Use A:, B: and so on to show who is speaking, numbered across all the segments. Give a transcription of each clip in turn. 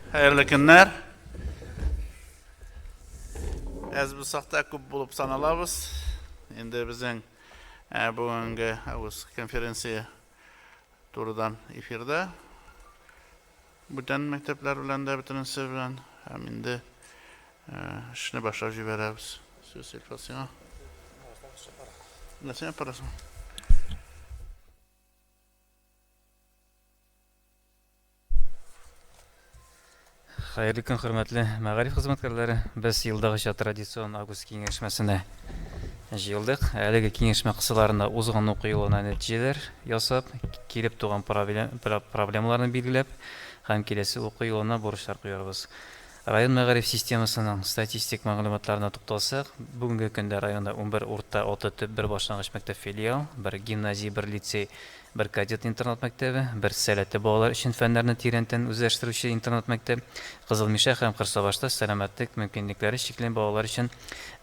A: Хәерле көннәр. Әз булсак та күп булып саналабыз. Инде безнең бүгенге авыз конференция турыдан эфирда. Бүтән мәктәпләр белән дә бөтенесе белән һәм инде эшне башлап җибәрәбез. Сүз Илфат сиңа. Нәрсә апарасың?
B: Хәерле көн, хөрмәтле мәгариф хезмәткәрләре. Без елдагыча традицион август киңәшмәсенә җыелдык. Әлеге киңәшмә кысаларында узган уку елына нәтиҗәләр ясап, килеп туган проблемаларны билгеләп һәм киләсе уку елына бурычлар куярбыз. Район мәгариф системасының статистик мәгълүматларына тукталсак, бүгенге көндә районда 11 урта, 6 төп, бер башлангыч мәктәп филиал, бер гимназия, бер лицей, бер кадет интернат мәктәбе, бер сәләтле балалар өчен фәннәрне тирәнтен үзләштерүче интернат мәктәп, Кызыл Мишә һәм Кырсабашта сәламәтлек мөмкинлекләре чикле балалар өчен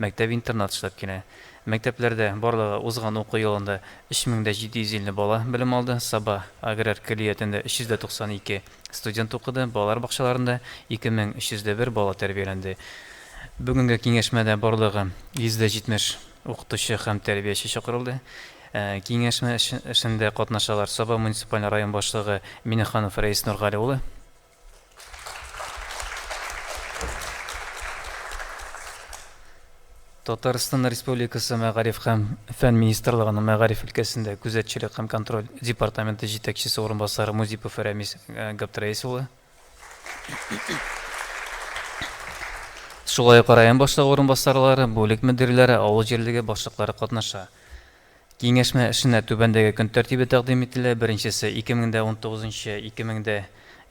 B: мәктәп-интернат эшләп килә. Мәктәпләрдә барлыгы узган уку елында 3750 бала белем алды, Саба аграр көллиятендә 392 студент укыды, балалар бакчаларында 2301 бала тәрбияләнде. Бүгенге киңәшмәдә барлыгы 170 укытучы һәм тәрбияче чакырылды. Киңәшмә эшендә катнашалар Саба муниципаль район башлыгы Минеханов Рәис Нургали улы, Татарстан Республикасы Мәгариф һәм фән министрлыгының мәгариф өлкәсендә күзәтчелек һәм контроль департаменты җитәкчесе урынбасары Музипов Рәмис Габдрәис улы, Шулай ук район башлыгы урынбасарлары, бүлек мөдирләре, авыл җирлеге башлыклары катнаша. Киңәшмә эшенә түбәндәге көн тәртибе тәкъдим ителә, беренчесе, 2019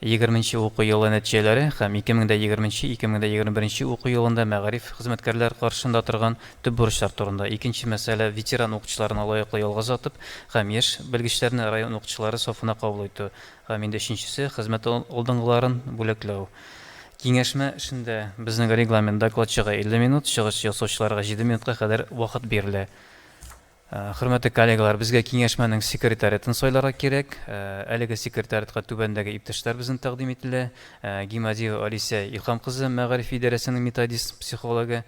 B: 2020 уку елы нәтиҗәләре һәм 2020 2021 уку елында мәгариф хезмәткәрләр каршында торган төп бурычлар турында, икенче мәсьәлә, ветеран укытучыларны лаеклы ялга озатып һәм яшь белгечләрне район укытучылары сафына кабул итү, Һәм инде өченчесе, хезмәт алдынгыларын бүләкләү. Киңәшмә эшендә безнең регламент докладчыга 50 минут, чыгыш ясаучыларга 7 минутка кадәр вакыт бирелә. Хөрмәтле коллегалар, безгә киңәшмәнең секретариатын сайларга кирәк. Әлеге секретариатка түбәндәге иптәшләр безнең тәкъдим ителә. Гимадиева Алисә Илһам кызы, мәгариф идарәсенең методист психологы.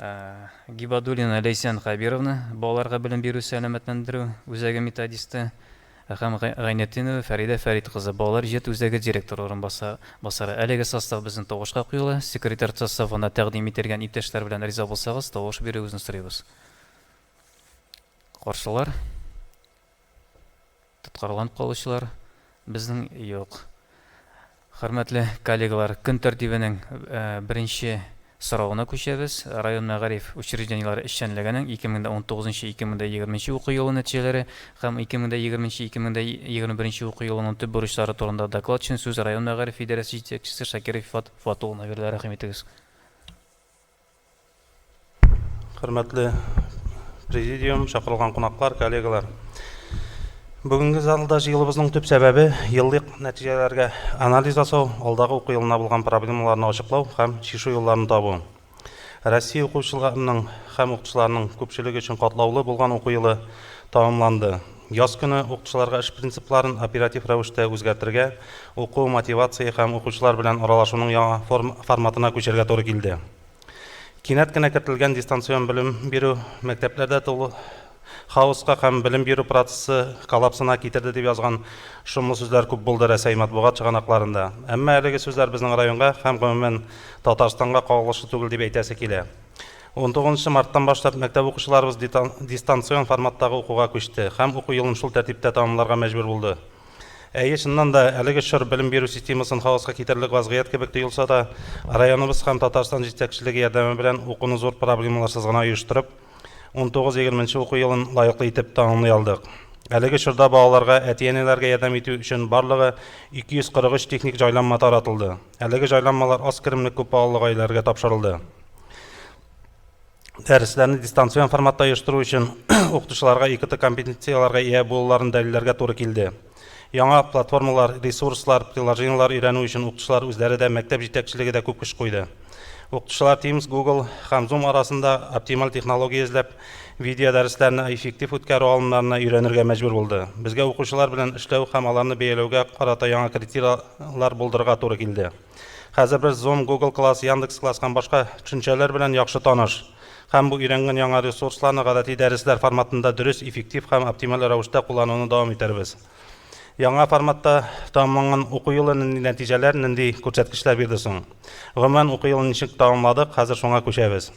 B: Гибадуллина Ләйсән Хәбировна, балаларга белем бирү сәламәтләндерү үзәге методисты, һәм Гайнетдинова Фәридә Фәрит кызы, балалар иҗат үзәге директоры урынбасары. Әлеге состав безнең тавышка куела. Секретарь составына тәкъдим ителгән иптәшләр белән риза булсагыз, тавыш бирүегезне сорыйбыз. Каршылар? Тоткарланып калучылар безнең юк. Хөрмәтле коллегалар, көн тәртибенең беренче соравына күчәбез. Район мәгариф учреждениеләре эшчәнлегенең 2019-2020 уку елы нәтиҗәләре һәм 2020-2021 уку елының төп бурычлары турында доклад өчен сүз район мәгариф идарәсе җитәкчесе Шакиров Ифат Фат улына бирелә. Рәхим итегез.
C: Хөрмәтле президиум, чакырылган кунаклар, коллегалар. Бүгенге залда җыелыбызның төп сәбәбе еллык нәтиҗәләргә анализ ясау, алдагы уку елына булган проблемаларны ачыклау һәм чишү юлларын табу. Россия укучыларының һәм укытучыларының күпчелеге өчен катлаулы булган уку елы тәмамланды. Яз көне укытучыларга эш принципларын оператив рәвештә үзгәртергә, уку, мотивация һәм укучылар белән аралашуның яңа форматына күчәргә туры килде. Кинәт кенә кертелгән дистанцион белем бирү мәктәпләрдә тулы хаоска һәм белем бирү процессы коллапсына китерде дип язган шомлы сүзләр күп булды Рәсәй матбугат чыганакларында. Әмма әлеге сүзләр безнең районга һәм, гомумән, Татарстанга кагылышлы түгел дип әйтәсе килә. 19 марттан башлап мәктәп укучыларыбыз дистанцион форматтагы укуга күчте һәм уку елын шул тәртиптә тәмамларга мәҗбүр булды. Әйе, чыннан да, әлеге чор белем бирү системасын хаоска китерерлек вазгыять кебек тоелса да, районыбыз һәм Татарстан җитәкчелеге ярдәме белән укуны зур проблемаларсыз гына оештырып, 19-20 нче уку елын лаеклы итеп тәмамлый алдык. Әлеге чорда балаларга, әти-әниләргә ярдәм итү өчен барлыгы 243 техник җайланма таратылды. Әлеге җайланмалар аз керемле күп балалы гаиләләргә тапшырылды. Дәресләрне дистанцион форматта оештыру өчен укытучыларга ИКТ компетенцияләргә ия булуларын дәлилләргә туры килде. Яңа платформалар, ресурслар, приложениеләр өйрәнү өчен укытучылар үзләре дә, мәктәп җитәкчелеге дә күп көч куйды. Укытучылар Teams, Google һәм Zoom арасында оптималь технология эзләп, видеодәресләрне эффектив үткәрү алымнарына өйрәнергә мәҗбүр булды. Безгә укучылар белән эшләү һәм аларны бәяләүгә карата яңа критерийлар булдырырга туры килде. Хәзер без Zoom, Google Class, Яндекс Класс һәм башка төшенчәләр белән яхшы таныш. Һәм бу өйрәнгән яңа ресурсларны гадәти дәресләр форматында дөрес, эффектив һәм оптималь рәвештә куллануны дәвам итәрбез. Яңа форматта тәмамланган уку елы нинди нәтиҗәләр, нинди күрсәткечләр бирде соң? Гомумән, уку елын ничек тәмамладык, хәзер шуңа күчәбез.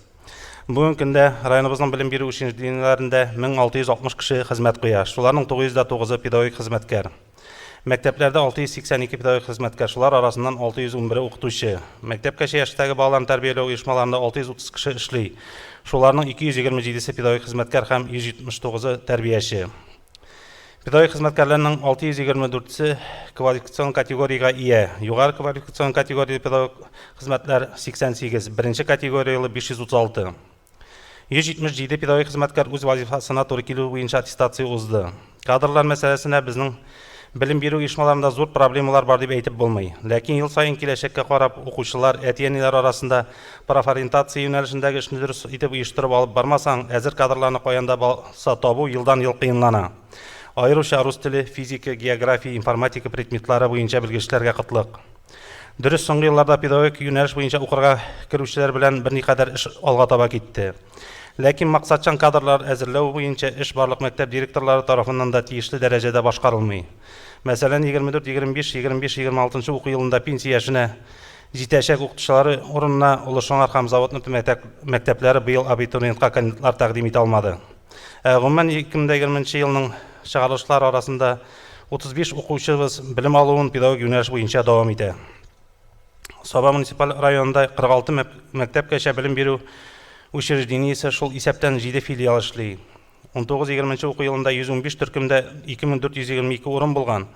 C: Бүгенге көндә районыбызның белем бирү учреждениеләрендә 1660 кеше хезмәт куя, шуларның 909-ы педагогик хезмәткәр. Мәктәпләрдә 682 педагогик хезмәткәр, шулар арасыннан 611-е укытучы. Мәктәпкәчә яшьтәге балаларны тәрбияләү оешмаларында 630 кеше эшли, шуларның 227-се педагогик хезмәткәр һәм 179-ы тәрбияче. Педагогик хезмәткәрләрнең 624-се квалификацион категориягә ия. Югары квалификацион категорияле педагог хезмәтләр 88, беренче категорияле 536. 177 педагогик хезмәткәр үз вазифасына туры килү буенча аттестация узды. Кадрлар мәсьәләсенә безнең белем бирү оешмаларында зур проблемалар бар дип әйтеп булмый. Ләкин ел саен киләчәккә карап, укучылар, әти-әниләр арасында профориентация юнәлешендәге эшне дөрес итеп оештырып алып бармасаң, әзер кадрларны каян да булса табу елдан-ел кыенлана. Аеруча рус теле, физика, география, информатика предметлары буенча белгечләргә кытлык. Дөрес, соңгы елларда педагогик юнәлеш буенча укырга керүчеләр белән берникадәр эш алга таба китте. Ләкин максатчан кадрлар әзерләү буенча эш барлык мәктәп директорлары тарафыннан да тиешле дәрәҗәдә башкарылмый. Мәсәлән, 24, 25, 25, 26 уку елында пенсия яшенә җитәчәк укытучылары урынына Олы Шыңар һәм Завод мәктәпләре быел абитуриентка кандидатлар тәкъдим итә алмады. Ә гомумән, 2020 елның чыгарылышлары арасында 35 укучыбыз белем алуын педагогик юнәлеш буенча дәвам итә. Саба муниципаль районында 46 мәктәпкәчә белем бирү учреждениесе, шул исәптән 7 филиал эшли. 19-20 уку елында 115 төркемдә 2422 урын булган.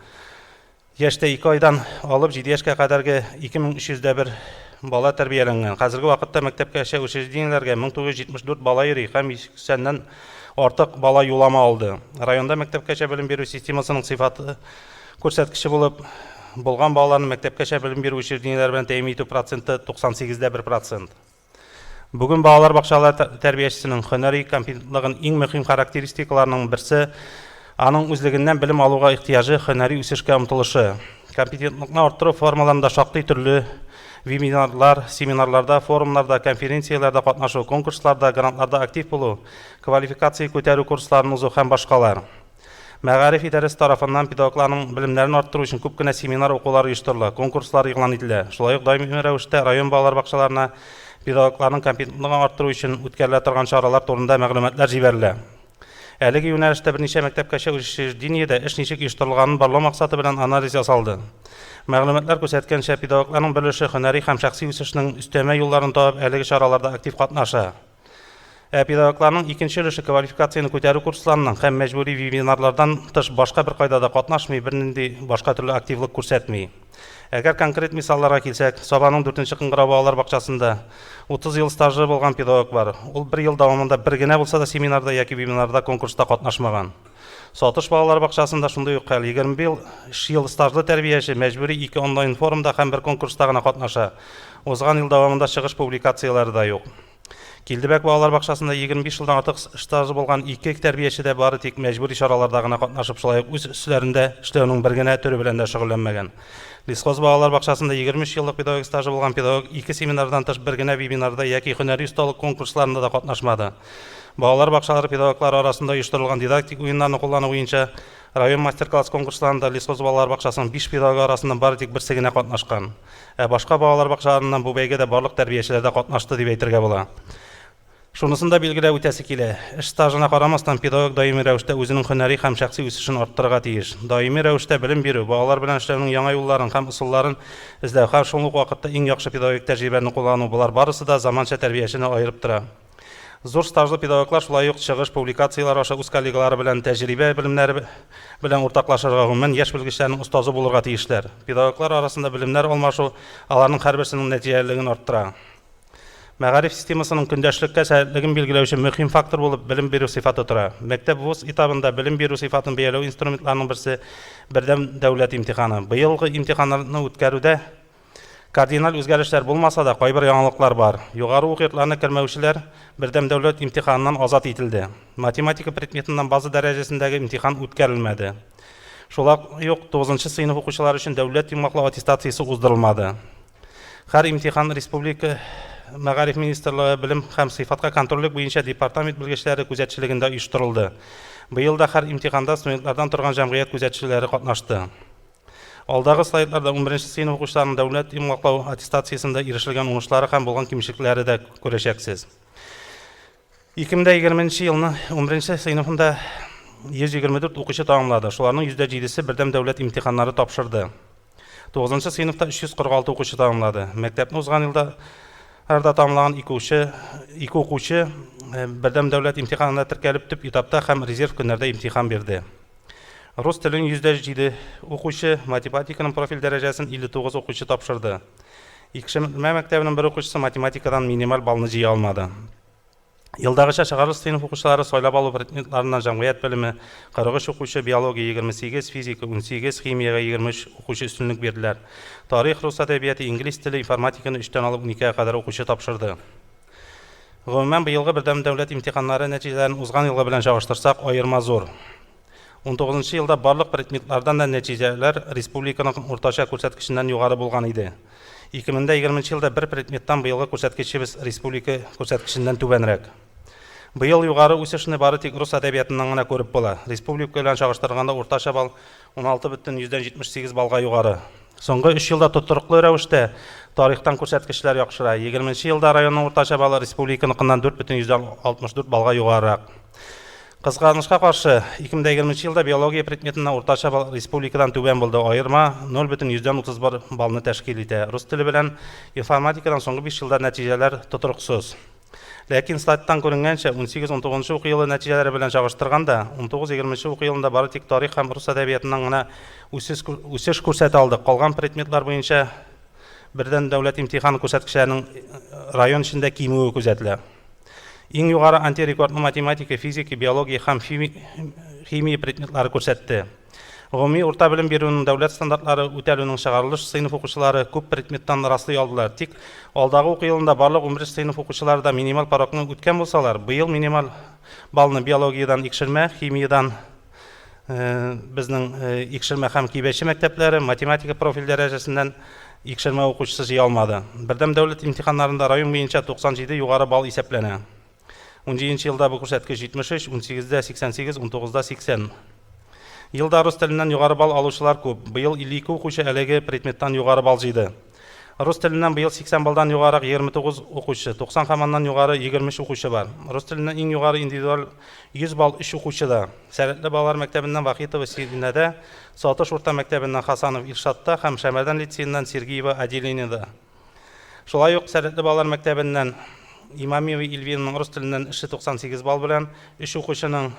C: Яшьтә 2 айдан алып 7 яшькә кадәрге 2301 бала тәрбияләнгән. Хәзерге вакытта мәктәпкәчә учреждениеләргә 1974 бала йөри һәм 180-нән артык бала юллама алды. Районда мәктәпкәчә белем бирү системасының сыйфаты күрсәткече булып булган балаларны мәктәпкәчә белем бирү учреждениеләре белән тәэмин итү проценты 98,1 процент. Бүген балалар бакчалары тәрбиячесенең һөнәри компетентлыгын иң мөһим характеристикаларының берсе аның үзлегеннән белем алуга ихтыяҗы, һөнәри үсешкә омтылышы. Компетентлыкны арттыру формаларында шактый төрле вебинарлар, семинарларда, форумнарда, конференцияләрдә катнашу, конкурсларда, грантларда актив булу, квалификация күтәрү курсларын узу һәм башкалар. Мәгариф идарәсе тарафыннан педагогларның белемнәрен арттыру өчен күп кенә семинар укулар оештырыла, конкурслар игълан ителә. Шулай ук даими рәвештә район балалар бакчаларына педагогларның компетентлыгын арттыру өчен үткәрелә торган чаралар турында мәгълүматлар җибәрелә. Әлеге юнәлештә берничә мәктәпкәчә учреждениедә эш ничек оештырылганын барлау максаты белән анализ ясалды. Мәгълүматлар күрсәткәнчә, педагогларның бер өлеше һөнәри һәм шәхси үсешнең өстәмә юлларын табып, әлеге чараларда актив катнаша. Ә педагогларның икенче өлеше квалификацияне күтәрү курсларыннан һәм мәҗбүри вебинарлардан тыш башка беркайда да катнашмый, бернинди башка төрле активлык күрсәтми. Әгәр конкрет мисалларга килсәк, Сабаның дүртенче кыңгырау балалар бакчасында 30 ел стажы булган педагог бар. Ул бер ел дәвамында бер генә булса да семинарда яки вебинарда, конкурста катнашмаган. Сатыш балалар бакчасында шундый ук хәл. 25 ел стажлы тәрбияче мәҗбүри ике онлайн-форумда һәм бер конкурста гына катнаша. Узган ел дәвамында чыгыш публикацияләре дә юк. Килдебәк балалар бакчасында 25 елдан артык стажы булган ике тәрбияче дә бары тик мәҗбүри чараларда гына катнашып, шулай ук үз өсләрендә эшләүнең бер генә төре белән дә шөгыльләнмәгән. Лесхоз балалар бакчасында 23 еллык педагогик стажы булган педагог ике семинардан тыш бер генә вебинарда яки һөнәри осталык конкурсларында да катнашмады. Балалар бакчалары педагоглары арасында оештырылган дидактик уеннарны куллану буенча район мастер-класс конкурсларында Лесхоз балалар бакчасының биш педагогы арасыннан бары тик берсе генә катнашкан. Ә башка балалар бакчаларыннан бу бәйгедә барлык тәрбиячеләр дә катнашты дип әйтергә була. Шунысын да билгеләп үтәсе килә, эш стажына карамастан, педагог даими рәвештә үзенең һөнәри һәм шәхси үсешен арттырырга тиеш. Даими рәвештә белем бирү, балалар белән эшләүнең яңа юлларын һәм ысулларын эзләү һәм шул ук вакытта иң яхшы педагогик тәҗрибәне куллану, болар барысы да заманча тәрбиячене аерып тора. Зур стажлы педагоглар шулай ук чыгыш, публикацияләр аша үз коллегалары белән тәҗрибә, белемнәре белән уртаклашырга, гомумән, яшь белгечләрнең остазы булырга тиешләр. Педагоглар арасында белемнәр алмашу аларның һәрберсенең нәтиҗәлелеген арттыра. Мәгариф системасының көндәшлеккә сәләтлеген билгеләүче мөһим фактор булып белем бирү сыйфаты тора. Мәктәп-вуз этабында белем бирү сыйфатын бәяләү инструментларының берсе, бердәм дәүләт имтиханы. Быелгы имтиханнарны үткәрүдә. Кардиналь үзгәрешләр булмаса да, кайбер яңалыклар бар. Югары уку йортларына кермәүчеләр бердәм дәүләт имтиханыннан азат ителде. Математика предметыннан база дәрәҗәсендәге имтихан үткәрелмәде. Шулай ук 9 сыйныф укучылары өчен дәүләт йомгаклау аттестациясе уздырылмады. Һәр имтихан республика Мәгариф министрлыгы белем һәм сыйфатка контрольлек буенча департамент белгечләре күзәтчелегендә оештырылды. Быел да һәр имтиханда студентлардан торган җәмгыять күзәтчеләре катнашты. Алдагы слайдларда 11 сыйныф укучыларының дәүләт йомгаклау аттестациясендә ирешелгән уңышлары һәм булган кимчелекләре дә күрәчәксез. 2020 елны 11 сыйныфында 124 укучы тәмамлады. Шуларның 7%-се бердәм дәүләт имтиханнары тапшырды. 9 сыйныфта 346 укучы тәмамлады. Мәктәпне узган елда арда тәмамлаган ике укучы бердәм дәүләт имтиханына теркәлеп төп этапта һәм резерв көннәрдә имтихан бирде. Рус телен 7% укучы, математиканың профиль дәрәҗәсен 59 укучы тапшырды. Икшермә мәктәбенең бер укучысы математикадан минималь баллны җыя алмады. Елдагыча чыгарылыш сыйныф укучылары сайлап алу предметларыннан җәмгыять белеме 43 укучы, биология 28, физика 18, химиягә 23 укучы өстенлек бирделәр. Тарих, рус әдәбияты, инглиз теле, информатиканы 3-тән алып 12-гә кадәр укучы тапшырды. Гомумән, быелгы бердәм дәүләт имтиханнары нәтиҗәләрен узган елгы белән чагыштырсак, аерма зур. 19 елда барлык предметлардан да нәтиҗәләр республиканың уртача күрсәткеченнән югары булган иде. 2020 елда бер предметтан быелгы күрсәткечебез республика күрсәткеченнән түбәнрәк. Быел югары үсешне бары тик рус әдәбиятыннан гына күреп була. Республика белән чагыштырганда уртача балл 16,78 баллга югары. Соңгы 3 елда тотрыклы рәвештә тарихтан күрсәткечләр яхшыра. 20 елда районның уртача баллы республиканыкыннан 4,64 баллга югарырак. Кызганычка каршы, 2020 елда биология предметыннан уртача балл республикадан түбән булды. Аерма 0,31 баллны тәшкил итә. Рус теле белән информатикадан соңгы 5 елда нәтиҗәләр тотрыксыз. Ләкин слайдтан күренгәнчә, 18-19 уку елы нәтиҗәләре белән чагыштырганда, 19-20 уку елында бары тик тарих һәм рус әдәбиятыннан гына үсеш, үсеш күрсәтә алдык. Калган предметлар буенча бердәм дәүләт имтиханы күрсәткечләренең район эчендә кимүе күзәтелә. Иң югары антирекордны математика, физика, биология һәм химия предметлары күрсәтте. Гомуми урта белем бирүнең дәүләт стандартлары үтәлүнең чыгарылыш сыйныф укучылары күп предметтан раслый алдылар. Тик алдагы уку елында барлык 11 сыйныф укучылары да минималь порогны үткән булсалар, быел минималь баллны биологиядән Икшермә, химиядән безнең Икшермә һәм Кибәче мәктәпләре, математика профиль дәрәҗәсеннән Икшермә укучысы җыя алмады. Бердәм дәүләт имтиханнарында район буенча 97 югары балл исәпләнә. 17 елда бу күрсәткеч 73, 18-дә 88, 19-да 80. Елда рус теленнән югары балл алучылар күп. Быел 52 укучы әлеге предметтан югары балл җыйды. Рус теленнән быел 80 баллдан югарырак 29 укучы, 90 һәм аннан югары 23 укучы бар. Рус теленнән иң югары индивидуаль 100 балл 3 укучыда. Сәләтле балалар мәктәбеннән Вахитова Сиринәдә, Сатыш урта мәктәбеннән Хасанов Илшатта һәм Шәмәрдән лицееннан Сергеева Аделинада. Шулай ук Сәләтле балалар мәктәбеннән Имамиева Ильвинаның рус теленнән эше 98 балл белән, 3 укучының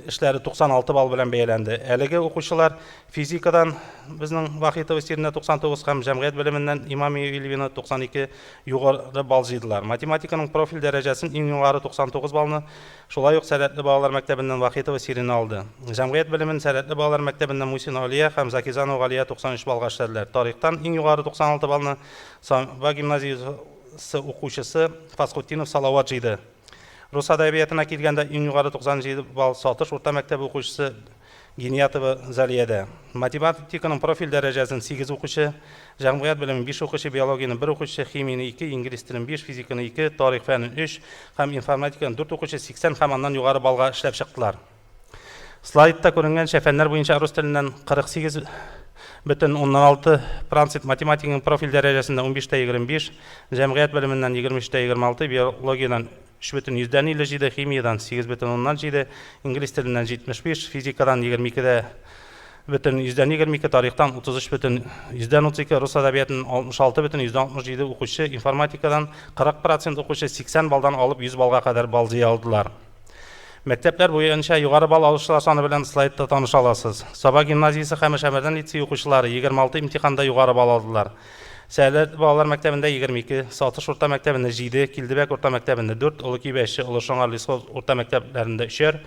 C: эшләре 96 балл белән бәяләнде. Әлеге укучылар физикадан безнең Вахитова Сирина 99 һәм җәмгыять белеменнән Имамиева Ильвина 92 югары балл җыйдылар. Математиканың профиль дәрәҗәсен иң югары 99 баллны шулай ук Сәләтле балалар мәктәбеннән Вахитова Сирина алды. Җәмгыять белемен Сәләтле балалар мәктәбеннән Мусина Алия һәм Закизанова Галия 93 баллга эшләделәр. Тарихтан иң югары 96 баллны Саба гимназиясе укучысы Фасхутдинов Салават җыйды. Рус әдәбиятына килгәндә иң югары 97 балл Сатыш урта мәктәбе укучысы Гиниятова Залиядә. Математиканың профиль дәрәҗәсен 8 укучы, җәмгыять белемен 5 укучы, биологияне 1 укучы, химияне 2, инглиз телен 5, физиканы 2, тарих фәнен 3 һәм информатиканы 4 укучы 80 һәм аннан югары баллга эшләп чыктылар. Слайдта күренгәнчә, фәннәр буенча рус теленнән 48,6%, математиканың профиль дәрәҗәсендә 15,25, җәмгыять белеменнән 23,26, биологиядән 3,57, химиядән 8,7, инглиз теленнән 75, физикадан 22,22, тарихтан 33,32, рус әдәбиятыннан 66,67 укучы, информатикадан 40% укучы 80 баллдан алып 100 баллга кадәр балл җыя алдылар. Мәктәпләр буенча югары балл алучылар саны белән слайдта таныша аласыз. Саба гимназиясе һәм Шәмәрдән лицее укучылары 26 имтиханда югары балл алдылар. Сәләт балалар мәктәбендә 22, Сатыш урта мәктәбендә 7, Килдебәк урта мәктәбендә 4, Олы Кибәче, Олы Шоңгар Лесхоз урта мәктәпләрендә 3-әр,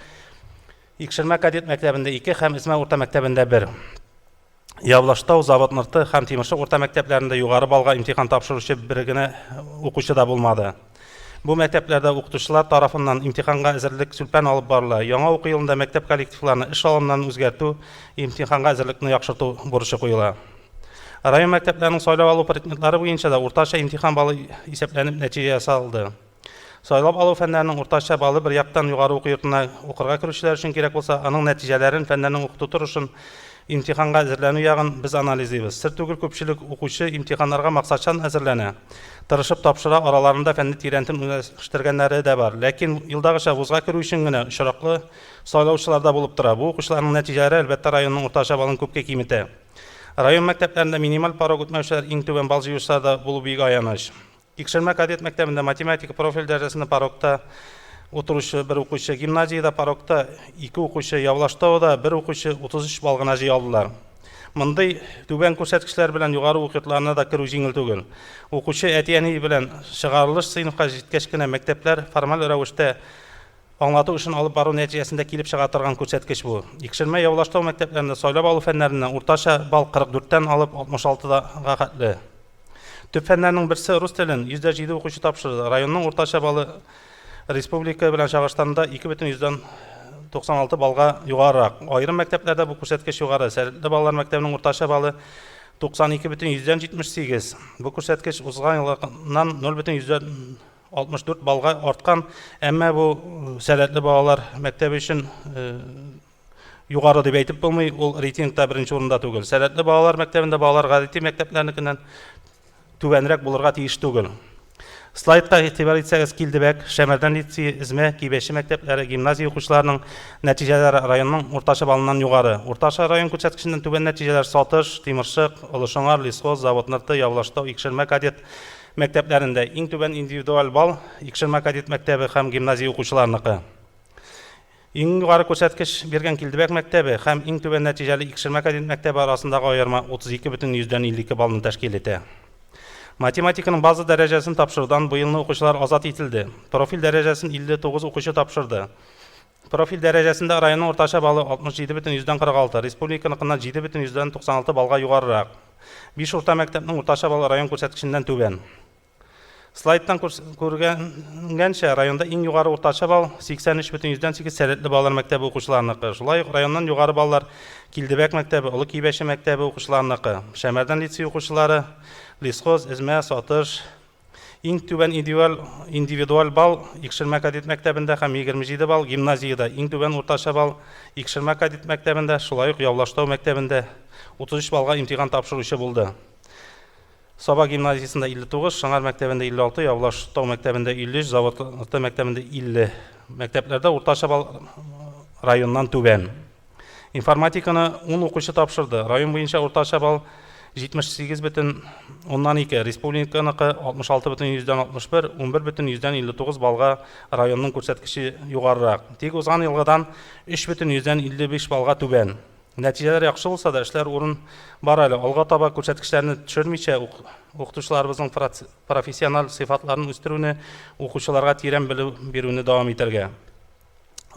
C: Икшермә кадет мәктәбендә 2 һәм Эсмә урта мәктәбендә 1. Явлаштау, Завод Нырты һәм Тимершык урта мәктәпләрендә югары баллга имтихан тапшыручы бер генә укучы да булмады. Бу мәктәпләрдә укытучылар тарафыннан имтиханга әзерлек сүлпән алып барыла. Яңа уку елында мәктәп коллективларына эш алымнарын үзгәртү, имтиханга әзерлекне яхшырту бурычы куела. Район мәктәпләренең сайлап алу предметлары буенча да уртача имтихан баллы исәпләнеп нәтиҗә ясалды. Сайлап алу фәннәренең уртача баллы бер яктан югары уку йортына укырга керүчеләр өчен кирәк булса, аның нәтиҗәләрен, фәннәрнең укыту торышын, имтиханга әзерләнү ягын без анализлыйбыз. Сер түгел, күпчелек укучы имтиханнарга максатчан әзерләнә, тырышып тапшыра, араларында фәнне тирәнтен үзләштергәннәре дә бар. Ләкин, елдагыча, вузга керү өчен генә очраклы сайлаучылар да булып тора. Бу укучыларның нәтиҗәләре, әлбәттә, районның уртача баллын күпкә киметә. Район мәктәпләрендә минималь порог үтмәүчеләр иң түбән балл җыючылар да булу бик аяныч. Икшермә кадет мәктәбендә математика профиль дәрәҗәсендә порогта утыручы бер укучы, гимназиядә порогта ике укучы, Явлаштауда бер укучы 33 балл гына җыя алдылар. Мондый түбән күрсәткечләр белән югары уку йортларына да керү җиңел түгел. Укучы әти-әни белән чыгарылыш сыйныфка җиткәч кенә мәктәпләр формаль рәвештә аңлату эшен алып бару нәтиҗәсендә килеп чыга торган күрсәткеч бу. Икшермә, Явлаштау мәктәпләрендә сайлап алу фәннәреннән уртача балл 44 тән алып 66 га хәтле. Төп фәннәрнең берсе рус телен 107 укучы тапшырды. Районның уртача баллы республика белән чагыштырганда 2,96 баллга югарырак. Аерым мәктәпләрдә бу күрсәткеч югары. Сәләтле балалар мәктәбенең уртача баллы 92,78. Бу күрсәткеч узган елгыннан 0,64 баллга арткан, әмма бу сәләтле балалар мәктәбе өчен югары дип әйтеп булмый, ул рейтингта беренче урында түгел. Сәләтле балалар мәктәбендә балалар гадәти мәктәпләрнекеннән түбәнрәк булырга тиеш түгел. Слайдка игътибар итсәгез, Килдебәк, Шәмәрдән лицее, Эзмә, Кибәче мәктәпләре, гимназия укучыларының нәтиҗәләре районның уртача балыннан югары. Уртача район күрсәткеченнән түбән нәтиҗәләр Сатыш, Тимершык, Олы Шыңар, Лесхоз, Завод Нырты, Явлаштау, Икшермә кадет мәктәпләрендә. Иң түбән индивидуаль балл Икшермә кадет мәктәбе һәм гимназия укучыларыныкы. Иң югары күрсәткеч биргән Килдебәк мәктәбе һәм иң түбән нәтиҗәле Икшермә кадет мәктәбе арасындагы аерма 32,52 баллны тәшкил итә. Математиканың база дәрәҗәсен тапшырудан быелны укучылар азат ителде. Профиль дәрәҗәсен 59 укучы тапшырды. Профиль дәрәҗәсендә районның уртача баллы 67,46, республиканыкыннан 7,96 баллга югарырак. Биш урта мәктәпнең уртача баллы район күрсәткеченнән түбән. Слайдтан күренгәнчә, районда иң югары уртача балл 83,8 сәләтле балалар мәктәбе укучыларыныкы. Шулай ук районнан югары баллар Килдебәк мәктәбе, Олы Кибәче мәктәбе укучыларыныкы. Шәмәрдән лицее укучылары, Лесхоз, Эзмә, Сатыш. Иң түбән индивидуаль, индивидуаль балл Икшермә кадет мәктәбендә һәм 27 балл гимназиядә. Иң түбән уртача балл Икшермә кадет мәктәбендә, шулай ук Явлаштау мәктәбендә 33 баллга имтихан тапшыручы булды. Саба гимназиясендә 59, Шыңар мәктәбендә 56, Явлаш тау мәктәбендә 53, Завод урта мәктәбендә 50. Мәктәпләрдә уртача балл районнан түбән. Информатиканы 10 укучы тапшырды. Район буенча уртача балл 78,2, республиканыкы 66,61, 11,59 баллга районның күрсәткече югарырак. Тик узган елгыдан 3,55 баллга түбән. Нәтиҗәләр яхшы булса да, эшләр урын бар әле. Алга таба күрсәткечләрне төшермичә, укытучыларыбызның профессиональ сыйфатларын үстерүне, укучыларга тирән белем бирүне дәвам итәргә.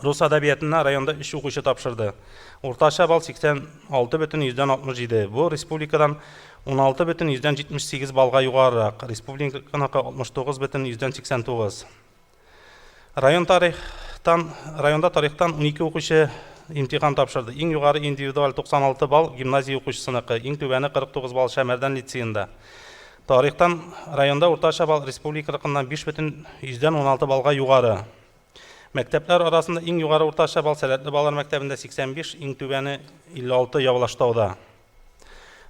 C: Рус әдәбиятыннан районда өч укучы тапшырды. Уртача балл 86,67. Бу республикадан 16,78 баллга югарырак, республиканыкы 69,89. Район тарихтан, районда тарихтан 12 укучы имтихан тапшырды. Иң югары индивидуаль 96 балл гимназия укучысыныкы, иң түбәне 49 балл Шәмәрдән лицеенда. Тарихтан районда уртача балл республиканыкыннан 5,16 баллга югары. Мәктәпләр арасында иң югары уртача балл Сәләтле балалар мәктәбендә 85, иң түбәне 56 Явлаштауда.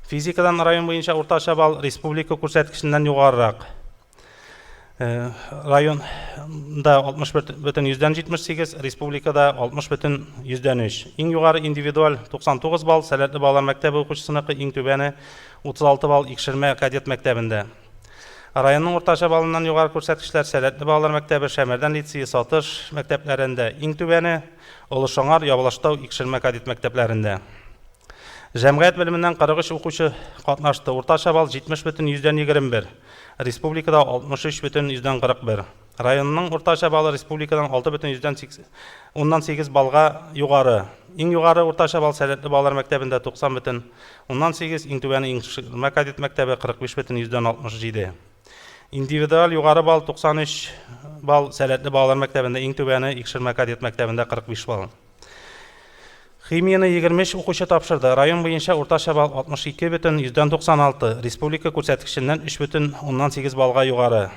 C: Физикадан район буенча уртача балл республика күрсәткеченнән югарырак. Районда 61,78, республикада 60,3. Иң югары индивидуаль 99 балл, сәләтле балалар мәктәбе укучысыныкы, иң түбәне 36 балл Икшермә кадет мәктәбендә. Районның уртача баллыннан югары күрсәткечләр сәләтле балалар мәктәбе, Шәмәрдән лицее, Сатыш мәктәпләрендә, иң түбәне Олы Шаңар, Явлаштау, Икшермә кадет мәктәпләрендә. Җәмгыять белеменнән 43 укучы катнашты. Уртача балл 70,21. Республикада 63,41. Районның уртача баллы республикадан 6,8 баллга югары. Иң югары уртача балл Сәләтле балалар мәктәбендә 90,8, иң түбәне Иңшермә кадет мәктәбе 45,67. Индивидуаль югары балл 93 балл Сәләтле балалар мәктәбендә, иң түбәне Икшермә кадет мәктәбендә 45 балл. Химияне 23 укучы тапшырды. Район буенча уртача балл 62,96, республика күрсәткеченнән 3,8 баллга югары.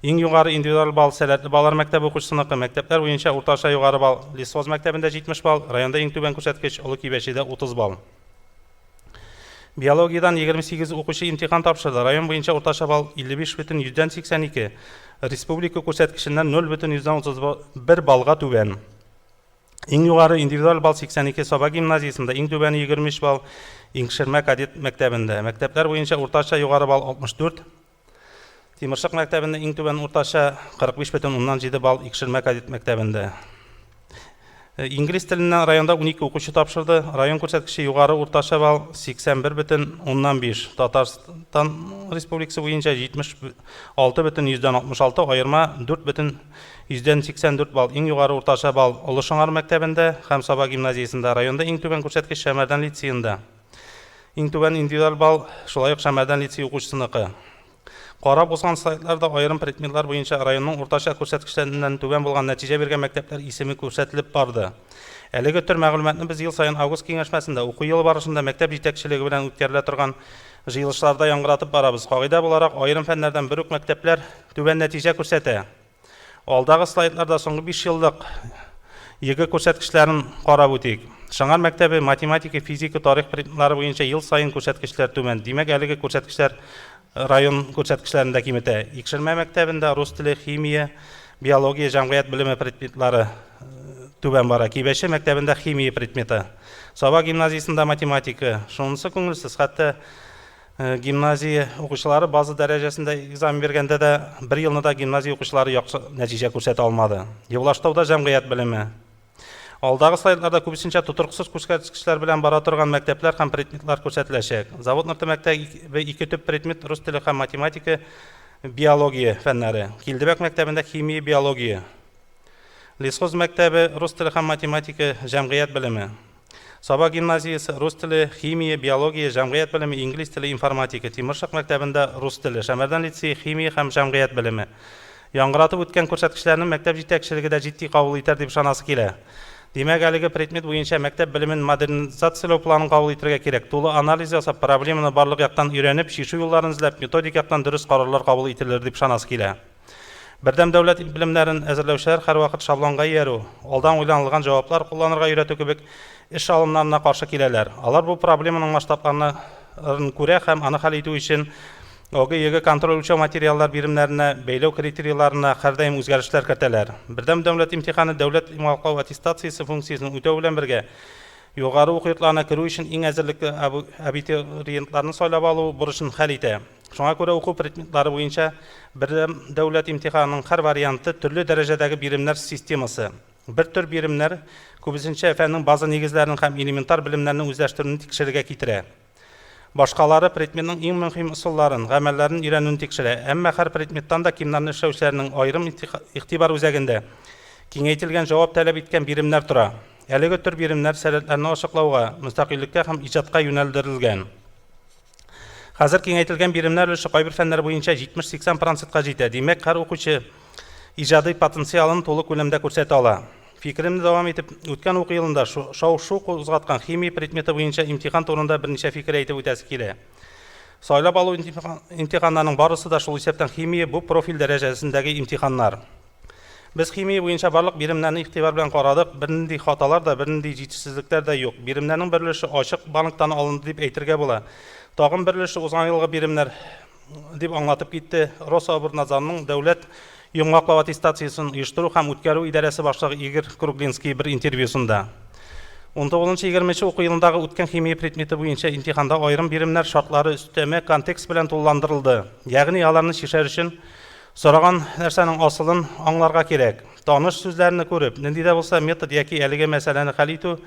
C: Иң югары индивидуаль балл Сәләтле балалар мәктәбе укучысыныкы. Мәктәпләр буенча уртача югары балл Лесхоз мәктәбендә 70 балл, районда иң түбән күрсәткеч Олы Кибәчедә 30 балл. Биологиядән 28 укучы имтихан тапшырды. Район буенча уртача балл 55,82, республика күрсәткеченнән 0,31 баллга түбән. Иң югары индивидуаль балл 82 Саба гимназиясендә, иң түбәне 23 балл Иңшермә кадет мәктәбендә. Мәктәпләр буенча уртача югары балл 64. Тимершык мәктәбендә иң түбән уртача 45,7 балл Икшермә кадет мәктәбендә. Инглиз теленнән районда 12 укучы тапшырды. Район күрсәткече югары уртача балл 81,5. Татарстан Республикасы буенча 76,66, аерма 4,84 балл. Иң югары уртача балл Олы Шыңар мәктәбендә һәм Саба гимназиясендә. Районда иң түбән күрсәткеч Шәмәрдән лицеенда. Иң түбән индивидуаль балл шулай ук Шәмәрдән лицей укучысыныкы. Карап узган слайдларда аерым предметлар буенча районның уртача күрсәткечләреннән түбән булган нәтиҗә биргән мәктәпләр исеме күрсәтелеп барды. Әлеге төр мәгълүматны без ел саен август киңәшмәсендә, уку елы барышында мәктәп җитәкчелеге белән үткәрелә торган җыелышларда яңгыратып барабыз. Кагыйдә буларак, аерым фәннәрдән бер үк мәктәпләр түбән нәтиҗә күрсәтә. Алдагы слайдларда соңгы 5 еллык ЕГЭ күрсәткечләрен карап үтик. Шыңар мәктәбе математика, физика, тарих предметлары буенча ел саен күрсәткечләр түбән. Димәк, әлеге күрсәткечләр район күрсәткечләрен дә киметә. Икшермә мәктәбендә рус теле, химия, биология, җәмгыять белеме предметлары түбән бара. Кибәче мәктәбендә химия предметы. Саба гимназиясендә математика. Шунысы күңелсез, хәтта гимназия укучылары база дәрәҗәсендә экзамен биргәндә дә бер елны да гимназия укучылары яхшы нәтиҗә күрсәтә алмады. Явлаштауда җәмгыять белеме. Алдагы слайдларда күбесенчә тотрыксыз күрсәткечләр белән бара торган мәктәпләр һәм предметлар күрсәтеләчәк. Завод Нырты мәктәбе ике төп предмет рус теле һәм математика, биология фәннәре. Килдебәк мәктәбендә химия, биология. Лесхоз мәктәбе рус теле һәм математика, җәмгыять белеме. Саба гимназиясе, рус теле, химия, биология, җәмгыять белеме, инглиз теле, информатика, Тимершык мәктәбендә рус теле, Шәмәрдән лицее, химия һәм җәмгыять белеме. Яңгыратып үткән күрсәткечләрне мәктәп җитәкчелеге дә җитди кабул итәр дип ышанасы килә. Димәк, әлеге предмет буенча мәктәп белемен модернизацияләү планын кабул итәргә кирәк, тулы анализ ясап, проблеманы барлык яктан өйрәнеп, чишү юлларын эзләп, методик яктан дөрес карарлар кабул ителер дип ышанасы килә. Бердәм дәүләт белемнәрен әзерләүчеләр һәрвакыт шаблонга иярү, алдан уйланылган җаваплар кулланырга өйрәтү кебек эш алымнарына каршы киләләр. Алар бу проблеманың масштабларын күрә һәм аны хәл итү өчен ОГЭ, ЕГЭ контроль-үлчәү материаллар биремнәренә, бәйләү критерийларына һәрдаим үзгәрешләр кертәләр. Бердәм дәүләт имтиханы дәүләт йомгаклау аттестациясе функциясен үтәү белән бергә, югары уку йортларына керү өчен иң әзерлекле абитуриентларны сайлап алу бурычын хәл итә. Шуңа күрә уку предметлары буенча бердәм дәүләт имтиханының һәр варианты төрле дәрәҗәдәге биремнәр системасы. Бер төр биремнәр күбесенчә фәннең база нигезләрен һәм элементар белемнәрне үзләштерүне тикшерергә китерә. Башкалары предметның иң мөһим ысулларын, гамәлләрен өйрәнүне тикшерә. Әмма һәр предметтан да кимнарны эшләүчеләрнең аерым игътибар үзәгендә киңәйтелгән җавап таләп иткән биремнәр тора. Әлеге төр биремнәр сәләтләрне ачыклауга, мөстәкыйльлеккә һәм иҗатка юнәлдерелгән. Хәзер киңәйтелгән биремнәр өлеше кайбер фәннәр буенча 70-80 процентка җитә. Димәк, һәр укучы иҗади потенциалын тулы күләмдә күрсәтә ала. Фикеремне дәвам итеп, үткән уку елында шау-шу кузгаткан химия предметы буенча имтихан турында берничә фикер әйтеп үтәсе килә. Сайлап алу имтиханнарының барысы да, шул исәптән химия, бу профиль дәрәҗәсендәге имтиханнар. Без химия буенча барлык биремнәрне игътибар белән карадык, бернинди хаталар да, бернинди җитешсезлекләр дә юк. Биремнәрнең бер өлеше ачык банктан алынды дип әйтергә була. Тагын бер өлеше узган елгы биремнәр, дип аңлатып китте Рособрнадзорның дәүләт йомгаклау аттестациясен оештыру һәм үткәрү идарәсе башлыгы Игорь Круглинский бер интервьюсында. 19-20 уку елындагы үткән химия предметы буенча имтиханда аерым биремнәр шартлары өстәмә контекст белән тулыландырылды. Ягъни аларны чишәр өчен Сораган нәрсәнең асылын аңларга кирәк. Таныш сүзләрне күреп, нинди дә булса метод яки әлеге мәсьәләне хәл итү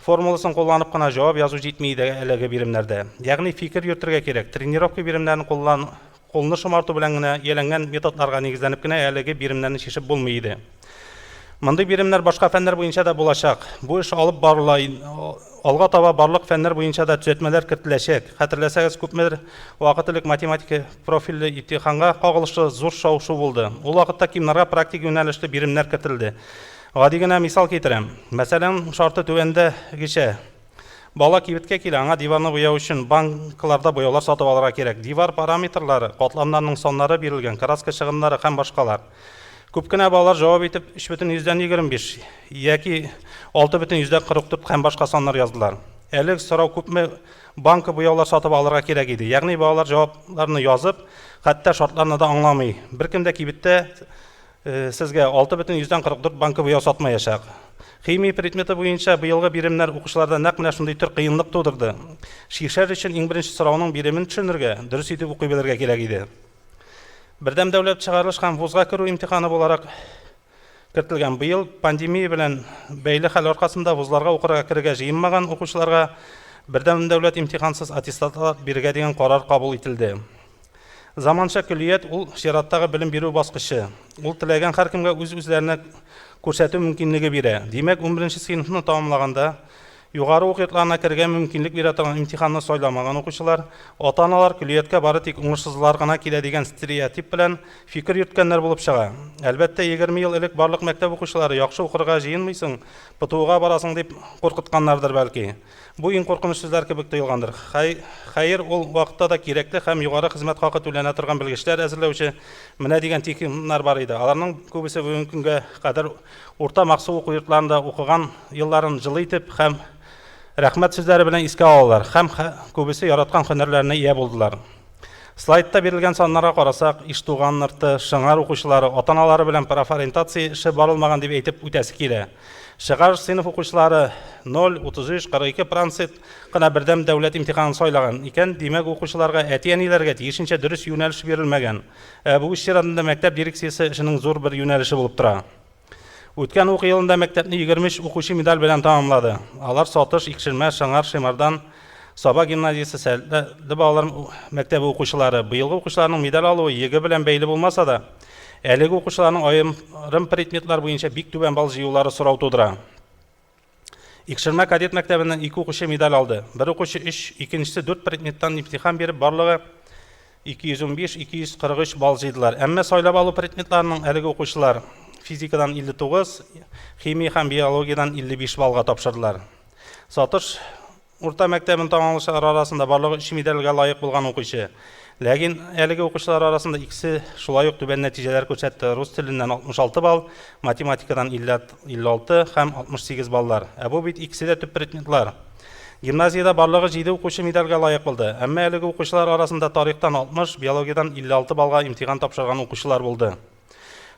C: формуласын кулланып кына җавап язу җитми иде әлеге биремнәрдә. Ягъни фикер йөртергә кирәк. Тренировка биремнәрен куллан кулны шомарту белән генә ияләнгән методларга нигезләнеп кенә әлеге биремнәрне чишеп булмый иде. Мондый биремнәр башка фәннәр буенча да булачак. Бу эш алып барыла, алга таба барлык фәннәр буенча да төзәтмәләр кертеләчәк. Хәтерләсәгез, күпмедер вакыт элек математика профильле имтиханга кагылышлы зур шау-шу булды. Ул вакытта КИМнарга практик юнәлешле биремнәр кертелде. Гади генә мисал китерәм. Мәсәлән, шарты түбәндәгечә. Бала кибеткә килә, аңа диварны буяу өчен банкаларда буяулар сатып алырга кирәк. Дивар параметрлары, катламнарның саннары бирелгән, краска чыгымнары һәм башкалар. Күп кенә балалар җавап итеп 3,25 яки 6,44 һәм башка саннар яздылар. Әлеге сорау күпме банка буяулар сатып алырга кирәк иде. Ягъни балалар җавапларны язып, хәтта шартларны да аңламый. Беркем дә кибеттә Сезгә 6,44 банка буяу сатмаячак. Химия предметы буенча быелгы биремнәр укучыларда нәкъ менә шундый төр кыенлык тудырды. Чишәр өчен иң беренче сорауның биремен төшенергә, дөрес итеп укый белергә кирәк иде. Бердәм дәүләт чыгарылыш һәм вузга керү имтиханы буларак кертелгән быел пандемия белән бәйле хәл аркасында вузларга укырга керергә җыенмаган укучыларга бердәм дәүләт имтихансыз аттестатлар бирергә дигән карар кабул ителде. Заманча көллият ул чираттагы белем бирү баскычы. Ул теләгән һәркемгә үз-үзләренә күрсәтү мөмкинлеге бирә. Димәк, унберенче сыйныфны тәмамлаганда, югары уку йортларына керергә мөмкинлек бирә торган имтиханны сайламаган укучылар, ата-аналар көллияткә бары тик уңышсызлар гына килә дигән стереотип белән фикер йөрткәннәр булып чыга. Әлбәттә, 20 ел элек барлык мәктәп укучылары яхшы укырга җыенмыйсың, ПТУга барасың дип куркытканнардыр бәлки. Бу иң куркыныч сүзләр кебек тоелгандыр. Хәй, хәер, ул вакытта да кирәкле һәм югары хезмәт хакы түләнә торган белгечләр әзерләүче менә дигән техникумнар бар иде. Аларның күбесе бүгенге көнгә кадәр урта махсус уку йортларында укыган елларын җылы итеп һәм рәхмәт сүзләре белән искә алалар һәм күбесе яраткан һөнәрләренә ия булдылар. Слайдта бирелгән саннарга карасак, Иштуган, Нырты, Шыңар укучылары ата-аналары белән профориентация эше барылмаган дип әйтеп үтәсе килә. Чыгарыш сыйныф укучылары 0, 33, 42 процент кына бердәм дәүләт имтиханын сайлаган икән, димәк, укучыларга, әти-әниләргә тиешенчә дөрес юнәлеш бирелмәгән. Ә бу үз чиратында мәктәп дирекциясе эшенең зур бер юнәлеше булып тора. Үткән уку елында мәктәпне 23 укучы медаль белән тәмамлады. Алар Сатыш, Икшермә, Шыңар, Шимардан, Саба гимназиясе, Сәләтле балалар мәктәбе укучылары. Быелгы укучыларның медаль алуы ЕГЭ белән бәйле булмаса да, әлеге укучыларның аерым предметлар буенча бик түбән балл җыюлары сорау тудыра. Икшермә кадет мәктәбеннән ике укучы медаль алды. Бер укучы өч, икенчесе дүрт предметтан имтихан биреп, барлыгы 215, 243 балл җыйдылар. Әмма сайлап алу предметларының әлеге укучылар физикадан 59, химия һәм биологиядән 55 баллга тапшырдылар. Сатыш Урта мәктәбен тәмамлаучылар арасында барлыгы өч медальгә лаек булган укучы. Ләкин әлеге укучылар арасында икесе шулай ук түбән нәтиҗәләр күрсәтте, рус теленнән 66 балл, математикадан 56 һәм 68 баллар. Ә бу бит икесе дә төп предметлар. Гимназиядә барлыгы җиде укучы медальгә лаек булды. Әмма әлеге укучылар арасында тарихтан 60, биологиядән 56 баллга имтихан тапшырган укучылар булды.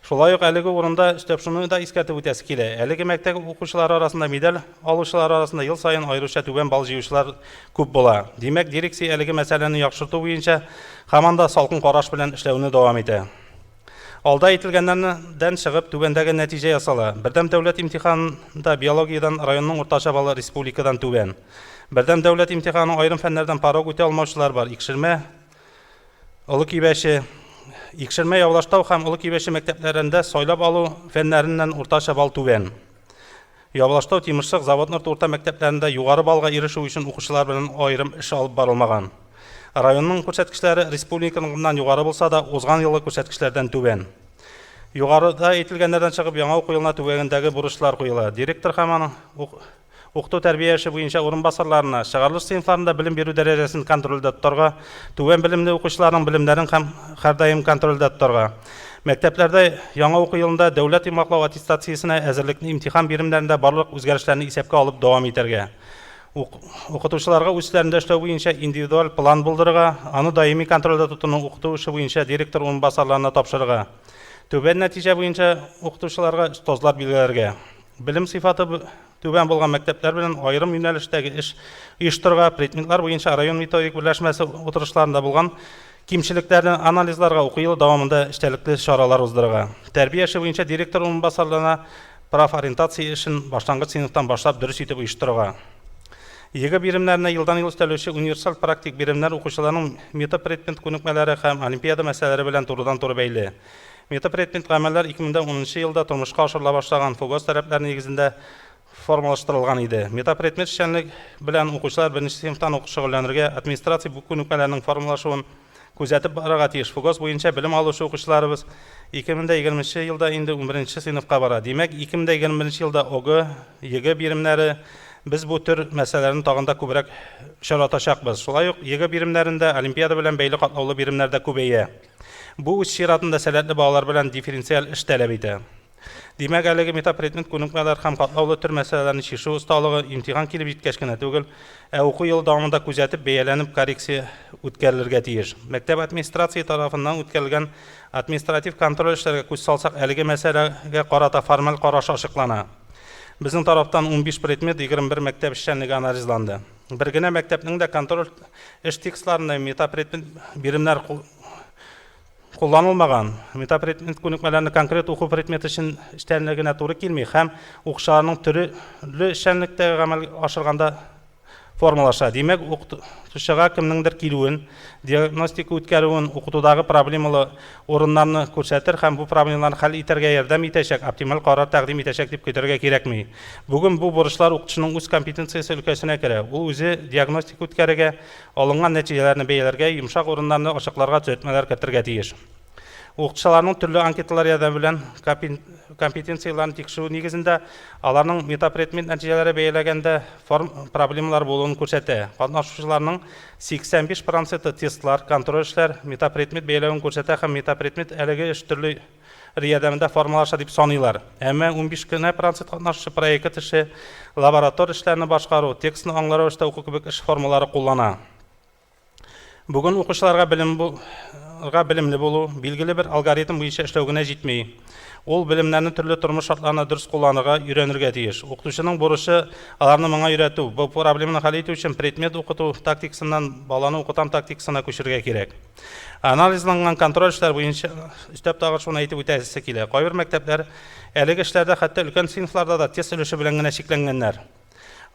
C: Шулай ук әлеге урында өстәп шуны да искәртеп үтәсе килә, әлеге мәктәп укучылары арасында медаль алучылар арасында ел саен аеруча түбән балл җыючылар күп була. Димәк, дирекция әлеге мәсьәләне яхшырту буенча һаман да салкын караш белән эшләүне дәвам итә. Алда әйтелгәннәрдән чыгып, түбәндәге нәтиҗә ясала. Бердәм дәүләт имтиханында биологиядән районның уртача баллы республикадан түбән. Бердәм дәүләт имтиханын аерым фәннәрдән порог үтә алмаучылар бар. Икшермә, Олы Кибәче, Икшермә, Явлаштау һәм Олы Кибәче мәктәпләрендә сайлап алу фәннәреннән уртача балл түбән. Явлаштау, Тимершык, Заводнорт урта мәктәпләрендә югары баллга ирешү өчен укучылар белән аерым эш алып барылмаган. Районның күрсәткечләре республиканыкыннан югары булса да, узган елгы күрсәткечләрдән түбән. Югарыда әйтелгәннәрдән чыгып, яңа уку елына түбәндәге бурычлар куела. Директор һәм аның Укыту-тәрбия эше буенча урынбасарларына, чыгарылыш сыйныфларында белем бирү дәрәҗәсен контрольдә тотарга, түбән белемле укучыларның белемнәрен һәм һәрдаим контрольдә тотарга. Мәктәпләрдә яңа уку елында дәүләт йомгаклау аттестациясенә әзерлекне имтихан биремнәрендә барлык үзгәрешләрне исәпкә алып дәвам итәргә. Укытучыларга үз өсләрендә эшләү буенча индивидуаль план булдырырга, аны даими контрольдә тотуны укыту эше буенча директор урынбасарларына тапшырырга. Түбән нәтиҗә буенча укытучыларга остазлар билгеләргә. Белем сыйфаты түбән булган мәктәпләр белән аерым юнәлештәге эш оештырырга, предметлар буенча район методик берләшмәсе утырышларында булган кимчелекләрне анализларга, уку елы дәвамында эчтәлекле чаралар уздырырга. Тәрбия эше буенча директор урынбасарларына профориентация эшен башлангыч сыйныфтан башлап дөрес итеп оештырырга. ЕГЭ биремнәренә елдан-ел өстәлүче универсаль практик биремнәр укучыларның метапредмет күнекмәләре һәм олимпиада мәсьәләләре белән турыдан-туры бәйле. Метапредмет гамәлләр 2010 елда тормышка ашырыла башлаган ФГОС таләпләре нигезендә формалаштырылган иде. Метапредмет эшчәнлек белән укучылар беренче сыйныфтан ук шөгыльләнергә, администрация бу күнекмәләрнең формалашуын күзәтеп барырга тиеш. ФГОС буенча белем алучы укучыларыбыз 2020 елда инде унберенче сыйныфка бара. Димәк, 2021 елда ОГЭ, ЕГЭ биремнәре без бу төр мәсьәләләрне тагын да күбрәк очратачакбыз. Шулай ук ЕГЭ биремнәрендә олимпиада белән бәйле катлаулы биремнәр дә күбәя. Бу үз чиратында сәләтле балалар белән дифференциаль эш таләп итә. Димәк, әлеге метапредмет күнекмәләр һәм катлаулы төр мәсьәләләрне чишү осталыгы имтихан килеп җиткәч кенә түгел, ә уку елы дәвамында күзәтеп, бәяләнеп коррекция үткәрелергә тиеш. Мәктәп администрация тарафыннан үткәрелгән административ контроль эшләргә күз салсак, әлеге мәсьәләгә карата формаль караш ачыклана. Безнең тарафтан 15 предмет, 21 мәктәп эшчәнлеге анализланды. Бер генә мәктәпнең дә контроль эш текстларында метапредмет биремнәр кулланылмаган. Метапредмет күнекмәләрне конкрет уку предметы өчен эчтәлегенә туры килми һәм укучыларның төрле эшчәнлектә гамәл ашырганда формалаша. Димәк, укытучыга кемнеңдер килүен, диагностика үткәрүен, укытудагы проблемалы урыннарны күрсәтер һәм бу проблемаларны хәл итәргә ярдәм итәчәк оптималь карар тәкъдим итәчәк дип көтәргә кирәкми. Бүген бу бурычлар укытучының үз компетенциясе өлкәсенә керә. Ул үзе диагностика үткәрергә, Алынган нәтиҗәләрне бәяләргә, йомшак урыннарны ачыкларга төзәтмәләр кертергә тиеш. Укытучыларның төрле анкеталар ярдәме белән компетенцияләрен тикшерү нигезендә аларның метапредмет нәтиҗәләре бәяләгәндә форм проблемалар булуын күрсәтә. Катнашучыларның 85 проценты тестлар, контроль эшләр метапредмет бәяләвен күрсәтә һәм метапредмет әлеге эш төрле ярдәмендә формалаша дип саныйлар. Әмма 15 кенә процент катнашучы проект эше, лаборатор эшләрне башкару, текстны аңлы рәвештә уку кебек эш формалары куллана. Бүген укучыларга белем га белемле булу, билгеле бер алгоритм буенча эшләү генә җитми. Ул белемнәрне төрле тормыш шартларында дөрес кулланырга өйрәнергә тиеш. Укытучының бурычы аларны моңа өйрәтү. Бу проблеманы хәл итү өчен предмет укыту тактикасыннан баланы укытам тактикасына күчәргә кирәк. Анализланган контроль эшләр буенча өстәп тагын шуны әйтеп үтәсе килә. Кайбер мәктәпләр әлеге эшләрдә хәтта өлкән сыйныфларда да тест өлеше белән генә чикләнгәннәр.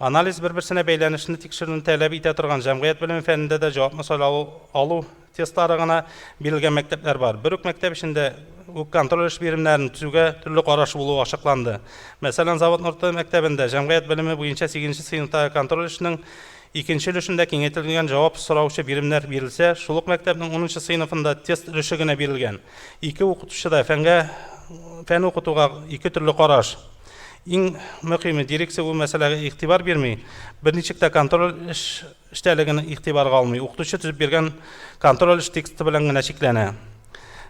C: Анализ бер-берсенә бәйләнешне тикшерүне таләп итә торган җәмгыять белеме фәнендә дә җавапны сайлау алу тестлары гына бирелгән мәктәпләр бар. Бер үк мәктәп эчендә үк контроль эш биремнәрен төзүгә төрле караш булуы ачыкланды. Мәсәлән, Завод Норты мәктәбендә җәмгыять белеме буенча сигезенче сыйныфтагы контроль эшнең Икенче өлешендә киңәйтелгән җавап сораучы биремнәр бирелсә, шул ук мәктәпнең унынчы сыйныфында тест өлеше генә бирелгән. Ике укытучы да фәнгә, фән укытуга ике төрле караш. Иң мөһиме, дирекция бу мәсьәләгә игътибар бирми, берничек тә контроль эш эчтәлеген игътибарга алмый, укытучы төзеп биргән контроль эш тексты белән генә чикләнә.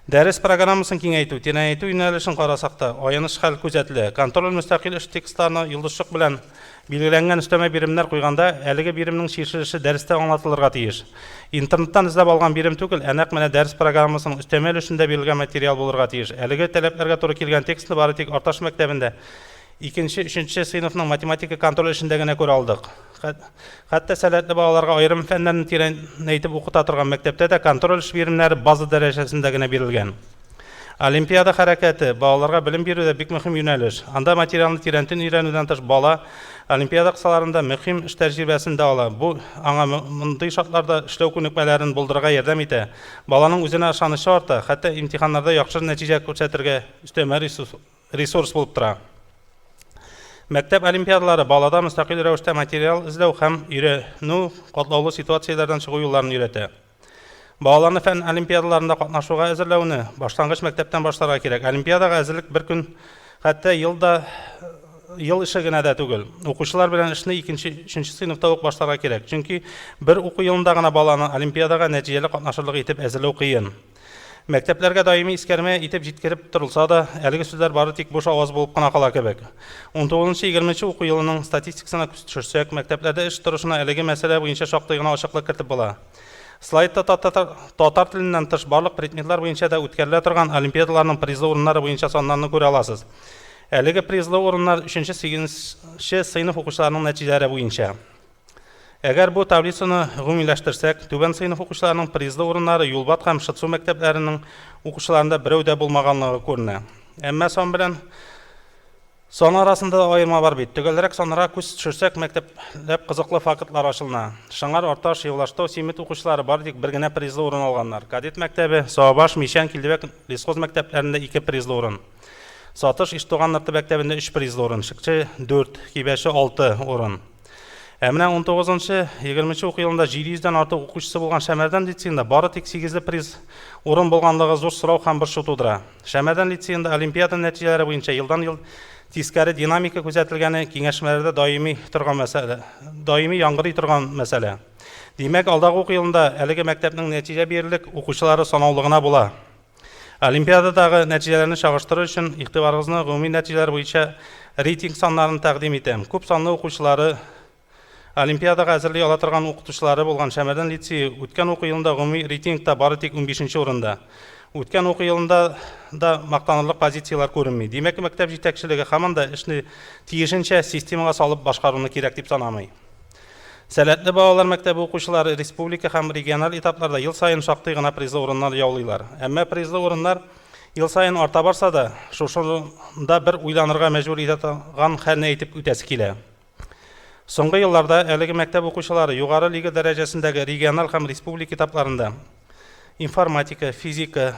C: Дәрес программасын киңәйтү, тирәнәйтү юнәлешен карасак та, аяныч хәл күзәтелә. Контроль мөстәкыйль эш текстларына йолдызчык белән билгеләнгән өстәмә биремнәр куйганда, әлеге биремнең чишелеше дәрестә аңлатылырга тиеш. Интернеттан эзләп алган бирем түгел, ә нәкъ менә дәрес программасының өстәмә өлешендә бирелгән материал булырга тиеш. Әлеге таләпләргә туры килгән текстны бары тик Арташ мәктәбендә икенче, өченче сыйныфның математика контроль эшендә генә күрә алдык. Хәтта сәләтле балаларга аерым фәннәрне тирәнәйтеп укыта торган мәктәптә дә контроль эш биремнәре база дәрәҗәсендә генә бирелгән. Олимпиада хәрәкәте, балаларга белем бирүдә бик мөһим юнәлеш. Анда материалны тирәнтен өйрәнүдән тыш бала олимпиада кысаларында мөһим эш тәҗрибәсен дә ала. Бу аңа мондый шартларда эшләү күнекмәләрен булдырырга ярдәм итә. Баланың үзенә ышанычы арта, хәтта имтиханнарда яхшы нәтиҗә күрсәтергә өстәмә ресурс ресурс булып тора. Мәктәп олимпиадалары балада мөстәкыйль рәвештә материал эзләү һәм өйрәнү, катлаулы ситуацияләрдән чыгу юлларын өйрәтә. Балаларны фән олимпиадаларында катнашуга әзерләүне башлангыч мәктәптән башларга кирәк. Олимпиадага әзерлек бер көн, хәтта ел да ел эше генә дә түгел. Укучылар белән эшне икенче, өченче сыйныфта ук башларга кирәк. Чөнки бер уку елында гына баланы олимпиадага нәтиҗәле катнашырлык итеп әзерләү кыен. Мәктәпләргә даими искәрмә итеп җиткереп торылса да, әлеге сүзләр бары тик буш аваз булып кына кала кебек. Унтугызынчы-егерменче уку елының статистикасына күз төшерсәк, мәктәпләрдә эш торышына әлеге мәсьәлә буенча шактый гына ачыклык кертеп була. Слайдта татар теленнән тыш барлык предметлар буенча да үткәрелә торган олимпиадаларның призлы урыннары буенча саннарны күрә аласыз. Әлеге призлы урыннар өченче-сигезенче сыйныф укучыларының нәтиҗәләре буенча. Әгәр бу таблицаны гомумиләштерсәк, түбән сыйныф укучыларының призлы урыннары Юлбат һәм Шытсу мәктәпләренең укучыларында берәү дә булмаганлыгы күренә. Әмма сан белән Сан арасында да аерма бар бит. Төгәлрәк саннарга күз төшерсәк, мәктәпләп кызыклы фактлар ачылына. Шыңар, Арташ, Явлаштау, Симет укучылары бары тик бер генә призлы урын алганнар. Кадет мәктәбе, Сабабаш, Мичән, Килдебәк, Лесхоз мәктәпләрендә ике призлы урын. Сатыш, Иштуган, Нырты мәктәбендә өч призлы урын, Шекше, дүрт, Кибәче, алты урын. Ә менә унтугызынчы, егерменче уку елында 700 дән артык укучысы булган Шәмәрдән лицеенда бары тик сигезле приз урын булганлыгы зур сорау һәм борчу тудыра. Шәмәрдән лицеенда олимпиада нәтиҗәләре буенча елдан-ел тискәре динамика күзәтелгәне киңәшмәләрдә даими торган мәсьәлә, даими яңгырый торган мәсьәлә. Димәк, алдагы уку елында әлеге мәктәпнең нәтиҗә бирерлек укучылары санаулы гына була. Олимпиададагы нәтиҗәләрне чагыштыру өчен игътибарыгызны гомуми нәтиҗәләр буенча рейтинг саннарын тәкъдим итәм. Күп санлы укучылары олимпиадага әзерли ала торган укытучылары булган Шәмәрдән лицее үткән уку елында гомуми рейтингта бары тик унбишенче урында. Үткән уку елында да мактанырлык позицияләр күренми. Димәк, мәктәп җитәкчелеге һаман да эшне тиешенчә системага салып башкаруны кирәк дип санамый. Сәләтле балалар мәктәбе укучылары республика һәм региональ этапларда ел саен шактый гына призлы урыннар яулыйлар. Әмма призлы урыннар ел саен арта барса да, шушында бер уйланырга мәҗбүр итә торган хәлне әйтеп үтәсе килә. Соңгы елларда әлеге мәктәп укучылары югары лига дәрәҗәсендәге региональ һәм республика этапларында информатика, физика,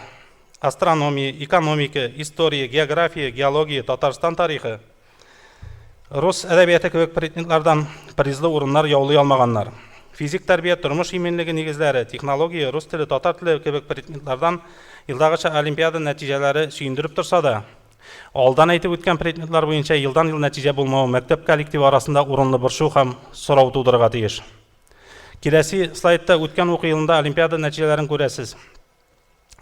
C: астрономия, экономика, история, география, геология, Татарстан тарихы, Рус әдәбияты кебек предметлардан призлы урыннар яулый алмаганнар. Физик тәрбия, тормыш иминлеге нигезләре, технология, рус теле, татар теле кебек предметлардан елдагыча олимпиада нәтиҗәләре сөендереп торса да, алдан әйтеп үткән предметлар буенча елдан-ел нәтиҗә булмавы мәктәп коллективы арасында урынлы борчу һәм сорау тудырырга тиеш. Киләсе слайдта үткән уку елында олимпиада нәтиҗәләрен күрәсез.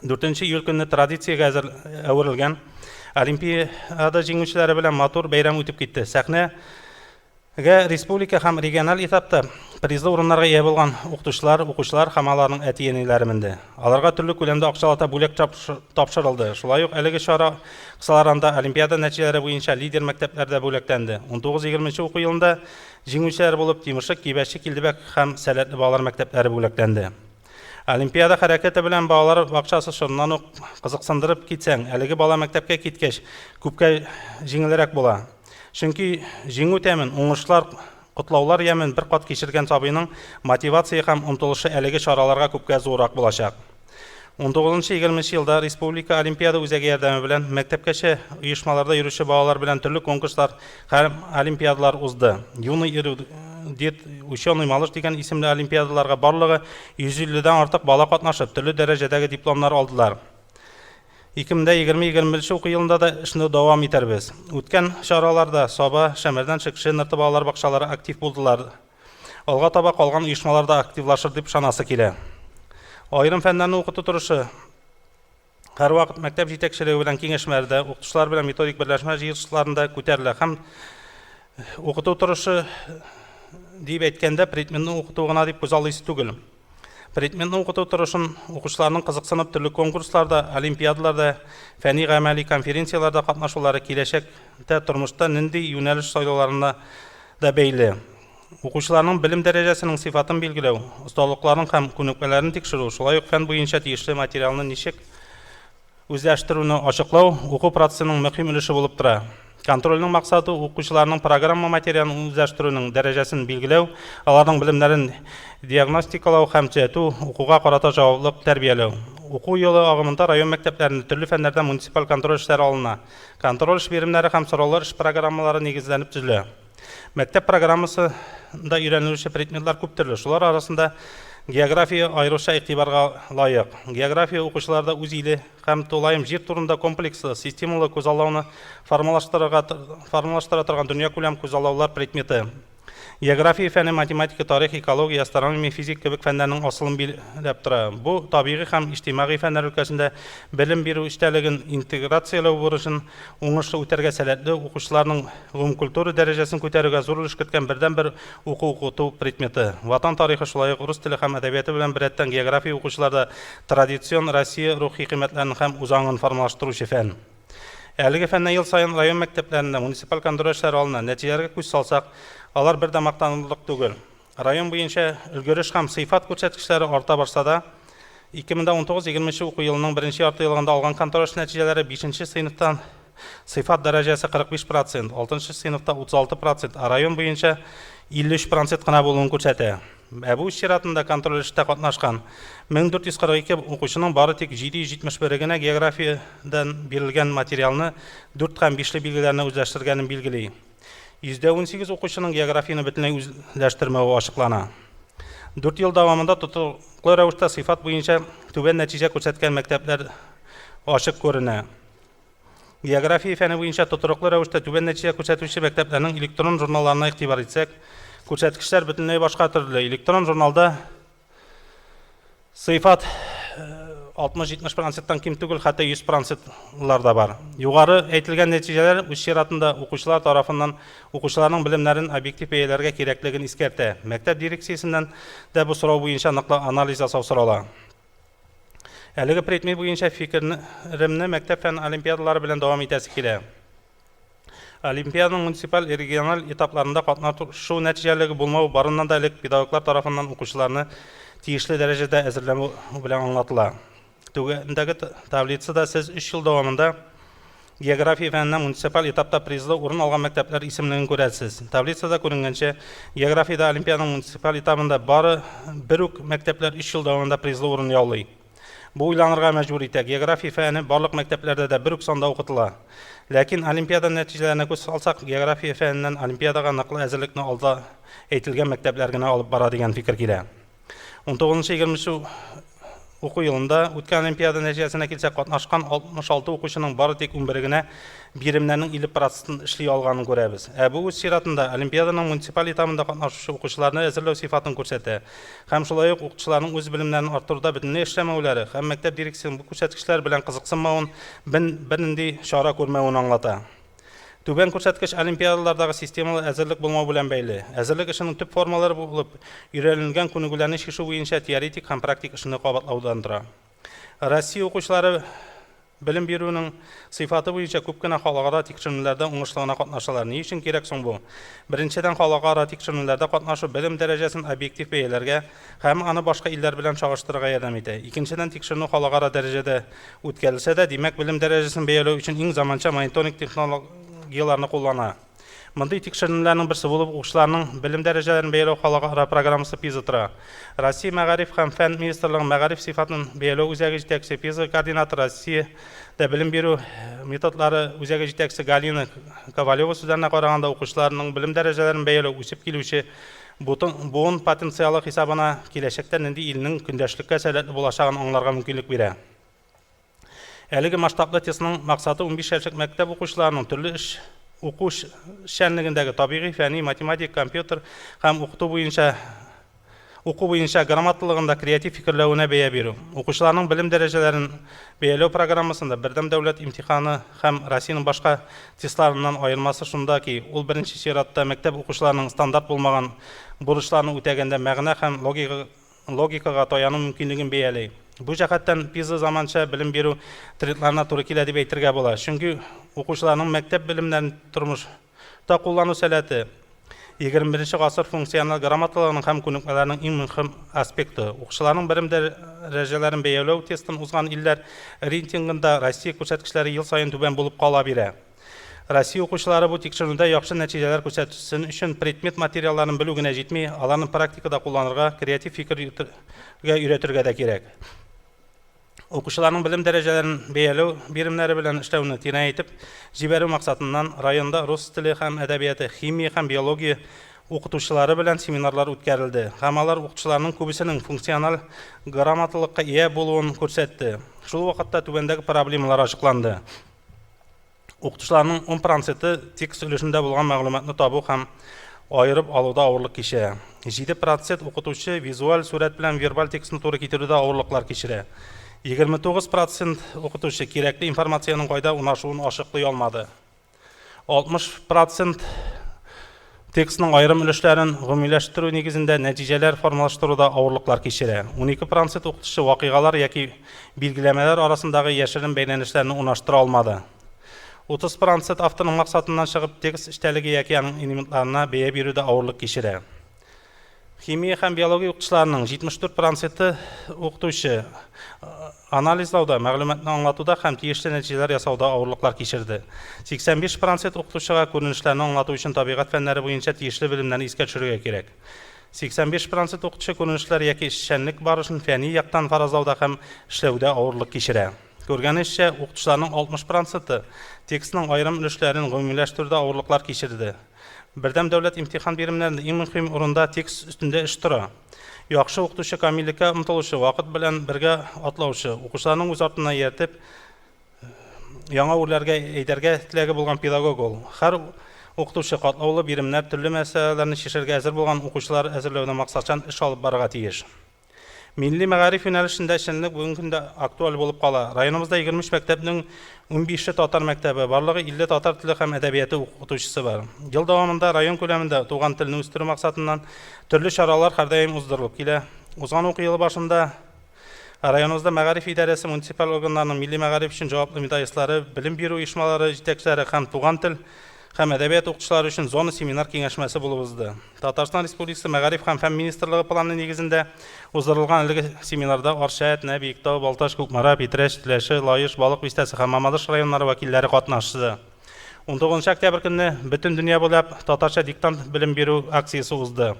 C: 4 июль көнне традициягә әзер әверелгән Олимпиада җиңүчеләре белән матур бәйрәм үтеп китте. Сәхнәгә республика һәм региональ этапта призлы урыннарга ия булган укытучылар, укучылар һәм аларның әти-әниләре менде. Аларга төрле күләмдә акчалата бүләк тапшырылды. Шулай ук әлеге чара кысаларында олимпиада нәтиҗәләре буенча лидер мәктәпләр дә бүләкләнде. 19-20 уку елында җиңүчеләр булып Тимершык, Кибәче, Килдебәк һәм Сәләтле балалар мәктәпләре бүләкләнде. Олимпиада хәрәкәте белән балалар бакчасы чорыннан ук кызыксындырып китсәң, әлеге бала мәктәпкә киткәч, күпкә җиңелрәк була. Чөнки җиңү тәмен, уңышлар, котлаулар ямен бер кат кичергән сабыйның мотивация һәм омтылышы әлеге чараларга күпкә зуррак булачак. 19-20 елда Республика олимпиада үзәге ярдәме белән мәктәпкәчә оешмаларда йөрүче балалар белән төрле конкурслар һәм олимпиадалар узды. Юный эрудит, ученый малыш дигән исемле олимпиадаларга барлыгы 150 дән артык бала катнашып, төрле дәрәҗәдәге дипломнар алдылар. 2020-21 уку елында да эшне дәвам итәрбез. Үткән чараларда Саба, Шәмәрдән, Шекше, Нырты балалар бакчалары актив булдылар. Алга таба калган оешмалар да активлашыр дип ышанасы килә. Аерым фәннәрне укыту торышы һәрвакыт мәктәп җитәкчелеге белән киңәшмәләрдә, укытучылар белән методик берләшмә җыелышларында күтәрелә һәм укыту торышы дип әйткәндә предметны укыту гына дип күзаллыйсы түгел. Предметны укыту торышын укучыларның кызыксынып төрле конкурсларда, олимпиадаларда, фәнни-гамәли конференцияләрдә катнашулары киләчәктә тормышта нинди юнәлеш сайлауларына да бәйле. Укучыларның белем дәрәҗәсенең сыйфатын билгеләү, осталыкларын һәм күнекмәләрен тикшерү, шулай ук фән буенча тиешле материалны ничек үзләштерүне ачыклау уку процессының мөһим өлеше булып тора. Контрольнең максаты укучыларның программа материалын үзләштерүнең дәрәҗәсен билгеләү, аларның белемнәрен диагностикалау һәм төзәтү, укуга карата җаваплылык тәрбияләү. Уку елы агымында район мәктәпләрендә төрле фәннәрдән муниципаль контроль эшләре алына. Контроль эш биремнәре һәм сораулар эш программалары нигезләнеп төзелә. Мәктәп программасында өйрәнелүче предметлар күп төрле. Шулар арасында география аеруча игътибарга лаек. География укучыларда үз иле һәм тулаем җир турында комплекслы, системалы күзаллауны формалаштырырга формалаштыра торган дөньякүләм күзаллаулар предметы. География фәне математика, тарих, экология, астрономия, физик кебек фәннәрнең асылын билгеләп тора. Бу табигый һәм иҗтимагый фәннәр өлкәсендә белем бирү эчтәлеген интеграцияләү бурычын уңышлы үтәргә сәләтле укучыларның гомумкультура дәрәҗәсен күтәрүгә зур өлеш керткән бердәнбер уку-укыту предметы. Ватан тарихы, шулай ук рус теле һәм әдәбияты белән беррәттән география укучыларда традицион Россия рухи кыйммәтләрен һәм үзаңын формалаштыручы фән. Әлеге фәннән ел саен район мәктәпләрендә муниципаль контроль эшләре алына. Нәтиҗәләргә күз салсак, алар бер дә мактанырлык түгел. Район буенча өлгереш һәм сыйфат күрсәткечләре арта барса да, 2019-20 уку елының беренче яртыеллыгында алган контроль эш нәтиҗәләре бишенче сыйныфтан сыйфат дәрәҗәсе 45 процент, алтынчы сыйныфта 36 процент, ә район буенча 53 процент кына булуын күрсәтә. Ә бу үз чиратында контроль эштә катнашкан 1442 укучының бары тик 771 генә географиядән бирелгән материалны дүрт һәм бишле билгеләрне үзләштергәнен билгели. 18% укучының географияне бөтенләй үзләштермәве ачыклана. Дүрт ел дәвамында тотрыклы рәвештә сыйфат буенча түбән нәтиҗә күрсәткән мәктәпләр ачык күренә. География фәне буенча тотрыклы рәвештә түбән нәтиҗә күрсәтүче мәктәпләрнең электрон журналларына игътибар итсәк, күрсәткечләр бөтенләй башка төрле. Электрон журналда сыйфат 60-70 проценттан ким түгел, хәтта 100 процентлар да бар. Югары әйтелгән нәтиҗәләр үз чиратында укучылар тарафыннан укучыларның белемнәрен объектив бәяләргә кирәклеген искәртә. Мәктәп дирекциясеннән дә бу сорау буенча ныклы анализ ясау сорала. Әлеге предмет буенча фикеремне мәктәп фән олимпиадалары белән дәвам итәсе килә. Олимпиаданың муниципаль, региональ этапларында катнашу нәтиҗәлелеге булмау барыннан да элек педагоглар тарафыннан укучыларны тиешле дәрәҗәдә әзерләмәү белән аңлатыла. Түбәндәге таблицада сез өч ел дәвамында география фәненнән муниципаль этапта призлы урын алган мәктәпләр исемлеген күрәсез. Таблицада күренгәнчә, географиядә олимпиаданың муниципаль этабында бары бер үк мәктәпләр өч ел дәвамында призлы урын яулый. Бу уйланырга мәҗбүр итә, география фәне барлык мәктәпләрдә дә бер үк санда укытыла. Ләкин олимпиада нәтиҗәләренә күз салсак, география фәненнән олимпиадага ныклы әзерлекне алда әйтелгән мәктәпләр генә алып бара дигән фикер килә. 19-20 уку елында үткән олимпиада нәтиҗәсенә килсәк, катнашкан 66 укучының бары тик 11 генә биремнәрнең 50 процентын эшли алганын күрәбез. Ә бу үз чиратында олимпиаданың муниципаль этабында катнашучы укучыларны әзерләү сыйфатын күрсәтә. Һәм шулай ук укытучыларның үз белемнәрен арттыруда бөтенләй эшләмәүләре һәм мәктәп дирекциясенең бу күрсәткечләр белән кызыксынмавын, бернинди чара күрмәвен аңлата. Түбән күрсәткеч олимпиадалардагы системалы әзерлек булмау белән бәйле. Әзерлек эшенең төп формалары булып, өйрәнелгән күнегүләрне чишү буенча теоретик һәм практик эшне кабатлаудан тора. Россия укучылары белем бирүнең сыйфаты буенча күп кенә халыкара тикшеренүләрдә уңышлы гына катнашалар. Ни өчен кирәк соң бу? Беренчедән, халыкара тикшеренүләрдә катнашу белем дәрәҗәсен объектив бәяләргә һәм аны башка илләр белән чагыштырырга ярдәм итә. Икенчедән, тикшеренү халыкара дәрәҗәдә үткәрелсә дә, димәк, белем дәрәҗәсен бәяләү өчен иң заманча мониторинг технологияләрне куллана. Мондый тикшеренүләрнең берсе булып укучыларның белем дәрәҗәләрен бәяләү халыкара программасы PISA тора. Россия Мәгариф һәм фән министрлыгының мәгариф сыйфатын бәяләү үзәге җитәкчесе, PISA координаторы, Россиядә белем бирү методлары үзәге җитәкчесе Галина Ковалева сүзләренә караганда, укучыларның белем дәрәҗәләрен бәяләү үсеп килүче буын потенциалы хисабына киләчәктә нинди илнең көндәшлеккә сәләтле булачагын аңларга мөмкинлек бирә. Әлеге масштаблы тестның максаты 15 яшьлек мәктәп укучыларының төрле эш уку эшчәнлегендәге табигый, фәнни, математик, компьютер һәм укыту буенча уку буенча грамоталыгында креатив фикерләвенә бәя бирү. Укучыларның белем дәрәҗәләрен бәяләү программасында бердәм дәүләт имтиханы һәм Россиянең башка тестларыннан аермасы шунда ки, ул беренче чиратта мәктәп укучыларының стандарт булмаган бурычларны үтәгәндә мәгънә һәм логика логикага таяну мөмкинлеген бәяли. Бу җәһәттән PISA заманча белем бирү трендларына туры килә дип әйтергә була. Чөнки укучыларның мәктәп белемнәрен тормышта куллану сәләте, 21 гасыр функциональ грамоталыгының һәм күнекмәләренең иң мөһим аспекты. Укучыларның белем дәрәҗәләрен бәяләү тестын узган илләр рейтингында Россия күрсәткечләре ел саен түбән булып кала бирә. Россия укучылары бу тикшеренүдә яхшы нәтиҗәләр күрсәтсен өчен предмет материалларын белү генә җитми, аларны практикада кулланырга, креатив фикер йөртергә өйрәтергә дә кирәк. Укучыларның белем дәрәҗәләрен бәяләү биремнәре белән эшләүне тирәнәйтеп җибәрү максатыннан районда рус теле һәм әдәбияты, химия һәм биология укытучылары белән семинарлар үткәрелде һәм алар укытучыларның күбесенең функциональ грамоталыкка ия булуын күрсәтте. Шул вакытта түбәндәге проблемалар ачыкланды. Укытучыларның 10 проценты текст өлешендә булган мәгълүматны табу һәм аерып алуда авырлык кичерә. 7 процент укытучы визуаль сурәт белән вербаль текстны туры китерүдә авырлыклар кичерә. 29 процент укытучы кирәкле информациянең кайда урнашуын ачыклый алмады. 60 процент текстның аерым өлешләрен гомумиләштерү нигезендә нәтиҗәләр формалаштыруда авырлыклар кичерә. 12 процент укытучы вакыйгалар яки билгеләмәләр арасындагы яшерен бәйләнешләрне урнаштыра алмады. 30 процент авторның максатыннан чыгып текст эчтәлеге яки аның элементларына бәя бирүдә авырлык кичерә. Химия һәм биология укытучыларының 74 проценты укытучы. анализлауда, мәгълүматны аңлатуда һәм тиешле нәтиҗәләр ясауда авырлыклар кичерде. 85 процент укытучыга күренешләрне аңлату өчен табигать фәннәре буенча тиешле белемнәрне искә төшерергә кирәк. 85 процент укытучы күренешләр яки эшчәнлек барышын фәнни яктан фаразлауда һәм эшләүдә авырлык кичерә. Күргәнегезчә, укытучыларның 60 проценты текстның аерым өлешләрен гомумиләштерүдә авырлыклар кичерде. Бердәм дәүләт имтихан биремнәрендә иң мөһим урында текст өстендә эш тора. Яхшы укытучы камиллеккә омтылучы, вакыт белән бергә атлаучы, укучыларның үз артыннан ияртеп, яңа үрләргә әйдәргә теләге булган педагог ул. Һәр укытучы катлаулы биремнәр, төрле мәсьәләләрне чишәргә әзер булган укучылар әзерләүдә максатчан эш алып барырга тиеш. Милли мәгариф юнәлешендә эшчәнлек бүгенге көндә актуаль булып кала. Районыбызда 23 мәктәпнең 15-е татар мәктәбе, барлыгы 50 татар теле һәм әдәбияты укытучысы бар. Ел дәвамында район күләмендә туган телне үстерү максатыннан төрле чаралар һәрдаим уздырылып килә. Узган уку елы башында районыбызда мәгариф идарәсе муниципаль органнарының милли мәгариф өчен җаваплы методистлары, белем бирү оешмалары җитәкчеләре һәм туган тел һәм әдәбият укытучылары өчен зона семинар киңәшмәсе булып узды. Татарстан Республикасы Мәгариф һәм фән министрлыгы планы нигезендә уздырылган әлеге семинарда Арча, Әтнә, Биектау, Балтач, Кукмара, Питрәч, Теләче, Лаеш, Балык Бистәсе һәм Мамадыш районнары вәкилләре катнашты. 19 октябрь көнне бөтен дөнья буйлап Татарча диктант белем бирү акциясе узды.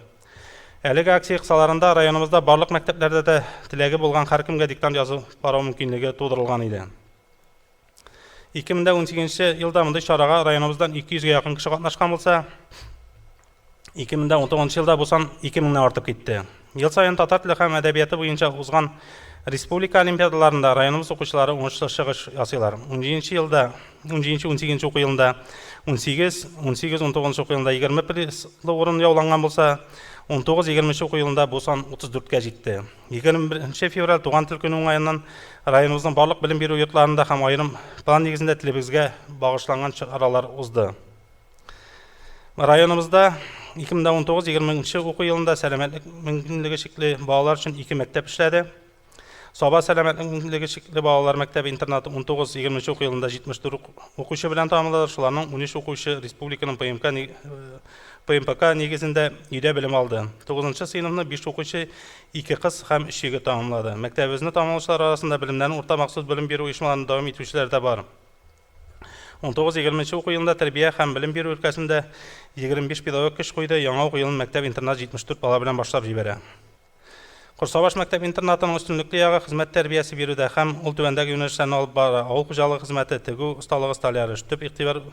C: Әлеге акция кысаларында районыбызда барлык мәктәпләрдә дә теләге булган һәркемгә диктант язып карау мөмкинлеге тудырылган иде. 2018 елда мондый чарага районыбыздан 200 гә якын кеше катнашкан булса, 2019 елда бу сан 2000 нән артып китте. Ел саен татар теле һәм әдәбияты буенча узган республика олимпиадаларында районыбыз укучылары уңышлы чыгыш ясыйлар. 17 елда, 17-18 уку елында 18, 18-19 уку елында 20 призлы урын яуланган булса, 19-20 уку елында бу сан 34 кә җитте. 21 февраль Туган тел көне уңаеннан районыбызның барлык белем бирү йортларында һәм аерым план нигезендә телебезгә багышланган чаралар узды. Районыбызда 2019-20 уку елында сәламәтлек мөмкинлеге чикле балалар өчен ике мәктәп эшләде. Саба сәламәтлек мөмкинлеге чикле балалар мәктәбе интернаты 19-20 уку елында 74 укучы белән тәмамлады. Шуларның 13 укучы республиканың ПМК ПМПК нигезендә өйдә белем алды. 9 сыйныфны 5 укучы, 2 кыз һәм 3 егет тәмамлады. Мәктәбебезне тәмамлаучылар арасында белемнәрен урта махсус белем бирү оешмаларында дәвам итүчеләр дә бар. 19-20 уку елында тәрбия һәм белем бирү өлкәсендә 25 педагог көч куйды, яңа уку елын мәктәп-интернат 74 бала белән башлап җибәрә. Корсабаш мәктәп-интернатының өстенлекле ягы хезмәт тәрбиясе бирүдә һәм ул түбәндәге юнәлешләрне алып бара, авыл хуҗалыгы хезмәте, тегү осталыгы, столяр эш. Төп игътибар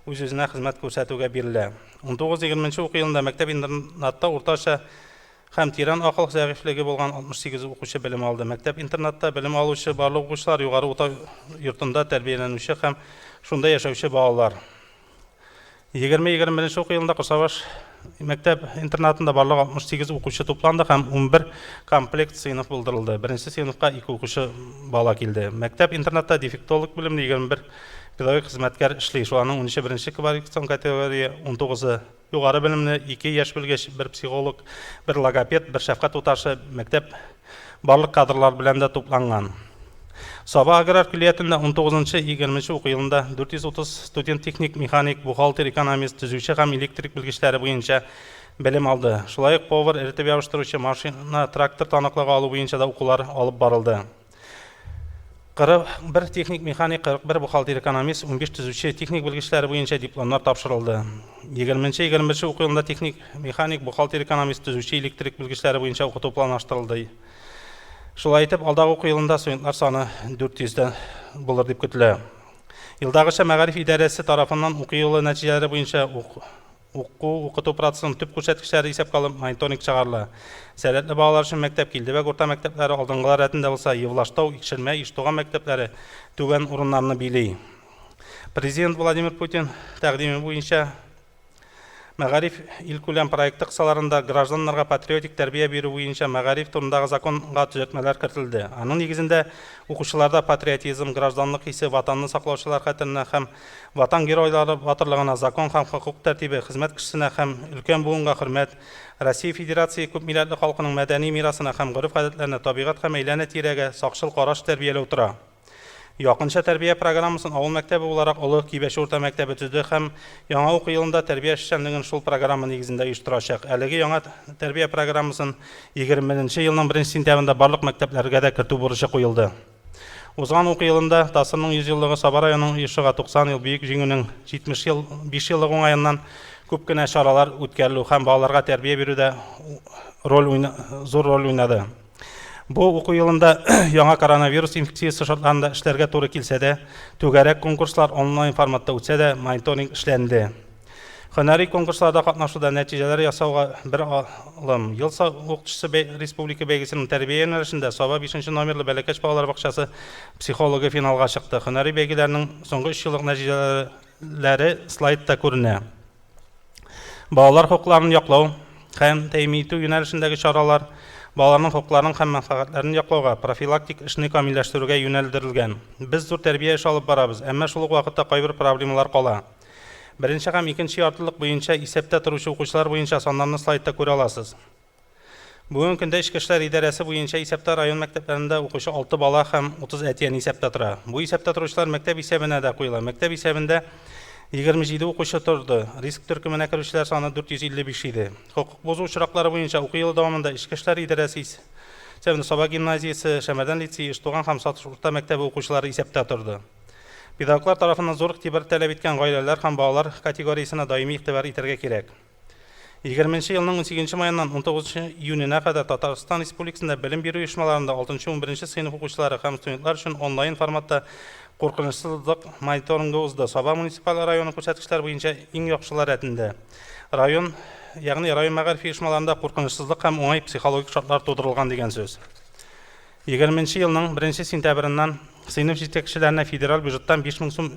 C: үз-үзенә хезмәт күрсәтүгә бирелә. 19-20 уку елында мәктәп-интернатта уртача һәм тирән акыл зәгыйфьлеге булган 68 укучы белем алды. Мәктәп-интернатта белем алучы барлык укучылар югары уку йортында тәрбияләнүче һәм шунда яшәүче балалар. 20-21 уку елында Корсабаш мәктәп интернатында барлыгы 68 укучы тупланды һәм 11 комплект сыйныф булдырылды. Беренче сыйныфка 2 укучы бала килде. Мәктәп интернатта дефектолог белемле 21 педагогик хезмәткәр эшли. Шуларның 13-е беренче квалификацион категория, 19-ы югары белемле, 2 яшь белгеч, бер психолог, бер логопед, бер шәфкать туташы, мәктәп барлык кадрлар белән дә тупланган. Саба аграр көллиятендә 19-20 уку елында 430 студент техник, механик, бухгалтер, экономист, төзүче һәм электрик белгечләре буенча белем алды. Шулай ук повар, эретеп ябыштыручы, машина, трактор таныклыгы алу буенча да укулар алып барылды. 41 техник-механик, 41 бухгалтер-экономист, 15 төзүче техник белгечләре буенча дипломнар тапшырылды. 20-21 уку елында техник, механик, бухгалтер-экономист, төзүче электрик белгечләре буенча укыту планлаштырылды. Шулай итеп, алдагы уку елында студентлар саны 400 дә булыр дип көтелә. Елдагыча мәгариф идарәсе тарафыннан уку елы нәтиҗәләре буенча уку, укыту процессының төп күрсәткечләре исәпкә алып мониторинг чыгарыла. Сәләтле балалар өчен мәктәп Килдебәк урта мәктәпләре алдынгылар рәтендә булса, Евлаштау, Икшермә, Иштуган мәктәпләре түбән урыннарны били. Президент Владимир Путин тәкъдиме буенча Мәгариф илкүләм проекты кысаларында гражданнарга патриотик тәрбия бирү буенча Мәгариф турындагы законга төзәтмәләр кертелде. Аның нигезендә укучыларда патриотизм, гражданлык хисе, Ватанны саклаучылар хәтеренә һәм Ватан геройлары батырлыгына, закон һәм хокук тәртибе, хезмәт кешесенә һәм өлкән буынга хөрмәт, Россия Федерация күпмилләтле халкының мәдәни мирасына һәм гореф-гадәтләренә, табигать һәм әйләнә-тирәгә сакчыл караш тәрбияләү тора. Якынча тәрбия программасын авыл мәктәбе буларак Олы Кибәче урта мәктәбе төзеде һәм яңа уку елында тәрбия эшчәнлеген шул программа нигезендә оештырачак. Әлеге яңа тәрбия программасын 20 нче елның беренче сентябрендә барлык мәктәпләргә дә кертү бурычы куелды. Узган уку елында ТАССРның 100 еллыгы, Саба районының оешуга 90 ел, Бөек Җиңүнең 75 еллыгы уңаеннан күп кенә чаралар үткәрелү һәм балаларга тәрбия бирүдә роль зур роль уйнады. Бу уку елында яңа коронавирус инфекциясе шартларында эшләргә туры килсә дә, түгәрәк конкурслар онлайн форматта үтсә дә, мониторинг эшләнде. Һөнәри конкурсларда катнашуда нәтиҗәләр ясауга бер алым. Ел укытучысы республика бәйгесенең тәрбия юнәлешендә Саба 5 нче номерлы Бәләкәч балалар бакчасы психологы финалга чыкты. Һөнәри бәйгеләрнең соңгы өч еллык нәтиҗәләре слайдта күренә. Балалар хокукларын яклау һәм тәэмин итү юнәлешендәге чаралар балаларның хокукларын һәм мәнфәгатьләрен яклауга, профилактик эшне камилләштерүгә юнәлдерелгән. Без зур тәрбия эше алып барабыз, әмма шул ук вакытта кайбер проблемалар кала. Беренче һәм икенче яртылык буенча исәптә торучы укучылар буенча саннарны слайдта күрә аласыз. Бүгенге көндә Эчке эшләр идарәсе буенча исәптә район мәктәпләрендә укучы 6 бала һәм 30 әти-әни исәптә тора. Бу исәптә торучылар мәктәп исәбенә дә куела. Мәктәп исәбендә 27 укучы торды. Риск төркеменә керүчеләр саны 455 иде. Хокук бозу очраклары буенча уку елы дәвамында Эчке эшләр идарәсе исәбендә Саба гимназиясе, Шәмәрдән лицее, Иштуган һәм Сатыш урта мәктәбе укучылары исәптә торды. Педагоглар тарафыннан зур игътибар таләп иткән гаиләләр һәм балалар категориясенә даими игътибар итәргә кирәк. Егерменче елның унсигезенче маеннан унтугызынчы июненә кадәр Татарстан Республикасында белем бирү оешмаларында алтынчы-унберенче сыйныф укучылары һәм студентлар өчен онлайн форматта куркынычсызлык мониторингы узды. Саба муниципаль районы күрсәткечләр буенча иң яхшылар рәтендә. Район, ягъни район мәгариф оешмаларында куркынычсызлык һәм уңай психологик шартлар тудырылган дигән сүз. Егерменче елның беренче сентябреннән сыйныф җитәкчеләренә федераль бюджеттан 5000 сум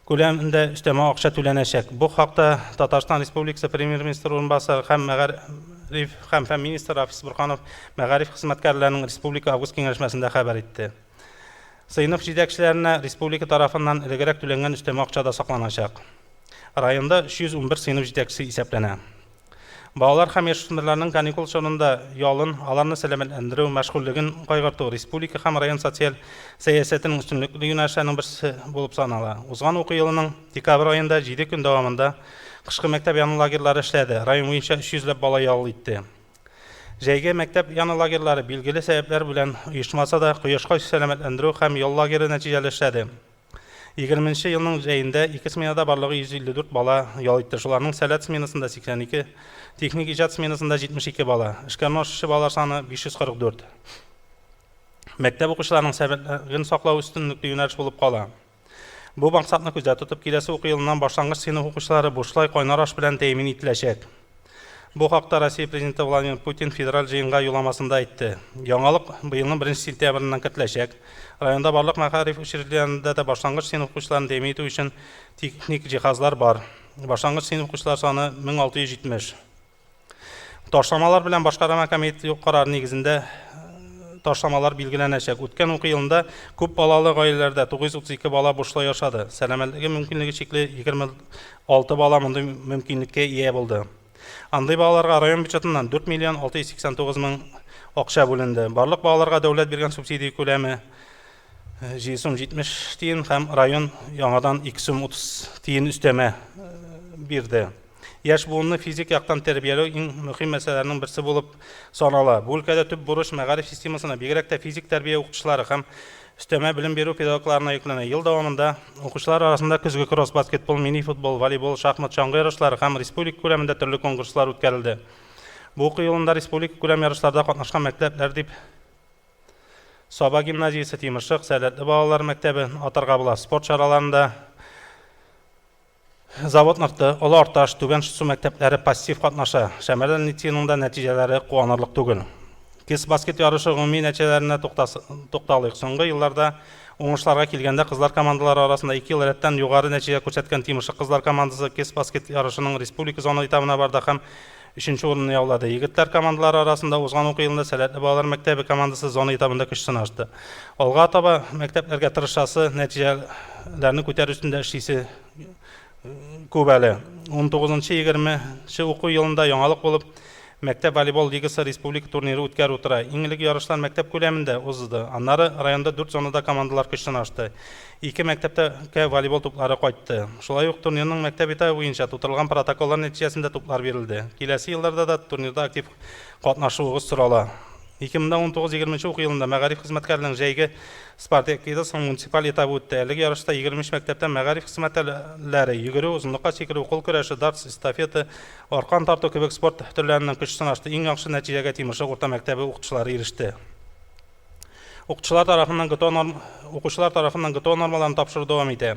C: күләмендә өстәмә акча түләнәчәк. Бу хакта Татарстан Республикасы Премьер-министры урынбасары һәм мәгариф һәм фән министры Рафис Борһанов мәгариф хезмәткәрләренең республика август киңәшмәсендә хәбәр итте. Сыйныф җитәкчеләренә республика тарафыннан элегрәк түләнгән өстәмә акча да сакланачак. Районда 311 сыйныф җитәкчесе исәпләнә. Балалар һәм яшүсмерләрнең каникул чорында ялын, аларны сәламәтләндерү, мәшгульлеген кайгырту республика һәм район социаль сәясәтенең өстенлекле юнәлешләренең берсе булып санала. Узган уку елының декабрь аенда җиде көн дәвамында кышкы мәктәп яны лагерьлары эшләде, район буенча 300 ләп бала ял итте. Җәйге мәктәп яны лагерьлары билгеле сәбәпләр белән оешмаса да, Кояшкай сәламәтләндерү һәм ял лагере нәтиҗәле эшләде. Егерменче елның җәендә ике сменада барлыгы 154 бала ял итте. Шуларның Сәләт сменасында 82, техник иҗат сменасында 72 бала. Эшкә урнашучы балалар саны 544. Мәктәп укучыларының сәламәтлеген саклау өстенлекле юнәлеш булып кала. Бу максатны күздә тотып, киләсе уку елыннан башлангыч сыйныф укучылары бушлай кайнар аш белән тәэмин ителәчәк. Бу хакта Россия Президенты Владимир Путин Федераль җыенга юлламасында әйтте. Яңалык быелның беренче сентябреннән кертеләчәк. Районда барлык мәгариф учреждениеләрендә дә башлангыч сыйныф укучыларын тәэмин итү өчен техник җиһазлар бар. Башлангыч сыйныф укучылар саны 1670. Ташламалар белән башкарма комитет карары нигезендә ташламалар билгеләнәчәк. Үткән уку елында күп балалы гаиләләрдә 932 бала бушлай ашады. Сәламәтлеге мөмкинлеге чикле 26 бала мондый мөмкинлеккә ия булды. Андый балаларга район бюджетыннан 4 миллион 689 мең акча бүленде. Барлык балаларга дәүләт биргән субсидия күләме 7 сум 70 тиен һәм район яңадан 2 сум 30 тиен өстәмә бирде. Яшь буынны физик яктан тәрбияләү иң мөһим мәсьәләләрнең берсе булып санала. Бу өлкәдә төп бурыч мәгариф системасына, бигрәк тә физик тәрбия укытучылары һәм өстәмә белем бирү педагогларына йөкләнә. Ел дәвамында укучылар арасында көзге кросс, баскетбол, мини-футбол, волейбол, шахмат, чаңгы ярышлары һәм республика күләмендә төрле конкурслар үткәрелде. Бу уку елында республика күләм ярышларда катнашкан мәктәпләр дип Саба гимназиясе, Тимершык, Сәләтле балалар мәктәбе атарга була. Спорт чараларында Завод Нырты, Олы Арташ, Түбән Шытсу мәктәпләре пассив катнаша. Шәмәрдән лицееның да нәтиҗәләре куанырлык түгел. Кес баскет ярышы гомуми нәтиҗәләренә тукталыйк. Соңгы елларда уңышларга килгәндә, кызлар командалары арасында ике ел рәттән югары нәтиҗә күрсәткән Тимершык кызлар командасы кес баскет ярышының республика зона этабына барды һәм өченче урынны яулады. Егетләр командалары арасында узган уку елында Сәләтле балалар мәктәбе командасы зона этабында көч сынашты. Алга таба мәктәпләргә тырышасы, нәтиҗәләрне күтәрү өстендә эшлисе күп әле. 19-20 уку елында яңалык булып Мәктәп волейбол лигасы республика турниры үткәрү тора. Иң элек ярышлар мәктәп күләмендә узды. Аннары районда дүрт зонада командалар көч сынашты. Ике мәктәптә волейбол туплары кайтты. Шулай ук турнирның мәктәп этабы буенча тутырылган протоколлар нәтиҗәсендә туплар бирелде. Киләсе елларда да турнирда актив катнашуыгыз сорала. 2019-20 уку елында мәгариф хезмәткәренең җәйге спартакиадасының муниципаль этабы үтте. Әлеге ярышта 23 мәктәптән мәгариф хезмәткәрләре йөгерү, озынлыкка сикерү, кул көрәше, дартс, эстафета, аркан тарту кебек спорт төрләреннән көч сынашты. Иң яхшы нәтиҗәгә Тимершык урта мәктәбе укытучылары иреште. Укытучылар тарафыннан ГТО норм укучылар тарафыннан ГТО нормаларын тапшыру дәвам итә.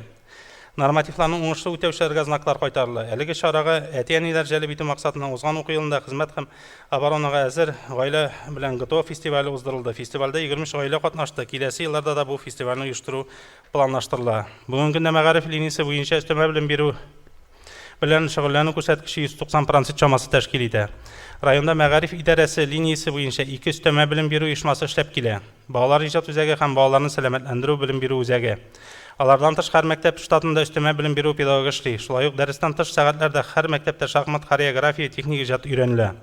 C: Нормативларны уңышлы үтәүчеләргә знаклар кайтарыла. Әлеге чарага әти-әниләр җәлеп итү максатыннан узган уку елында Хезмәт һәм оборонага әзер гаилә белән ГТО фестивале уздырылды. Фестивальдә 23 гаилә катнашты. Киләсе елларда да бу фестивальне оештыру планлаштырыла. Бүгенге көндә мәгариф линиясе буенча өстәмә белем бирү белән шөгыльләнү күрсәткече 190 процент чамасы тәшкил итә. Районда мәгариф идарәсе линиясе буенча ике өстәмә белем бирү оешмасы эшләп килә. Балалар иҗат үзәге һәм балаларны сәламәтләндерү белем бирү үзәге. Алардан тыш һәр мәктәп штатында өстәмә белем бирү педагогы эшли. Шулай ук дәрестән тыш сәгатьләрдә һәр мәктәптә шахмат, хореография, техник иҗат өйрәнелә.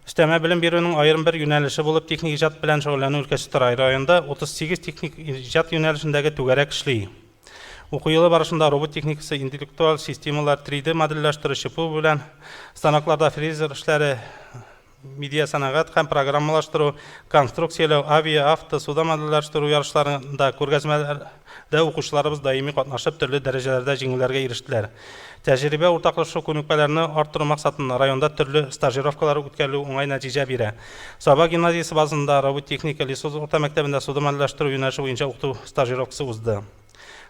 C: Өстәмә белем бирүнең аерым бер юнәлеше булып техник иҗат белән шөгыльләнү өлкәсе тора. Районда 38 техник иҗат юнәлешендәге түгәрәк эшли. Уку елы барышында робот техникасы, интеллектуаль системалар, 3D модельләштерү, ЧПУ белән станокларда фрезер эшләре, медиасәнәгать һәм программалаштыру, конструкцияләү, авиа, авто, суда модельләштерү ярышларында, күргәзмәләрдә укучыларыбыз даими катнашып, төрле дәрәҗәләрдә җиңүләргә ирештеләр. Тәҗрибә уртаклашу күнекмәләрне арттыру максатыннан районда төрле стажировкалар үткәрелү уңай нәтиҗә бирә. Саба гимназиясе базасында робот техника, Лесоз урта мәктәбендә суда модельләштерү юнәлеше буенча укыту стажировкасы узды.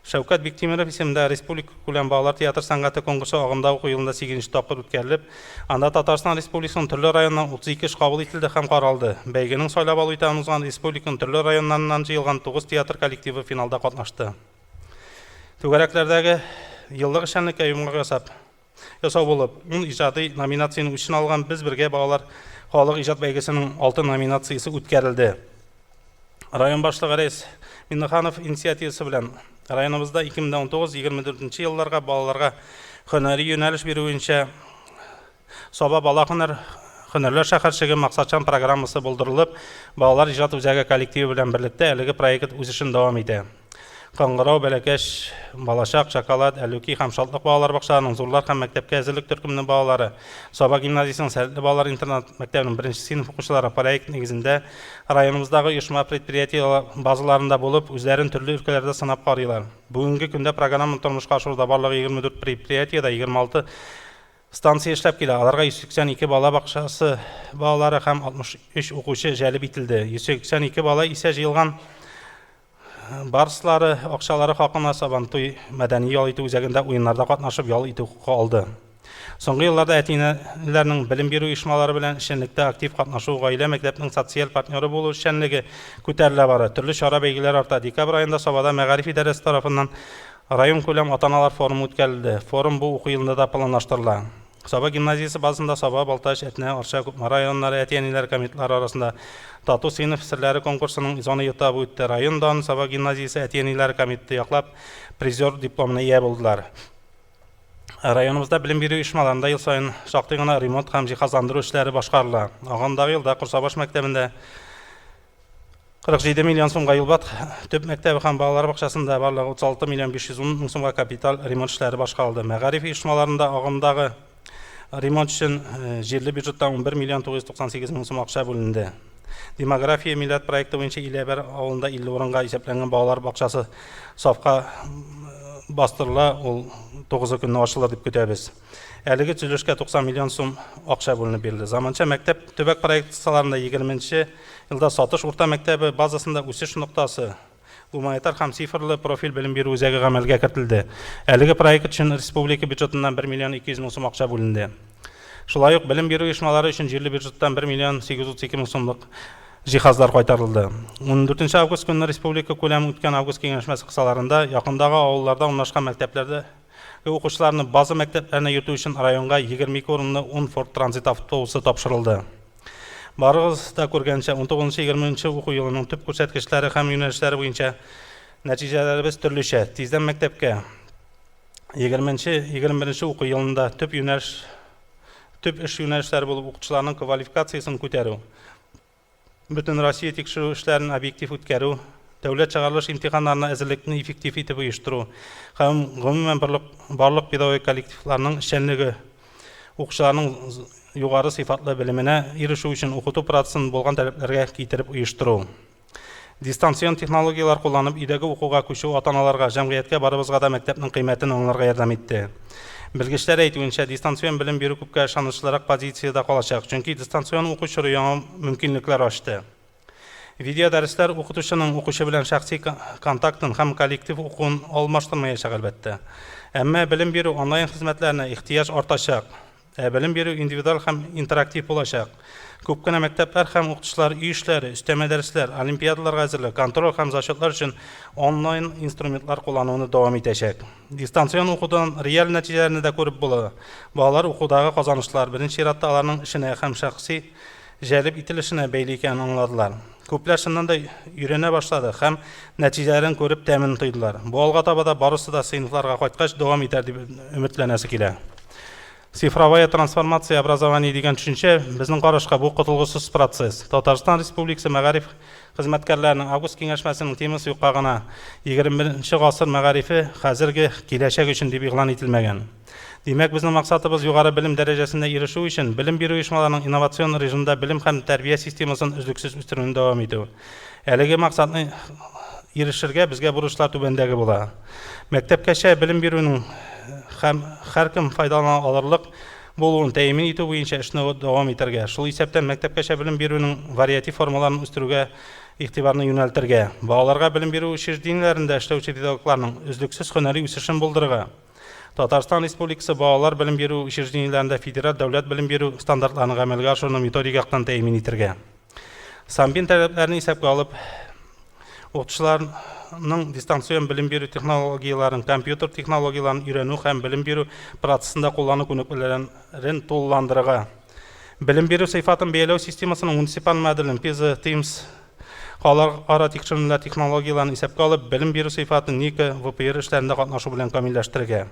C: Шәүкәт Биктимеров исемендә республикакүләм балалар театр сәнгате конкурсы агымдагы уку елында сигезенче тапкыр үткәрелеп, анда Татарстан Республикасының төрле районыннан 32 эш кабул ителде һәм каралды. Бәйгенең сайлап алу этабын узган республиканың төрле районнарыннан җыелган тугыз театр коллективы финалда катнашты. Түгәрәкләрдәге еллык эшчәнлеккә йомгак ясап, ясау булып, ун иҗади номинацияне үз эченә алган Без бергә балалар халык иҗат бәйгесенең алты номинациясе үткәрелде. Район башлыгы Рәис Миннеханов инициативасы белән районыбызда 2019-24 елларга балаларга һөнәри юнәлеш бирү буенча Саба бала һөнәр һөнәрләр шәһәрчеге максатчан программасы булдырылып, балалар иҗат үзәге коллективы белән берлектә әлеге проект үз эшен дәвам итә. Кыңгырау, Бәләкәч, Балачак, Шоколад, Әллүки һәм Шатлык балалар бакчаларының зурлар һәм мәктәпкә әзерлек төркеменең балалары, Саба гимназиясенең сәләтле балалар интернат мәктәбенең беренче сыйныф укучылары проект нигезендә районыбыздагы оешма-предприятие базаларында булып, үзләрен төрле өлкәләрдә сынап карыйлар. Бүгенге көндә программаны тормышка ашыруда барлыгы 24 предприятиедә 26 станция эшләп килә. Аларга 182 бала бакчасы балалары һәм 63 укучы җәлеп ителде. 182 бала исә җыелган Барслары акчалары хакына Сабантуй мәдәни ял итү үзәгендә уеннарда катнашып ял итү хокукы алды. Соңгы елларда әти-әниләрнең белем бирү оешмалары белән эшчәнлектә актив катнашу, гаилә мәктәпнең социаль партнеры булу эшчәнлеге күтәрелә бара. Төрле чара-бәйгеләр арта. Декабрь аенда Сабада мәгариф идарәсе тарафыннан районкүләм ата-аналар форумы үткәрелде. Форум бу уку елында да планлаштырыла. Саба гимназиясе базасында Саба, Балтач, Әтнә, Арча, Кукмара районнары әти-әниләр комитетлары арасында Тату сыйныф серләре конкурсының зона этабы үтте. Район данын Саба гимназиясе әти-әниләр комитеты яклап, призер дипломына ия булдылар. Районыбызда белем бирү оешмаларында ел саен шактый гына ремонт һәм җиһазландыру эшләре башкарыла. Агымдагы елда Корсабаш мәктәбендә 47 миллион сумга Юлбат төп мәктәбе һәм балалар бакчасында барлыгы 36 миллион 510 мең сумга капиталь ремонт эшләре башкарылды. Мәгариф оешмаларында агымдагы ремонт өчен җирле бюджеттан 11 миллион 998 мең сум акча бүленде. Демография милләт проекты буенча Иләбәр авылында 50 урынга исәпләнгән балалар бакчасы сафка бастырыла, ул 9 көнне ачылыр дип көтәбез. Әлеге төзелешкә 90 миллион сум акча бүленеп бирелде. Заманча мәктәп төбәк проекты кысаларында 20 нче елда Сатыш урта мәктәбе базасында үсеш ноктасы, гуманитар һәм цифрлы профиль белем бирү үзәге гамәлгә кертелде. Әлеге проект өчен республика бюджетыннан 1 миллион 200 мең сум акча бүленде. Шулай ук белем бирү оешмалары өчен җирле бюджеттан 1 миллион 832 мең сумлык җиһазлар кайтарылды. 14 август көнне республика күләм үткән август киңәшмәсе кысаларында якындагы авылларда урнашкан мәктәпләрдә Укучыларны база мәктәпләренә йөртү өчен районга 22 урынлы ун Ford Transit автобусы тапшырылды. Барыгыз да күргәнчә, 19-20 уку елының төп күрсәткечләре һәм юнәлешләре буенча нәтиҗәләребез төрлечә. Тиздән мәктәпкә 20-21 уку елында төп юнәлеш төп эш юнәлешләре булып укытучыларның квалификациясен күтәрү, Бөтенроссия тикшерү эшләрен объектив үткәрү, дәүләт чыгарылыш имтиханнарына әзерлекне эффектив итеп оештыру һәм гомумән барлык, барлык педагогик коллективларның эшчәнлеге укучыларның югары сыйфатлы белеменә ирешү өчен укыту процессын булган таләпләргә китереп оештыру. Дистанцион технологияләр кулланып өйдәге укуга күчү ата-аналарга, җәмгыятькә барыбызга да мәктәпнең кыйммәтен аңларга ярдәм итте. Белгечләр әйтүенчә, дистанцион белем бирү күпкә ышанычлырак позициядә калачак, чөнки дистанцион уку чоры яңа мөмкинлекләр ачты. Видеодәресләр укытучының укучы белән шәхси контактын һәм коллектив укуын алмаштырмаячак, әлбәттә. Әмма белем бирү онлайн хезмәтләренә ихтыяҗ артачак. Ә белем бирү индивидуаль һәм интерактив булачак. Күп кенә мәктәпләр һәм укытучылар өй эшләре, өстәмә дәресләр, олимпиадаларга әзерлек, контроль һәм зачетлар өчен онлайн инструментлар куллануны дәвам итәчәк. Дистанцион укудан реаль нәтиҗәләрне дә күреп була. Балалар укудагы казанышлар, беренче чиратта аларның эшенә һәм шәхси җәлеп ителешенә бәйле икәнен аңладылар. Күпләр чыннан да өйрәнә башлады һәм нәтиҗәләрен күреп тәмен тойдылар. Бу алга таба да барысы да сыйныфларга кайткач дәвам итәр дип өметләнәсе килә. Цифровая трансформация образования дигән төшенчә безнең карашка бу котылгысыз процесс. Татарстан Республикасы мәгариф хезмәткәрләренең август киңәшмәсенең темасы юкка гына 21 гасыр мәгарифе хәзерге киләчәк өчен дип игълан ителмәгән. Димәк, безнең максатыбыз югары белем дәрәҗәсенә ирешү өчен белем бирү оешмаларының инновацион режимда белем һәм тәрбия системасын өзлексез үстерүне дәвам итү. Әлеге максатны ирешергә безгә бурычлар түбәндәге була. Мәктәпкәчә белем бирүнең һәм һәркем файдалана алырлык булуын тәэмин итү буенча эшне дәвам итәргә, шул исәптән мәктәпкәчә белем бирүнең вариатив формаларын үстерүгә игътибарны юнәлтергә, балаларга белем бирү учреждениеләрендә эшләүче педагогларның өзлексез һөнәри үсешен булдырырга, Татарстан Республикасы балалар белем бирү учреждениеләрендә федераль дәүләт белем бирү стандартларын гамәлгә ашыруны методик яктан тәэмин итергә. СанПиН таләпләрен исәпкә алып, укытучыларның дистанцион белем бирү технологияләрен, компьютер технологияләрен өйрәнү һәм белем бирү процессында куллану күнекмәләрен тулыландырырга. Белем бирү сыйфатын бәяләү системасының муниципаль моделен PISA, TIMSS, Халыкара тикшеренүләр технологияләрен исәпкә алып, белем бирү сыйфатын НИКА, ВПР эшләрендә катнашу белән камилләштерергә.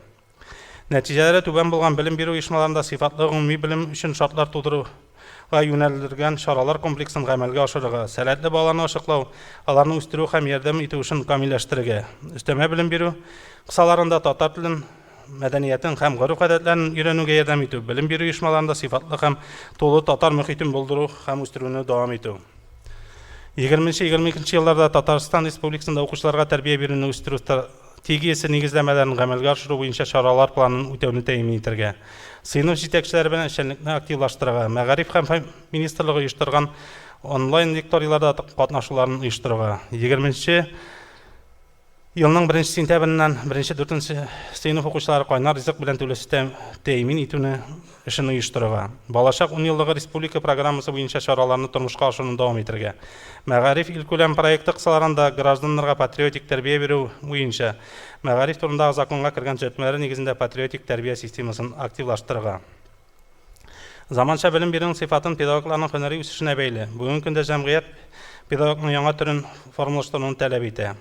C: Нәтиҗәләре түбән булган белем бирү оешмаларында сыйфатлы гомуми белем өчен шартлар тудыруга юнәлдерелгән чаралар комплексын гамәлгә ашырырга, сәләтле балаларны ачыклау, аларны үстерү һәм ярдәм итү эшен камилләштерергә, өстәмә белем бирү кысаларында татар телен, мәдәниятен һәм гореф-гадәтләрен өйрәнүгә ярдәм итү, белем бирү оешмаларында сыйфатлы һәм тулы татар мохитен булдыру һәм үстерүне дәвам итү. 20-22 елларда Татарстан Республикасында укучыларга тәрбия бирүне үстерү стратегиясе нигезләмәләрен гамәлгә ашыру буенча чаралар планын үтәүне тәэмин итәргә, сыйныф җитәкчеләре белән эшчәнлекне активлаштырырга, Мәгариф һәм фән министрлыгы оештырган онлайн-лекторийларда катнашуларын оештырырга, 20 Елның беренче сентябреннән беренче дүртенче сыйныф укучылары кайнар ризык белән түләүсез тәэмин итүне эшен оештырырга. Балачак унъеллыгы республика программасы буенча чараларны тормышка ашыруны дәвам итәргә. Мәгариф илкүләм проекты кысаларында гражданнарга патриотик тәрбия бирү буенча Мәгариф турындагы законга кергән төзәтмәләр нигезендә патриотик тәрбия системасын активлаштырырга. Заманча белем бирүнең сыйфатын педагогларның һөнәри үсешенә бәйле. Бүгенге көндә җәмгыять педагогның яңа төрен формалаштыруны таләп итә.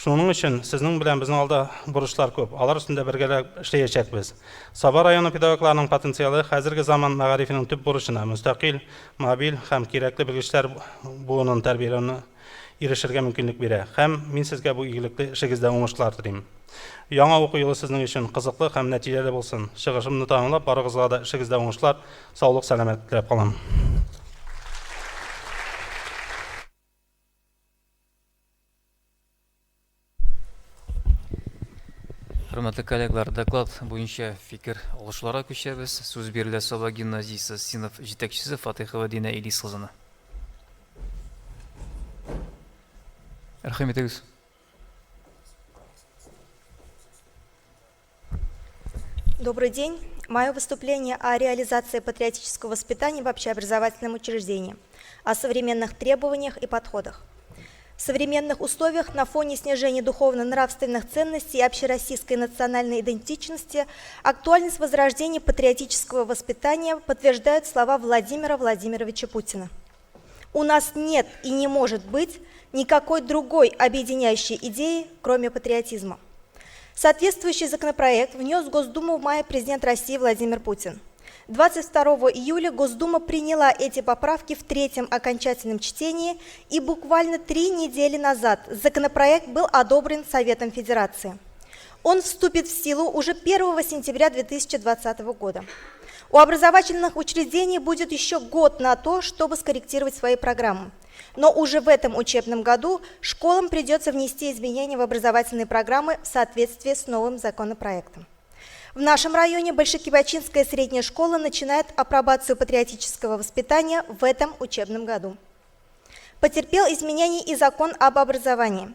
C: Шуның өчен сезнең белән безнең алда бурычлар күп. Алар өстендә бергәләп эшләячәкбез. Саба районы педагогларының потенциалы хәзерге заман мәгарифенең төп бурычына, мөстәкыйль, мобиль һәм кирәкле белгечләр буынын тәрбияләүне ирешергә мөмкинлек бирә. Һәм мин сезгә бу игелекле эшегездә уңышлар телим. Яңа уку елы сезнең өчен кызыклы һәм нәтиҗәле булсын. Чыгышымны тәмамлап, барыгызга да эшегездә уңышлар, саулык, сәламәтлек теләп калам.
B: Хөрмәтле коллегалар, доклад буенча фикер алышуларга күчәбез. Сүз бирелә Саба гимназиясе сыйныф җитәкчесе Фатыйхова Динә Илис кызына. Рәхим итегез.
D: Добрый день. Мое выступление о реализации патриотического воспитания в общеобразовательном учреждении, о современных требованиях и подходах. В современных условиях на фоне снижения духовно-нравственных ценностей и общероссийской национальной идентичности актуальность возрождения патриотического воспитания подтверждают слова Владимира Владимировича Путина. У нас нет и не может быть никакой другой объединяющей идеи, кроме патриотизма. Соответствующий законопроект внес в Госдуму в мае президент России Владимир Путин. 22 июля Госдума приняла эти поправки в третьем окончательном чтении, и буквально 3 недели назад законопроект был одобрен Советом Федерации. Он вступит в силу уже 1 сентября 2020 года. У образовательных учреждений будет еще год на то, чтобы скорректировать свои программы. Но уже в этом учебном году школам придется внести изменения в образовательные программы в соответствии с новым законопроектом. В нашем районе Большекибачинская средняя школа начинает апробацию патриотического воспитания в этом учебном году. Потерпел изменения и закон об образовании.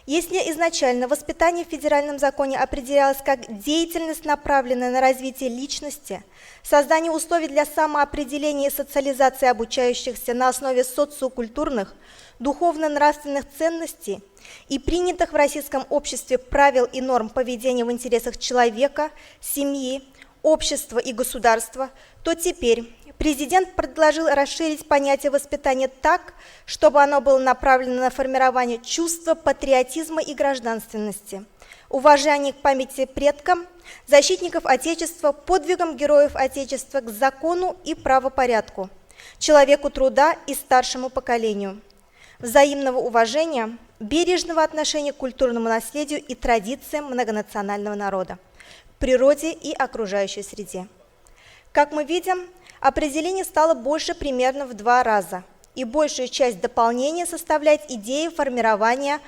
D: Если изначально воспитание в федеральном законе определялось как деятельность, направленная на развитие личности, создание условий для самоопределения и социализации обучающихся на основе социокультурных, духовно-нравственных ценностей и принятых в российском обществе правил и норм поведения в интересах человека, семьи, общества и государства, то теперь президент предложил расширить понятие воспитания так, чтобы оно было направлено на формирование чувства патриотизма и гражданственности, уважение к памяти предкам, защитников Отечества, подвигам героев Отечества, к закону и правопорядку, человеку труда и старшему поколению, взаимного уважения, бережного отношения к культурному наследию и традициям многонационального народа, к природе и окружающей среде. Как мы видим, определение стало больше примерно в 2 раза, и большую часть дополнения составляет идея формирования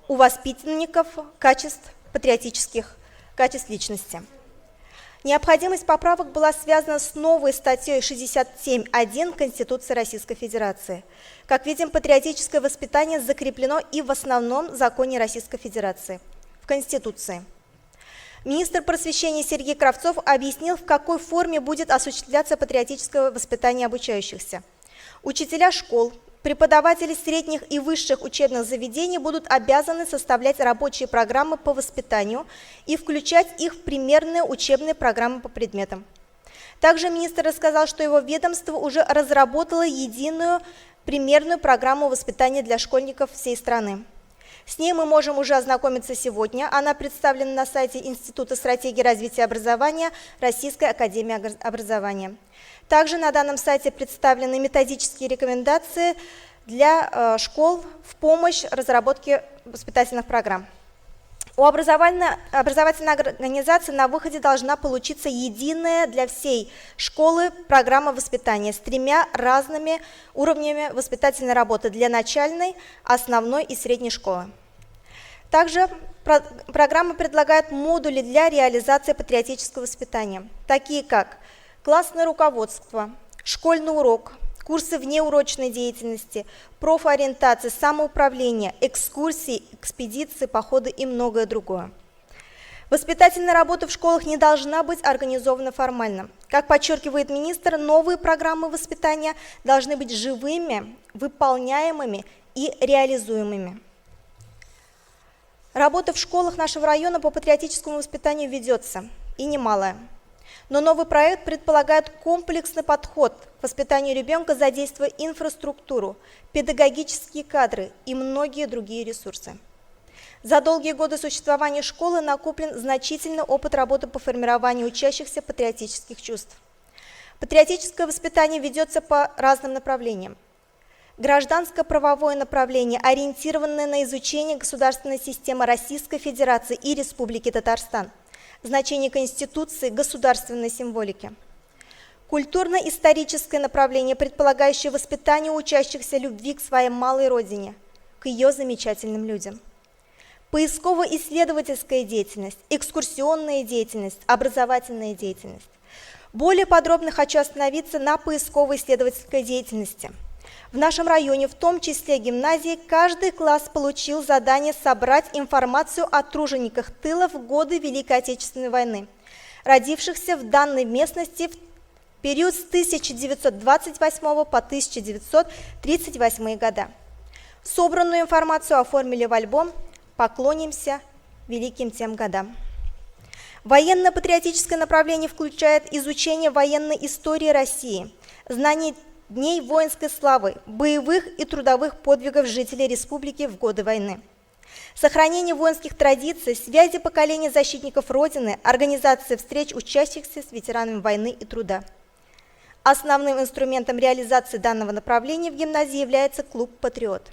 D: у воспитанников качеств патриотических, качеств личности. Необходимость поправок была связана с новой статьей 67.1 Конституции Российской Федерации. Как видим, патриотическое воспитание закреплено и в основном законе Российской Федерации, в Конституции. Министр просвещения Сергей Кравцов объяснил, в какой форме будет осуществляться патриотическое воспитание обучающихся. Учителя школ, преподаватели средних и высших учебных заведений будут обязаны составлять рабочие программы по воспитанию и включать их в примерные учебные программы по предметам. Также министр рассказал, что его ведомство уже разработало единую примерную программу воспитания для школьников всей страны. С ней мы можем уже ознакомиться сегодня. Она представлена на сайте Института стратегии развития образования Российской академии образования. Также на данном сайте представлены методические рекомендации для школ в помощь разработке воспитательных программ. У образовательной организации на выходе должна получиться единая для всей школы программа воспитания с 3 разными уровнями воспитательной работы для начальной, основной и средней школы. Также программа предлагает модули для реализации патриотического воспитания, такие как классное руководство, школьный урок, курсы внеурочной деятельности, профориентация, самоуправление, экскурсии, экспедиции, походы и многое другое. Воспитательная работа в школах не должна быть организована формально. Как подчеркивает министр, новые программы воспитания должны быть живыми, выполняемыми и реализуемыми. Работа в школах нашего района по патриотическому воспитанию ведется, и немалая. Но новый проект предполагает комплексный подход к воспитанию ребенка, задействуя инфраструктуру, педагогические кадры и многие другие ресурсы. За долгие годы существования школы накоплен значительный опыт работы по формированию учащихся патриотических чувств. Патриотическое воспитание ведется по разным направлениям. Гражданско-правовое направление, ориентированное на изучение государственной системы Российской Федерации и Республики Татарстан, значение Конституции, государственной символики. Культурно-историческое направление, предполагающее воспитание учащихся любви к своей малой родине, к ее замечательным людям. Поисково-исследовательская деятельность, экскурсионная деятельность, образовательная деятельность. Более подробно хочу остановиться на поисково-исследовательской деятельности. В нашем районе, в том числе гимназии, каждый класс получил задание собрать информацию о тружениках тыла в годы Великой Отечественной войны, родившихся в данной местности в период с 1928 по 1938 года. Собранную информацию оформили в альбом «Поклонимся великим тем годам». Военно-патриотическое направление включает изучение военной истории России, знание дней воинской славы, боевых и трудовых подвигов жителей республики в годы войны. Сохранение воинских традиций, связи поколений защитников Родины, организация встреч учащихся с ветеранами войны и труда. Основным инструментом реализации данного направления в гимназии является клуб «Патриот».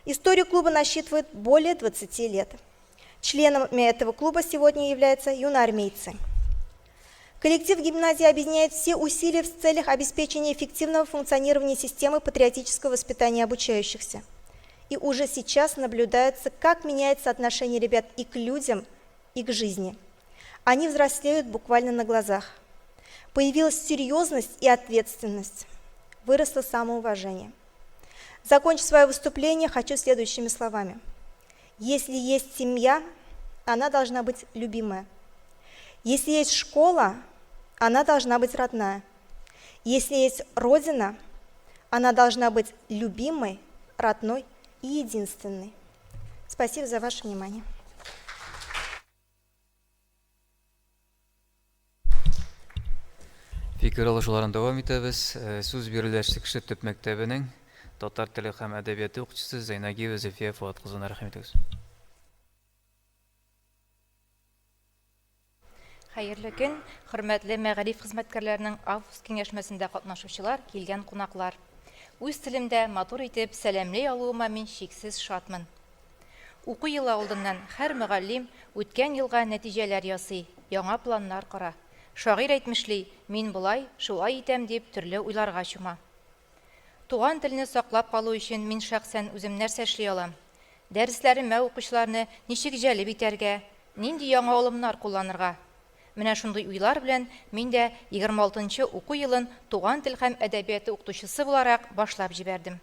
D: Историю клуба насчитывает более 20 лет. Членами этого клуба сегодня являются юноармейцы. Коллектив гимназии объединяет все усилия в целях обеспечения эффективного функционирования системы патриотического воспитания обучающихся. И уже сейчас наблюдается, как меняется отношение ребят и к людям, и к жизни. Они взрослеют буквально на глазах. Появилась серьезность и ответственность. Выросло самоуважение. Закончить свое выступление хочу следующими словами. Если есть семья, она должна быть любимая. Если есть школа, она должна быть родная. Если есть родина, она должна быть любимой, родной и единственной. Спасибо за ваше внимание.
B: Фикер алышуларын дәвам итәбез. Сүз бирелә Шекше төп мәктәбенең татар теле һәм әдәбияты укытучысы Зәйнагиева Зөлфия Фуат кызына. Рәхим итегез.
E: Хәерле көн, хөрмәтле мәгариф хезмәткәрләренең август киңәшмәсендә катнашучылар, килгән кунаклар. Үз телемдә матур итеп сәламли алуыма мин чиксез шатмын. Уку елы алдыннан һәр мөгаллим үткән елга нәтиҗәләр ясый, яңа планнар кора. Шагыйрь әйтмешли, мин болай, шулай итәм дип төрле уйларга чума. Туган телне саклап калу өчен мин шәхсән үзем нәрсә эшли алам? Дәресләремә укучыларны ничек җәлеп итәргә, нинди яңа алымнар кулланырга? Менә шундый уйлар белән мин дә 26 нчы уку елын туган тел һәм әдәбияты укытучысы буларак башлап җибәрдем.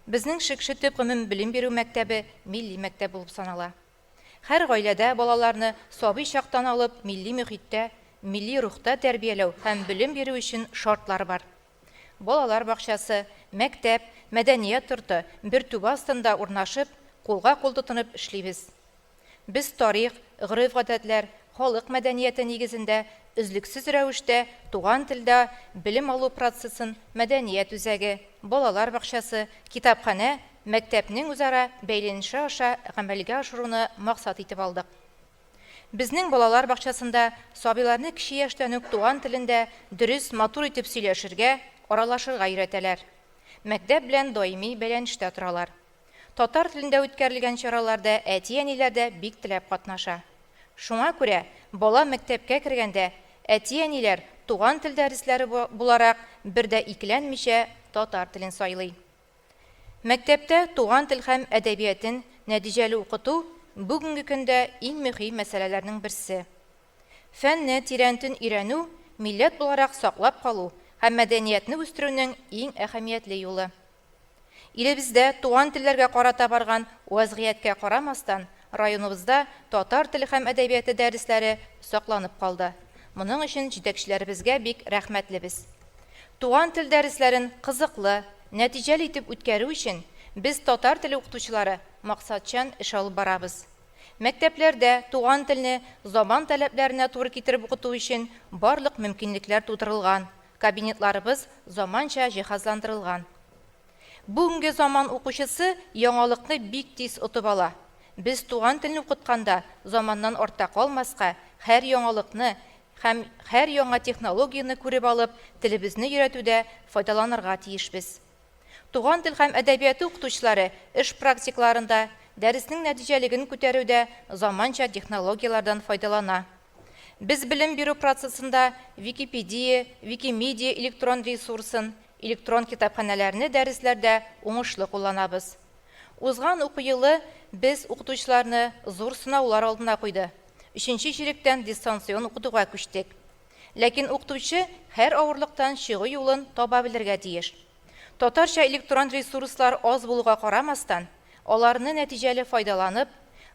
E: Безнең Шекше төп гомумбелем бирү мәктәбе милли мәктәп булып санала. Һәр гаиләдә балаларны сабый чактан алып милли мөхиттә, милли рухта тәрбияләү һәм белем бирү өчен шартлар бар. Балалар бакчасы, мәктәп, мәдәният йорты бер түбә астында урнашып, кулга-кул тотынып эшлибез. Без тарих, гореф-гадәтләр, халык мәдәнияте нигезендә өзлексез рәвештә туган телдә белем алу процессын мәдәният үзәге, балалар бакчасы, китапханә, мәктәпнең үзара бәйләнеше аша гамәлгә ашыруны максат итеп алдык. Безнең балалар бакчасында сабыйларны кече яшьтән үк туган телендә дөрес, матур итеп сөйләшергә, аралашырга өйрәтәләр. Мәктәп белән даими бәйләнештә торалар. Татар телендә үткәрелгән чараларда әти-әниләр дә бик теләп катнаша. Шуңа күрә бала мәктәпкә кергәндә, әти-әниләр туган тел дәресләре буларак бер дә икеләнмичә татар телен сайлый. Мәктәптә туган тел һәм әдәбиятен нәтиҗәле укыту бүгенге көндә иң мөһим мәсьәләләрнең берсе. Фәнне тирәнтен өйрәнү, милләт буларак саклап калу һәм мәдәниятне үстерүнең иң әһәмиятле юлы. Илебездә туган телләргә карата барган вәзгыятькә карамастан, районыбызда татар теле һәм әдәбияты дәресләре сакланып калды. Моның өчен җитәкчеләребезгә бик рәхмәтлебез. Туган тел дәресләрен кызыклы, нәтиҗәле итеп үткәрү өчен без, татар теле укытучылары, максатчан эш алып барабыз. Мәктәпләрдә туган телне заман таләпләренә туры китереп укыту өчен барлык мөмкинлекләр тудырылган, кабинетларыбыз заманча җиһазландырылган. Бүгенге заман укучысы яңалыкны бик тиз отып ала. Без туган телне укытканда заманнан артта калмаска, һәр яңалыкны һәм һәр яңа технологияне күреп алып, телебезне өйрәтүдә файдаланырга тиешбез. Туган тел һәм әдәбияты укытучылары эш практикаларында, дәреснең нәтиҗәлеген күтәрүдә заманча технологияләрдән файдалана. Без белем бирү процессында Википедия, Викимедиа электрон ресурсын, электрон китапханәләрне дәресләрдә уңышлы кулланабыз. Узган уку елы без, укытучыларны, зур сынаулар алдына куйды. Өченче чиректән дистанцион укытуга күчтек. Ләкин укытучы һәр авырлыктан чыгу юлын таба белергә тиеш. Татарча электрон ресурслар аз булуга карамастан, аларны нәтиҗәле файдаланып,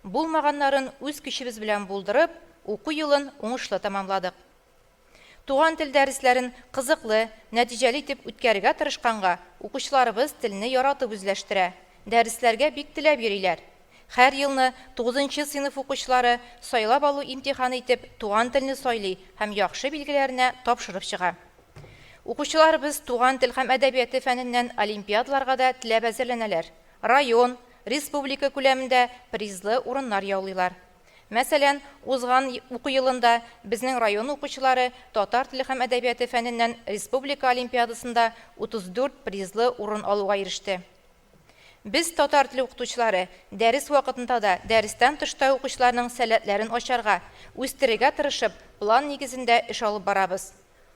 E: булмаганнарын үз көчебез белән булдырып, уку елын уңышлы тәмамладык. Туган тел дәресләрен кызыклы, нәтиҗәле итеп үткәрергә тырышканга, укучыларыбыз телне яратып үзләштерә, дәресләргә бик теләп йөриләр. Һәр елны тугызынчы сыйныф укучылары сайлап алу имтиханы итеп туган телне сайлый һәм яхшы билгеләренә тапшырып чыга. Укучыларыбыз туган тел һәм әдәбияты фәненнән олимпиадаларга да теләп әзерләнәләр, район, республика күләмендә призлы урыннар яулыйлар. Мәсәлән, узган уку елында безнең район укучылары татар теле һәм әдәбияты фәненнән республика олимпиадасында 34 призлы урын алуга иреште. Без, татар теле укытучылары, дәрес вакытында да, дәрестән тыш та укучыларның сәләтләрен ачарга, үстерергә тырышып, план нигезендә эш алып барабыз.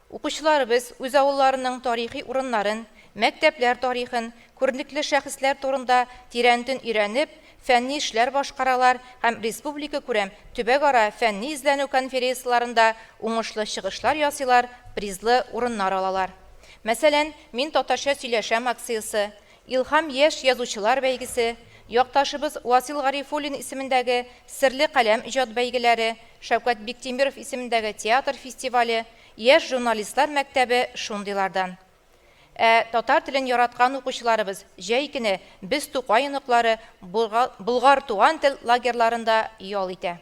E: Укучыларыбыз үз авылларының тарихи урыннарын, мәктәпләр тарихын, күренекле шәхесләр турында тирәнтен өйрәнеп, фәнни эшләр башкаралар һәм республикакүләм, төбәкара фәнни-эзләнү конференцияләрендә уңышлы чыгышлар ясыйлар, призлы урыннар алалар. Мәсәлән, Мин татарча сөйләшәм акциясе, Илһам яшь язучылар бәйгесе, якташыбыз Васил Гарифуллин исемендәге Серле каләм иҗат бәйгеләре, Шәүкәт Биктимиров исемендәге театр фестивале, Яшь журналистлар мәктәбе шундыйлардан. Ә татар телен яраткан укучыларыбыз җәй көне Без Тукай оныклары, Болгар туган тел лагерьларында ял итә.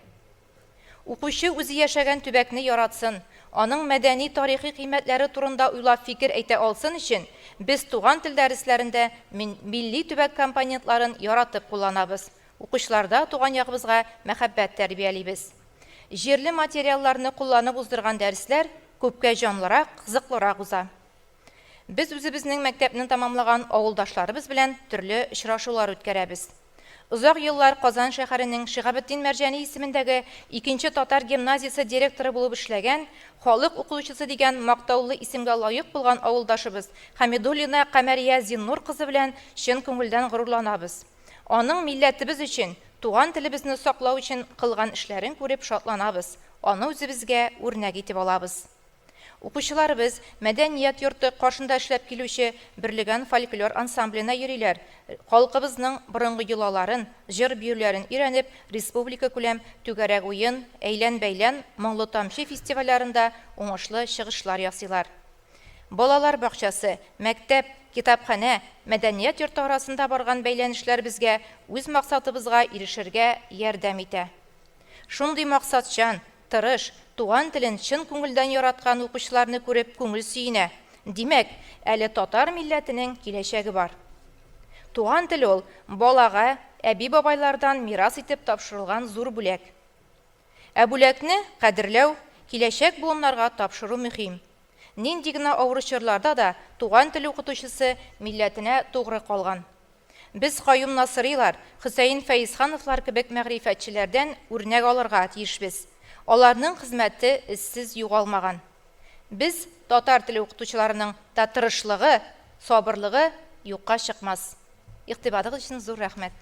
E: Укучы үзе яшәгән төбәкне яратсын, аның мәдәни-тарихи кыйммәтләре турында уйлап фикер әйтә алсын өчен, без туган тел дәресләрендә милли төбәк компонентларын яратып кулланабыз, укучыларда туган ягыбызга мәхәббәт тәрбиялибез. Җирле материалларны кулланып уздырган дәресләр күпкә җанлырак, кызыклырак уза. Без үзебезнең мәктәпне тәмамлаган авылдашларыбыз белән төрле очрашулар үткәрәбез. Озак еллар Казан шәһәренең Шиһабетдин Мәрҗани исемендәге икенче татар гимназиясе директоры булып эшләгән, халык укытучысы дигән мактаулы исемгә лаек булган авылдашыбыз Хәмидуллина Камәрия Зиннур кызы белән чын күңелдән горурланабыз. Аның милләтебез өчен, туган телебезне саклау өчен кылган эшләрен күреп шатланабыз, аны үзебезгә үрнәк итеп алабыз. Укучыларыбыз мәдәният йорты каршында эшләп килүче Бөрлегән фольклор ансамбленә йөриләр, халкыбызның борынгы йолаларын, җыр-биюләрен өйрәнеп, республикакүләм Түгәрәк уен, Әйлән-бәйлән, Моңлы тамчы фестивальләрендә уңышлы чыгышлар ясыйлар. Балалар бакчасы, мәктәп, китапханә, мәдәният йорты арасында барган бәйләнешләр безгә үз максатыбызга ирешергә ярдәм итә. Шундый максатчан, тырыш, туган телен чын күңелдән яраткан укучыларны күреп күңел сөенә. Димәк, әле татар милләтенең киләчәге бар. Туган тел ул, балага әби-бабайлардан мирас итеп тапшырылган зур бүләк. Ә бүләкне кадерләү, киләчәк буыннарга тапшыру мөһим. Нинди генә авыр чорларда да туган тел укытучысы милләтенә тугры калган. Без Каюм Насыйрилар, Хөсәен Фәезхановлар кебек мәгърифәтчеләрдән үрнәк алырга тиешбез. Аларның хезмәте эзсез югалмаган. Без, татар теле укытучыларының та тырышлыгы, сабырлыгы юкка чыкмас. Игътибарыгыз өчен зур рәхмәт.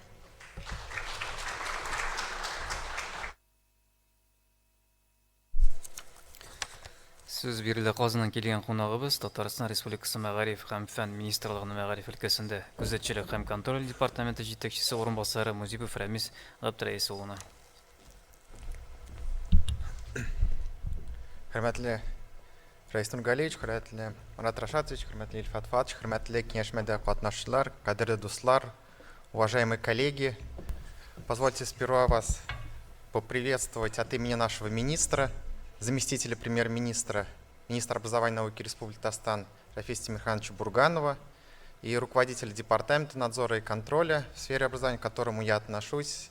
B: Сүз бирелде Казаннан килгән кунагыбыз, Татарстан Республикасы Мәгариф һәм фән министрлыгының мәгариф өлкәсендә күзәтчелек һәм контроль департаменты җитәкчесе урынбасары Музипов Рәмис Габдрәис улына.
F: Хөрмәтле Рәис Нургалиевич, хөрмәтле Марат Рашатович, хөрмәтле Илфат Фатович, хөрмәтле киңәшмәдә катнашучылар, кадерле дуслар, уважаемые коллеги, позвольте сперва вас поприветствовать от имени нашего министра, заместителя премьер-министра, министра образования и науки Республики Татарстан Рафиса Тимирхановича Бурганова и руководителя департамента надзора и контроля в сфере образования, к которому я отношусь,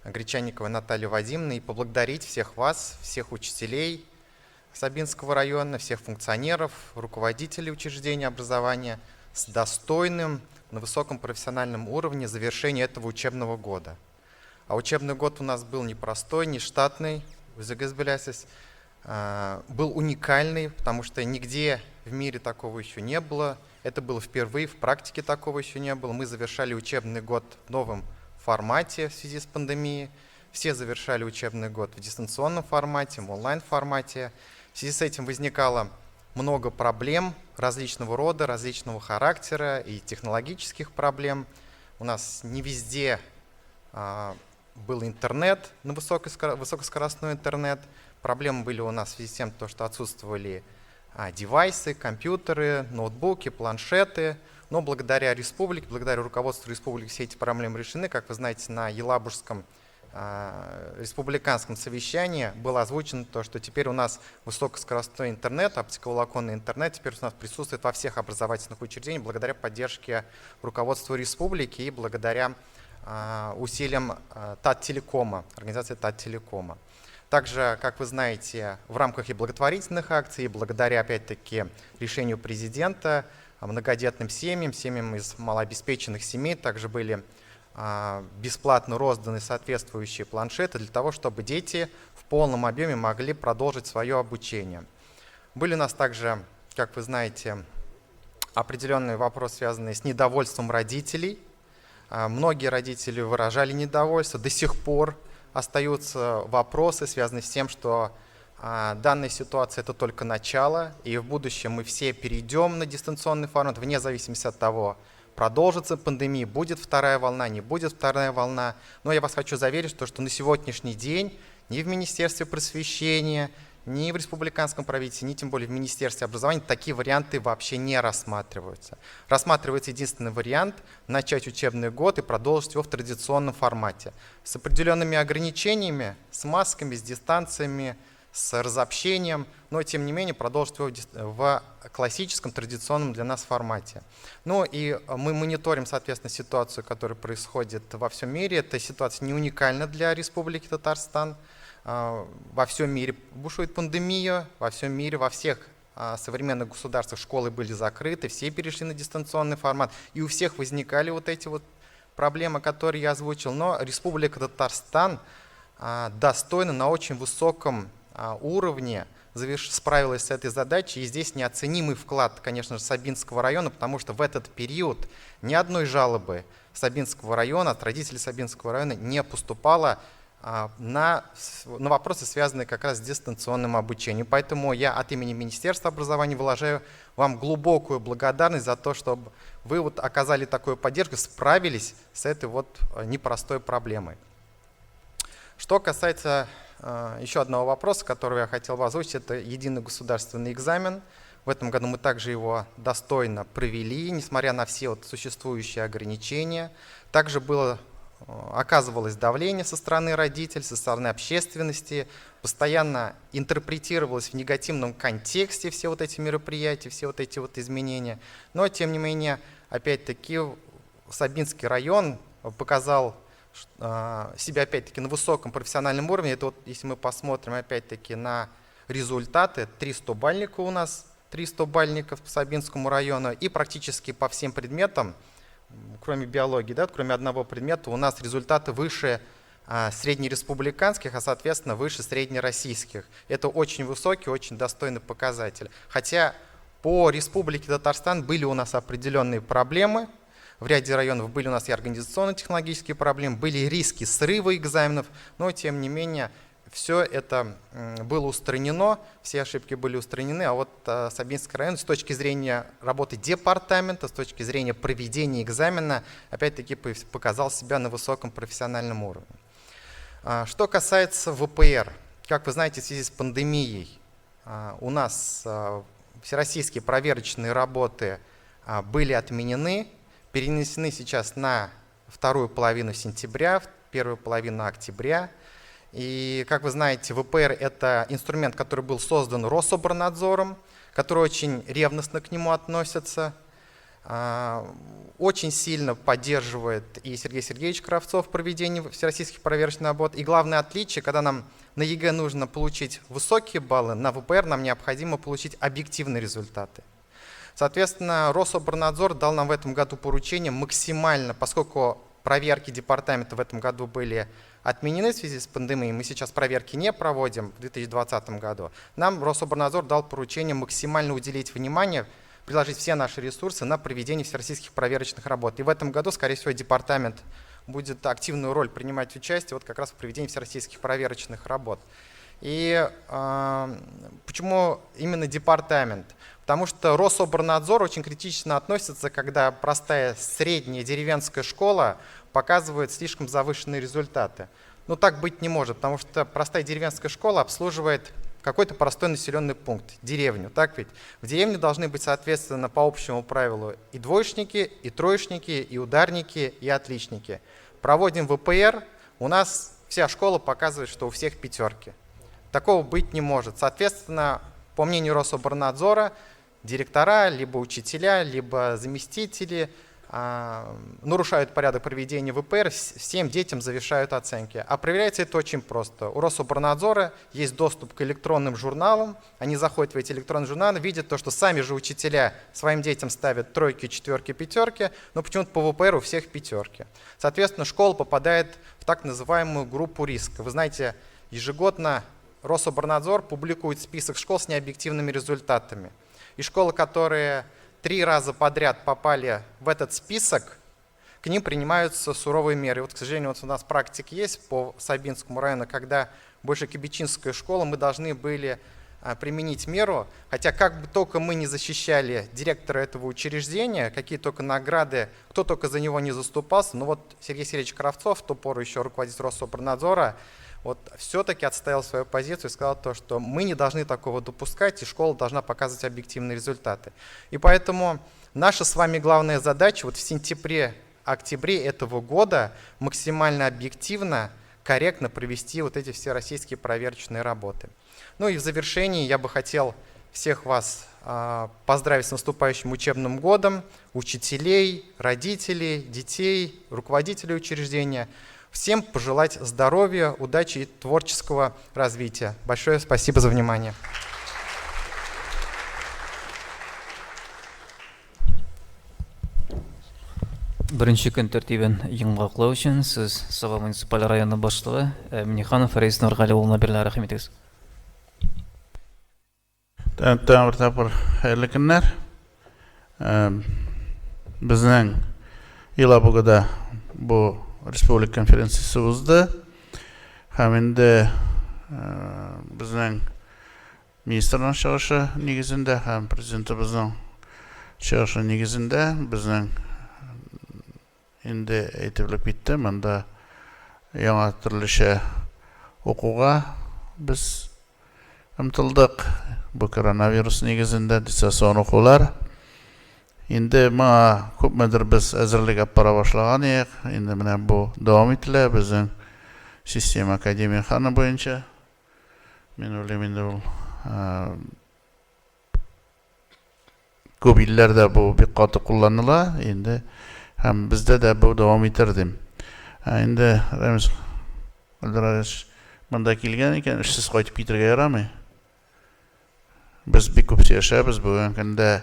F: Гречанниковой Натальи Вадимовны, и поблагодарить всех вас, всех учителей Сабинского района, всех функционеров, руководителей учреждений образования с достойным, на высоком профессиональном уровне завершения этого учебного года. А учебный год у нас был непростой, нештатный, үзегез беләсез, был уникальный, потому что нигде в мире такого еще не было. Это было впервые, в практике такого еще не было. Мы завершали учебный год в новом формате в связи с пандемией. Все завершали учебный год в дистанционном формате, в онлайн-формате. В связи с этим возникало много проблем различного рода, различного характера и технологических проблем. У нас не везде был интернет, на высокоскоростной интернет. Проблемы были у нас в связи с тем, что отсутствовали девайсы, компьютеры, ноутбуки, планшеты. Но благодаря республике, благодаря руководству республики все эти проблемы решены. Как вы знаете, на Елабужском республиканском совещании было озвучено то, что теперь у нас высокоскоростной интернет, оптиковолоконный интернет теперь у нас присутствует во всех образовательных учреждениях благодаря поддержке руководства республики и благодаря усилиям Таттелекома, организации Таттелекома. Также, как вы знаете, в рамках и благотворительных акций, и благодаря, опять-таки, решению президента, многодетным семьям, семьям из малообеспеченных семей. Также были бесплатно розданы соответствующие планшеты для того, чтобы дети в полном объеме могли продолжить свое обучение. Были у нас также, как вы знаете, определенные вопросы, связанные с недовольством родителей. Многие родители выражали недовольство. До сих пор остаются вопросы, связанные с тем, что данная ситуация – это только начало, и в будущем мы все перейдем на дистанционный формат, вне зависимости от того, продолжится пандемия, будет вторая волна, не будет вторая волна. Но я вас хочу заверить, что на сегодняшний день ни в Министерстве просвещения, ни в республиканском правительстве, ни тем более в Министерстве образования такие варианты вообще не рассматриваются. Рассматривается единственный вариант – начать учебный год и продолжить его в традиционном формате. С определенными ограничениями, с масками, с дистанциями, с разобщением, но тем не менее продолжить его в классическом, традиционном для нас формате. Ну и мы мониторим, соответственно, ситуацию, которая происходит во всем мире. Эта ситуация не уникальна для Республики Татарстан. Во всем мире бушует пандемия, во всем мире, во всех современных государствах школы были закрыты, все перешли на дистанционный формат, и у всех возникали вот эти вот проблемы, которые я озвучил. Но Республика Татарстан достойна на очень высоком уровне справилась с этой задачей. И здесь неоценимый вклад, конечно же, Сабинского района, потому что в этот период ни одной жалобы Сабинского района, от родителей Сабинского района не поступало на вопросы, связанные как раз с дистанционным обучением. Поэтому я от имени Министерства образования выражаю вам глубокую благодарность за то, что вы вот оказали такую поддержку, справились с этой вот непростой проблемой. Что касается еще одного вопроса, который я хотел бы озвучить, это единый государственный экзамен. В этом году мы также его достойно провели, несмотря на все вот существующие ограничения. Также оказывалось давление со стороны родителей, со стороны общественности, постоянно интерпретировалось в негативном контексте все вот эти мероприятия, все вот эти вот изменения. Но, тем не менее, опять-таки, Сабинский район показал себя, опять-таки, на высоком профессиональном уровне. Это вот, если мы посмотрим, опять-таки, на результаты, 300 бальников у нас, 300 бальников по Сабинскому району, и практически по всем предметам, кроме биологии, да, кроме одного предмета, у нас результаты выше среднереспубликанских, а, соответственно, выше среднероссийских. Это очень высокий, очень достойный показатель. Хотя по Республике Татарстан были у нас определенные проблемы. В ряде районов были у нас и организационно-технологические проблемы, были риски срыва экзаменов, но, тем не менее, все это было устранено, все ошибки были устранены, а вот Сабинский район с точки зрения работы департамента, с точки зрения проведения экзамена, опять-таки показал себя на высоком профессиональном уровне. Что касается ВПР, как вы знаете, в связи с пандемией у нас всероссийские проверочные работы были отменены, перенесены сейчас на вторую половину сентября, первую половину октября. И, как вы знаете, ВПР – это инструмент, который был создан Рособорнадзором, который очень ревностно к нему относится, очень сильно поддерживает и Сергей Сергеевич Кравцов в проведении всероссийских проверочных работ. И главное отличие, когда нам на ЕГЭ нужно получить высокие баллы, на ВПР нам необходимо получить объективные результаты. Соответственно, Рособорнадзор дал нам в этом году поручение максимально, поскольку проверки департамента в этом году были отменены в связи с пандемией, мы сейчас проверки не проводим в 2020 году, нам Рособорнадзор дал поручение максимально уделить внимание, приложить все наши ресурсы на проведение всероссийских проверочных работ. И в этом году, скорее всего, департамент будет активную роль принимать участие вот как раз в проведении всероссийских проверочных работ. И почему именно департамент? Потому что Рособорнадзор очень критично относится, когда простая средняя деревенская школа показывает слишком завышенные результаты. Но так быть не может, потому что простая деревенская школа обслуживает какой-то простой населенный пункт, деревню. Так ведь? В деревне должны быть, соответственно, по общему правилу и двоечники, и троечники, и ударники, и отличники. Проводим ВПР, у нас вся школа показывает, что у всех пятерки. Такого быть не может. Соответственно, по мнению Рособорнадзора, директора, либо учителя, либо заместители нарушают порядок проведения ВПР, всем детям завышают оценки. А проверяется это очень просто. У Рособрнадзора есть доступ к электронным журналам. Они заходят в эти электронные журналы, видят то, что сами же учителя своим детям ставят тройки, четверки, пятерки, но почему-то по ВПР у всех пятерки. Соответственно, школа попадает в так называемую группу риска. Вы знаете, ежегодно Рособрнадзор публикует список школ с необъективными результатами. И школы, которые 3 раза подряд попали в этот список, к ним принимаются суровые меры. И вот, к сожалению, у нас практика есть по Сабинскому району, когда Большекибичинская школа, мы должны были применить меру, хотя как бы только мы не защищали директора этого учреждения, какие только награды, кто только за него не заступался, но Сергей Сергеевич Кравцов, в ту пору еще руководитель Рособрнадзора, все-таки отстоял свою позицию и сказал то, что мы не должны такого допускать, и школа должна показывать объективные результаты. И поэтому наша с вами главная задача в сентябре-октябре этого года максимально объективно, корректно провести эти все российские проверочные работы. И в завершении я бы хотел всех вас поздравить с наступающим учебным годом, учителей, родителей, детей, руководителей учреждения. Всем пожелать здоровья, удачи и творческого развития. Большое спасибо за внимание.
B: Беренче көн тәртибен йомгаклау өчен сүз Саба муниципаль районы башлыгы Миннеханов Рәис Нургали улына бирелә. Рәхим итегез.
A: Тагын бер тапкыр хәерле көннәр. Безнең Елабугада бу республика конференциясе узды. Һәм инде безнең министрның чыгышы нигезендә һәм президентыбызның чыгышы нигезендә безнең инде әйтелеп китте, монда яңа төрлечә укуга без омтылдык. Бу коронавирус нигезендә дистанцион укулар. Инде моңа күпмедер без әзерлек алып бара башлаган идек. Инде менә бу дәвам ителә безнең система Академия Хана буенча. Мин уйлыйм инде ул күп илләрдә бу бик каты кулланыла инде һәм бездә дә бу дәвам итәр дим. Ә инде Рәмис Гөлдәрович монда килгән икән, эшсез кайтып китергә ярамый. Без бик күп сөйләшәбез бүгенге көндә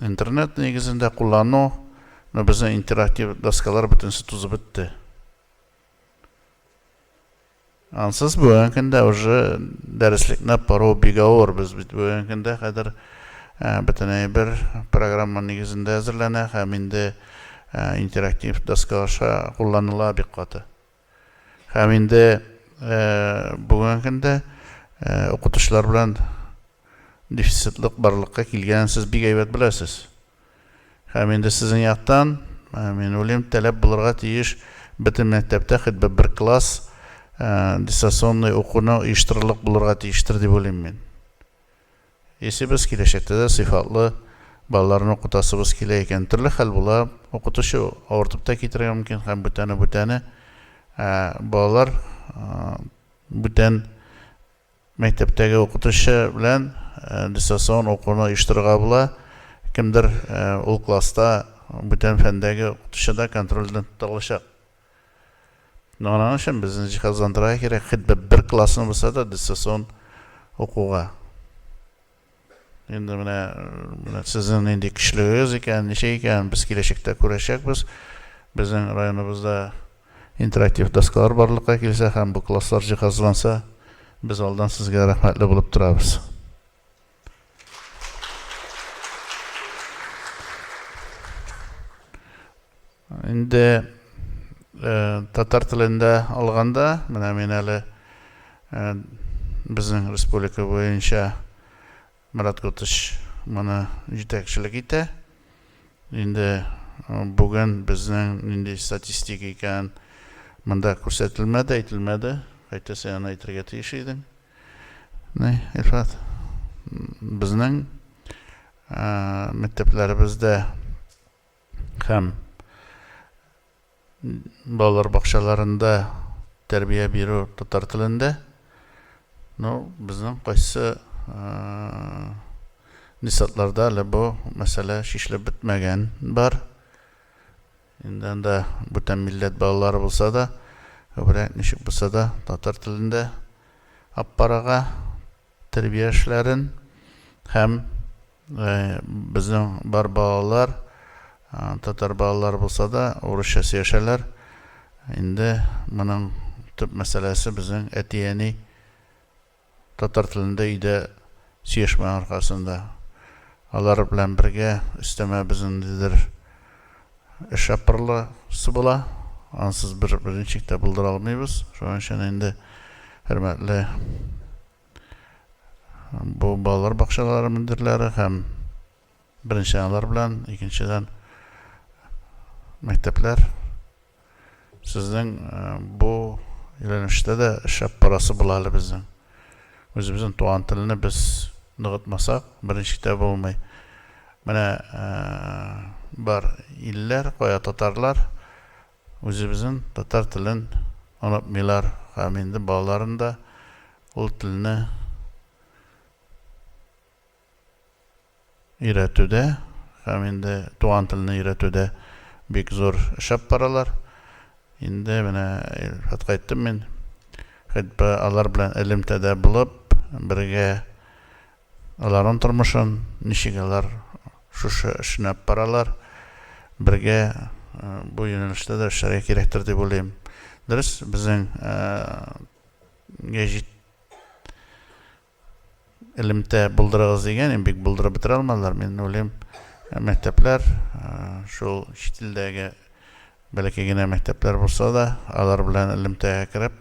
A: интернет нигезендә куллану, но безнең интерактив доскалар бөтенесе тузып бетте. Ансыз бүгенге көндә уже дәреслекне пару бик авыр. Без бит бүгенге көндә хәзер бөтенләй бер программа нигезендә әзерләнә һәм инде интерактив доска аша кулланыла бик каты. Һәм инде бүгенге көндә укытучылар белән дефицитлык барлыкка килгәнен сез бик әйбәт беләсез. Һәм инде сезнең яктан, мин уйлыйм, таләп булырга тиеш бөтен мәктәптә хоть бы бер класс дистанционный укуны оештырырлык булырга тиештер дип уйлыйм мин. Если без киләчәктә дә сыйфатлы балаларны укытасыбыз килә икән, төрле хәл була, укытучы авыртып та китергә мөмкин һәм бүтәне-бүтәне балалар бүтән мәктәптәге укытучы белән дистанцион укуны оештырырга була. Кемдер ул класста бүтән фәндәге укытучы да контрольдән тота алачак. Но аның өчен безне җиһазландырырга кирәк, хоть бы бер классны булса да дистанцион укуга. Инде менә сезнең нинди көчлегегез икән, ничек икән, без киләчәктә күрәчәкбез. Безнең районыбызда интерактив доскалар барлыкка килсә һәм бу класслар җиһазланса, без алдан сезгә рәхмәтле булып торабыз. Инде татар телендә алганда, менә мин әле безнең республика буенча Марат Гутыч моны җитәкчелек итә. Инде бүген безнең нинди статистика икән монда күрсәтелмәде, әйтелмәде. Хәтта син аны әйтергә тиеш идең. Ни, Илфат, безнең мәктәпләребездә һәм балалар бакчаларында тәрбия бирү татар телендә. Ну, безнең кайсы Детсадларда әле бу мәсьәлә чишелеп бетмәгән бар. Инде анда бүтән милләт балалары булса да, күбрәк ничек булса да татар телендә алып барырга тәрбия эшләрен һәм безнең бар балалар, татар балалары булса да, урысча сөйләшәләр. Инде моның төп мәсьәләсе безнең әти-әни татар телендә өйдә сөйләшмәү аркасында. Алар белән бергә өстәмә безнең ниндидер эш аппараласы була. Ансыз бер берничек тә булдыра алмыйбыз. Шуның өчен инде, хөрмәтле бу балалар бакчалары мөдирләре һәм беренчедән алар белән, икенчедән мәктәпләр Сезнең бу юнәлештә дә шәп барасы була әле безнең. Үзебезнең туган телне без ныгытмасак, берничек тә булмый. Менә бар илләр, кая татарлар үзебезнең татар телен онытмыйлар һәм инде балаларын да ул телне Өйрәтүдә һәм инде туган телне өйрәтүдә бик зур эш алып баралар. Инде менә Илфатка әйттем мин, хоть бы алар белән элемтәдә булып, бергә аларның тормышын, ничек алар шушы эшне алып баралар, бергә бу юнәлештә дә эшләргә кирәктер дип уйлыйм. Дөрес, безнең гәҗит Элемтә булдырыгыз дигән, инде бик булдырып бетерә алмадылар. Мин уйлыйм, мәктәпләр, шул чит илдәге бәләкәй генә мәктәпләр булса да, алар белән элемтәгә кереп,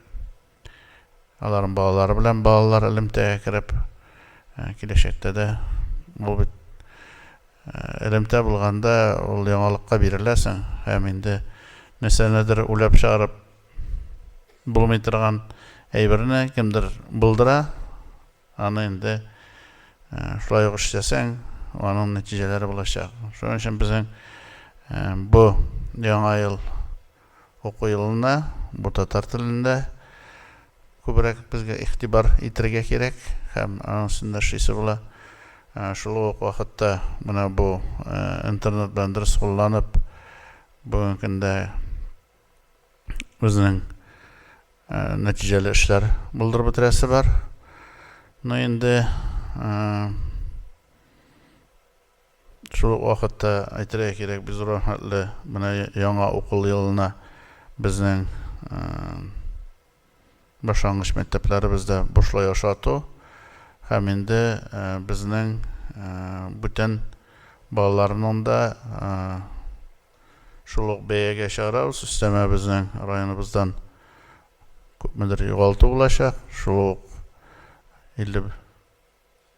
A: аларның балалары белән балалар элемтәгә кереп, киләчәктә дә бу бит элемтә булганда ул яңалыкка биреләсең һәм инде нәрсәнедер уйлап чыгарып Булмый торган әйберне кемдер булдыра, аны инде шулай ук эшләсәң, аның нәтиҗәләре булачак. Шуның өчен безнең бу яңа ел уку елына бу татар телендә күбрәк безгә игътибар итергә кирәк һәм аның өстендә эшлисе була. Шул ук вакытта менә бу интернет белән дөрес кулланып, бүгенге көндә Безнең нәтиҗәле эшләр булдырып бетерәсе бар. Ну инде шул ук вакытта әйтергә кирәк, без рәхмәтле менә яңа уку елына безнең башлангыч мәктәпләребездә бушлай ашату һәм инде безнең бүтән балаларның да Шул ук бәягә чыгарабыз, өстәмә безнең районыбыздан күпмедер югалту булачак. Шул ук 50,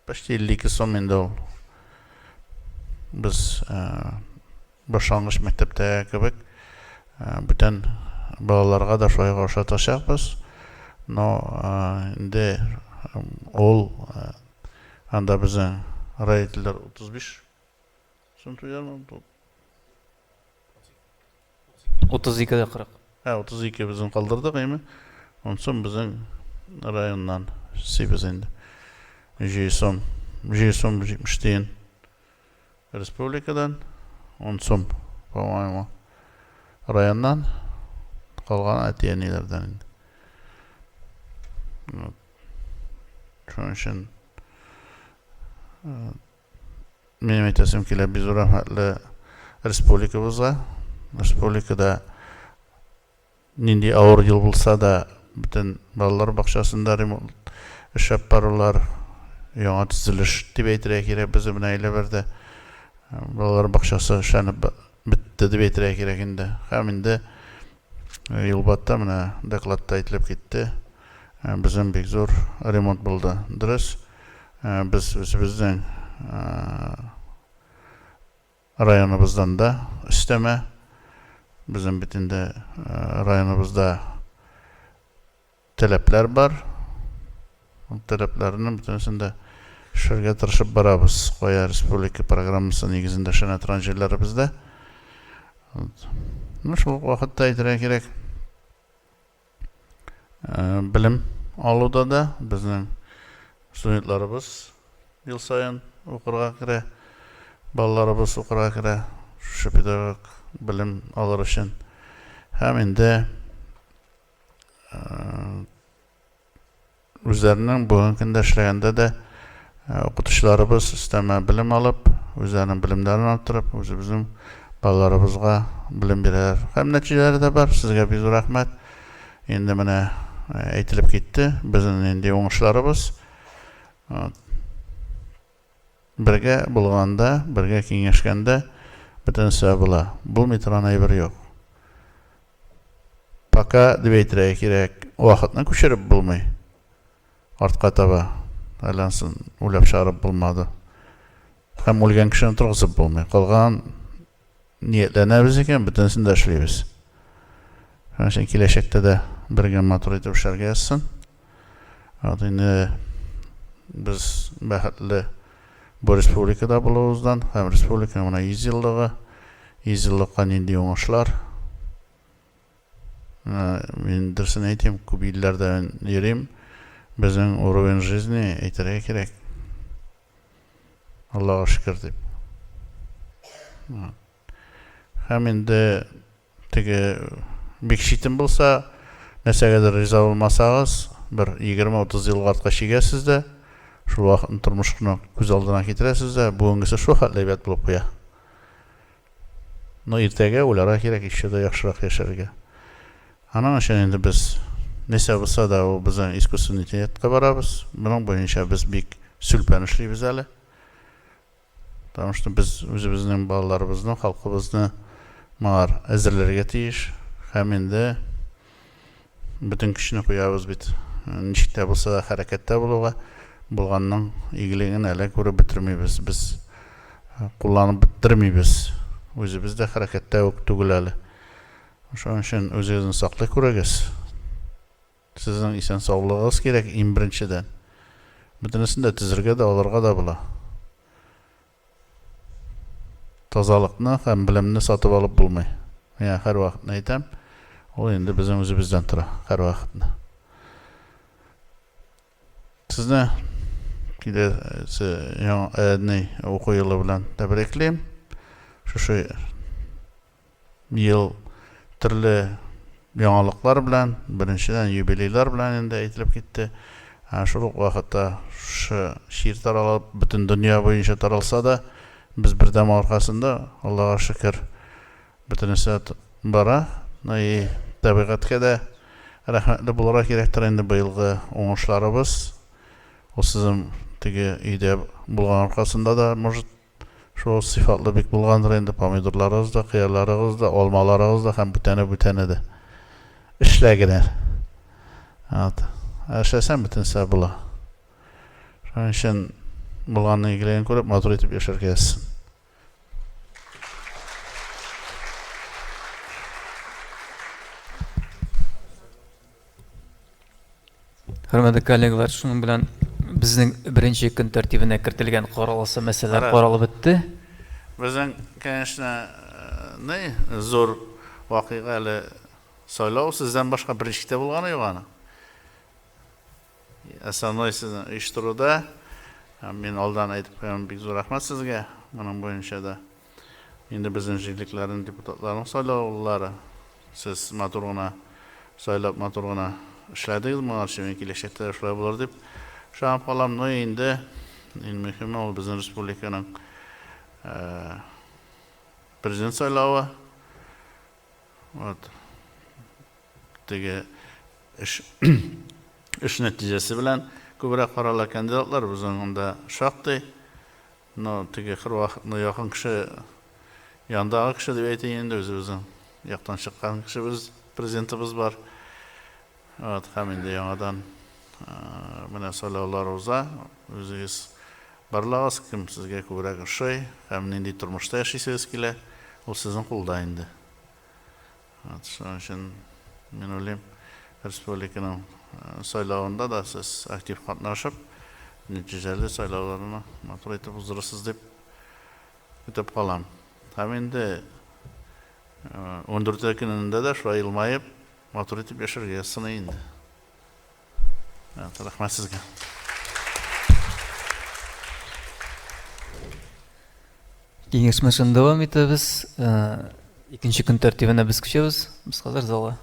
A: почти 52 сум инде ул. Без башлангыч мәктәптәге кебек бүтән балаларга да шулай ук ашатачакбыз. Но инде ул анда безнең родительләр 35 сум түләр.
B: 32 дә 40.
A: Ә, 32 безнең калдырдык, әйме? 10 сум безнең районнан эшлибез инде. 7 сум, 7 сум 70 тиен республикадан, 10 сум, по-моему, районнан, калган әти-әниләрдән инде. Вот. Шуның өчен Минем әйтәсем килә, бик зур рәхмәтле республикабызга. Республикада нинди авыр ел булса да, бөтен балалар бакчасында ремонт эшләп барулар, яңа төзелеш дип әйтергә кирәк, безнең менә Иләбәрдә балалар бакчасы эшләнеп бетте дип әйтергә кирәк инде. Һәм инде Юлбатта менә докладта әйтелеп китте, безнең бик зур ремонт булды. Дөрес, без үзебезнең районыбыздан да өстәмә, безнең бит инде районыбызда Таләпләр бар. Ул таләпләрне бөтенесен дә эшләргә тырышып барабыз. Кая республика программасы нигезендә эшләнә торган җирләребездә. Ну, шул ук вакытта әйтергә кирәк, белем алуда да безнең студентларыбыз ел саен укырга керә, балаларыбыз укырга керә, шушы педагог белем алыр өчен. Һәм инде Үзләренең бүгенге көндә эшләгәндә дә укытучыларыбыз өстәмә белем алып, үзләренең белемнәрен арттырып, үзебезнең балаларыбызга белем бирәләр. Һәм нәтиҗәләре дә бар. Сезгә бик зур рәхмәт. Инде менә әйтелеп китте, безнең нинди уңышларыбыз. Бергә булганда, бергә киңәшкәндә бөтенесе була. Булмый торган әйбер юк. Пока дип әйтергә кирәк, вакытны күчереп булмый. Артка таба. Әле ансын уйлап чыгарып булмады. Һәм үлгән кешене торгызып булмый. Калган ниятләнәбез икән, бөтенесен дә эшлибез. Шуның өчен киләчәктә дә бергә матур итеп эшләргә язсын. Вот инде без бәхетле бу республикада булуыбыздан һәм республиканың менә 100 еллыгы, 100 еллыкка нинди уңышлар. Мин дөресен әйтим, күп илләрдә йөрим. Безнең уровень жизни әйтергә кирәк. Аллага шөкер дип. Һәм инде теге бик читен булса, нәрсәгәдер риза булмасагыз, бер 20-30 елга артка чигәсез дә, шул вакытны тормышны күз алдына китерәсез дә, бүгенгесе шул хәтле әйбәт булып куя. Но иртәгә уйларга кирәк, еще да яхшырак яшәргә. Аның өчен инде без нәрсә булса да, ул безнең искусственный интеллектка барабыз. Моның буенча без бик сүлпән эшлибез әле. Потому что без үзебезнең балаларыбызны, халкыбызны моңар әзерләргә тиеш. Һәм инде бөтен көчне куябыз бит. Ничек тә булса да хәрәкәттә булуга, булганның игелеген әле күреп бетермибез. Без кулланып бетермибез. Үзебез дә хәрәкәттә үк түгел әле. Шуның өчен үзегезне саклый күрегез. Сезнең исән саулыгыгыз кирәк иң беренчедән. Бөтенесен дә төзергә дә, алырга да була. Тазалыкны һәм белемне сатып алып булмый. Мин һәрвакытны әйтәм, ул инде безнең үзебездән тора, һәрвакытны. Сезне киләсе яңа ни уку елы белән тәбриклим. Шушы Ел төрле яңалыклар белән, беренчедән, юбилейлар белән инде әйтелеп китте. Ә шул ук вакытта шушы чир таралып, бөтен дөнья буенча таралса да, без бердәм аркасында, Аллага шөкер, бөтенесе бара. Ну и табигатькә дә рәхмәтле булырга кирәктер инде быелгы уңышларыбыз. Ул сезнең теге өйдә булган аркасында да, может, Шул сыйфатлы бик булгандыр инде помидорларыгыз да, кыярларыгыз да, алмаларыгыз да һәм бүтәне-бүтәне дә. Эшлә генә. Вот. Ә эшләсәң, бөтенесе була. Шуның өчен булганның игелеген күреп, матур итеп яшәргә язсын.
B: Хөрмәтле коллегалар, шуның белән безнең беренче көн тәртибенә кертелгән караласы мәсьәләләр каралып бетте.
A: Безнең, конечно, ни, зур вакыйга әле сайлау, сездән башка берничек тә булганы юк аның. Основной сезнең оештыруда, мин алдан әйтеп куям, бик зур рәхмәт сезгә моның буенча да. Инде безнең җирлекләрнең депутатларының сайлаулары. Сез матур гына сайлап, матур гына эшләдегез моңарчы, мин киләчәктә дә шулай булыр дип ышанып калам. Ну инде иң мөһиме ул безнең республиканың президент сайлавы. Вот. Теге эш эш нәтиҗәсе белән күбрәк карала кандидатлар безнең монда шактый. Но теге һәрвакытны якын кеше, яндагы кеше дип әйтәйин инде, үзебезнең яктан чыккан кешебез, президентыбыз бар. Вот, һәм инде яңадан менә сайлаулар уза. Үзегез барлагыз, кем сезгә күбрәк ошый һәм нинди тормышта яшисегез килә, ул сезнең кулда инде. Вот, шуның өчен мин уйлыйм, республиканың сайлавында да сез актив катнашып, нәтиҗәле сайлауларны матур итеп уздырырсыз дип көтеп калам. Һәм инде 14 көнендә дә шулай елмаеп, матур итеп яшәргә язсын инде. Рәхмәт сезгә.
B: Киңәшмәсен дәвам итәбез. Икенче көн тәртибенә без күчәбез. Без хәзер залга.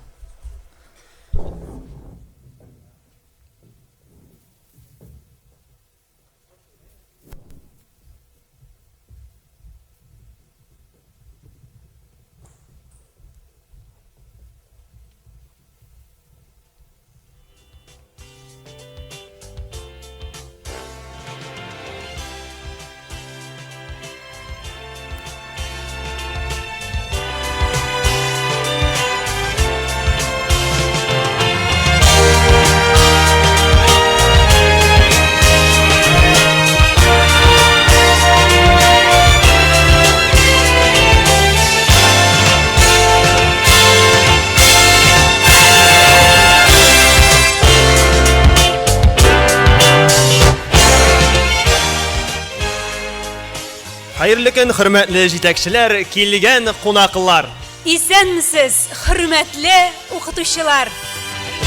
G: Хәерле көн, хөрмәтле җитәкчеләр, килгән кунаклар!
H: Исәнмесез, хөрмәтле укытучылар!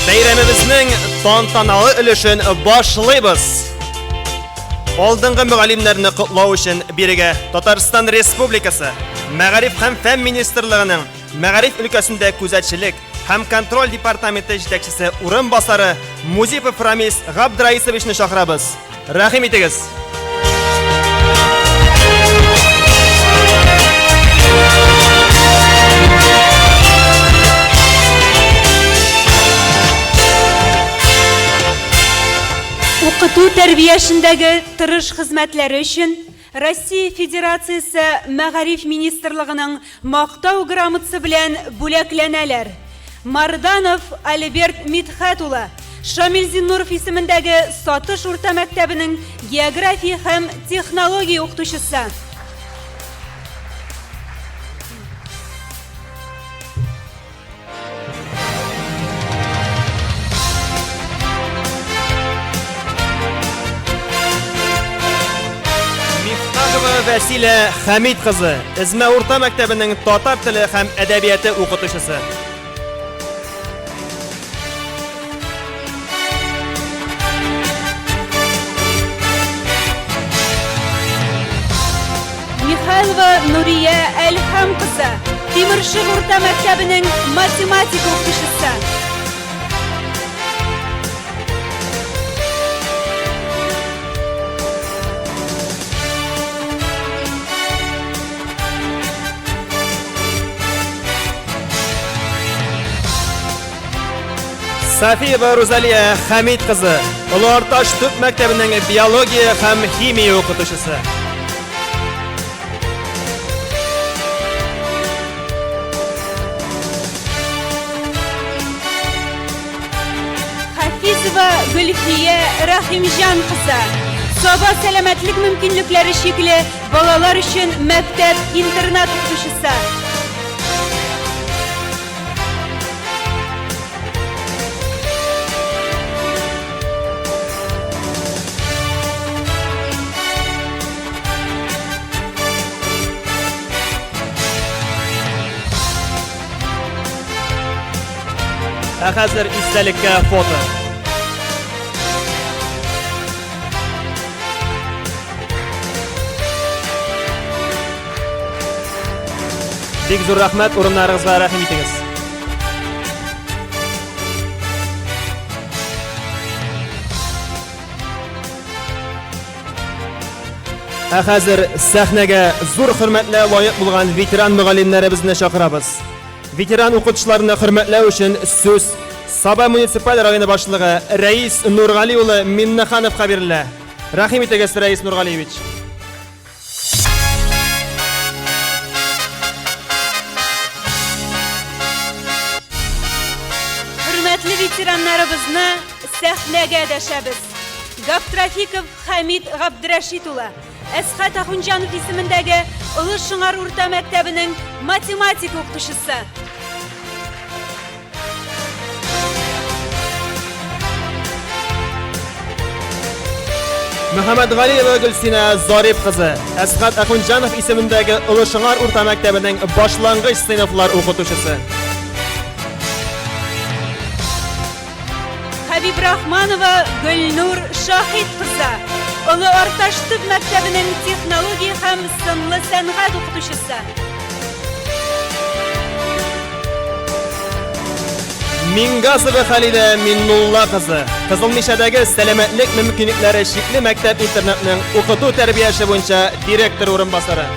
G: Бәйрәмебезнең тантаналы өлешен башлыйбыз. Алдынгы мөгаллимнәрне котлау өчен бирегә Татарстан Республикасы Мәгариф һәм фән министрлыгының Мәгариф өлкәсендә күзәтчелек һәм контроль департаменты җитәкчесе урынбасары Музипов Рамис Габдраисовичны чакырабыз. Рәхим итегез!
H: Укыту тәрбия эшендәге тырыш хезмәтләре өчен Россия Федерациясе Мәгариф министрлыгының Мактау грамотасы белән бүләкләнәләр, Марданов Альберт Мидхәт улы, Шамил Зиннуров исемендәге Сатыш урта мәктәбенең география һәм технология укытучысы.
G: Мифтахова Вәсилә Хәмит кызы, Эзмә урта мәктәбенең татар теле һәм әдәбияты укытучысы.
H: Михайлова Нурия Әлхәм кызы, Тимершык урта мәктәбенең математика укытучысы.
G: Сафиева Рузалия Хәмит кызы, Олы Арташ төп мәктәбенең биология һәм химия укытучысы.
H: Хафизова Гөлфия Рәхимҗан кызы, Саба сәламәтлек мөмкинлекләре чикле балалар өчен мәктәп-интернат укытучысы.
G: Ә хәзер истәлеккә фото. Бик зур рәхмәт, урыннарыгызга рәхим итегез. Ә хәзер сәхнәгә зур хөрмәтле лаек булган ветеран мөгаллимнәребезне чакырабыз. Ветеран укытучыларны хөрмәтләү өчен сүз Саба муниципаль районы башлыгы Рәис Нургали улы Миннехановка бирелә. Рәхим итегез, Рәис Нургалиевич.
H: Хөрмәтле ветераннарыбызны сәхнәгә дәшәбез. Габдрафиков Хәмит Габдрәшит улы, Әсхәт Ахунҗанов исемендәге Олы Шыңар урта мәктәбенең математика укытучысы.
G: Мөхәммәтгалиева Гөлсинә Зариф кызы, Әсхәт Ахунҗанов исемендәге Олы Шыңар урта мәктәбенең башлангыч сыйныфлар укытучысы.
H: Хәбибрахманова Гөлнур Шаһит кызы, Олы Арташ төп мәктәбенең технология һәм сынлы сәнгать укытучысы.
G: Мингазова Халидә Миннулла кызы, Кызыл Мишәдәге сәламәтлек мөмкинлекләре чикле мәктәп-интернатның укыту-тәрбия эше буенча директор урынбасары.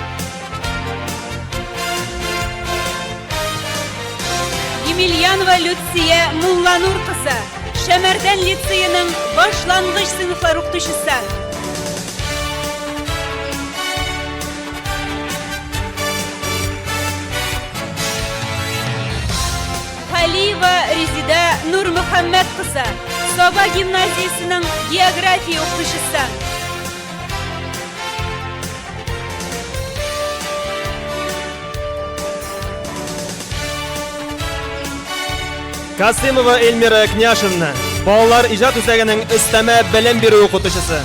H: Емельянова Люция Мулланур кызы, Шәмәрдән лицееның башлангыч сыйныфлар укытучысы. Галиева Резида Нурмөхәммәт кызы, Саба гимназиясенең география укытучысы.
G: Касыймова Эльмира Княшевна, балалар иҗат үзәгенең өстәмә белем бирү укытучысы.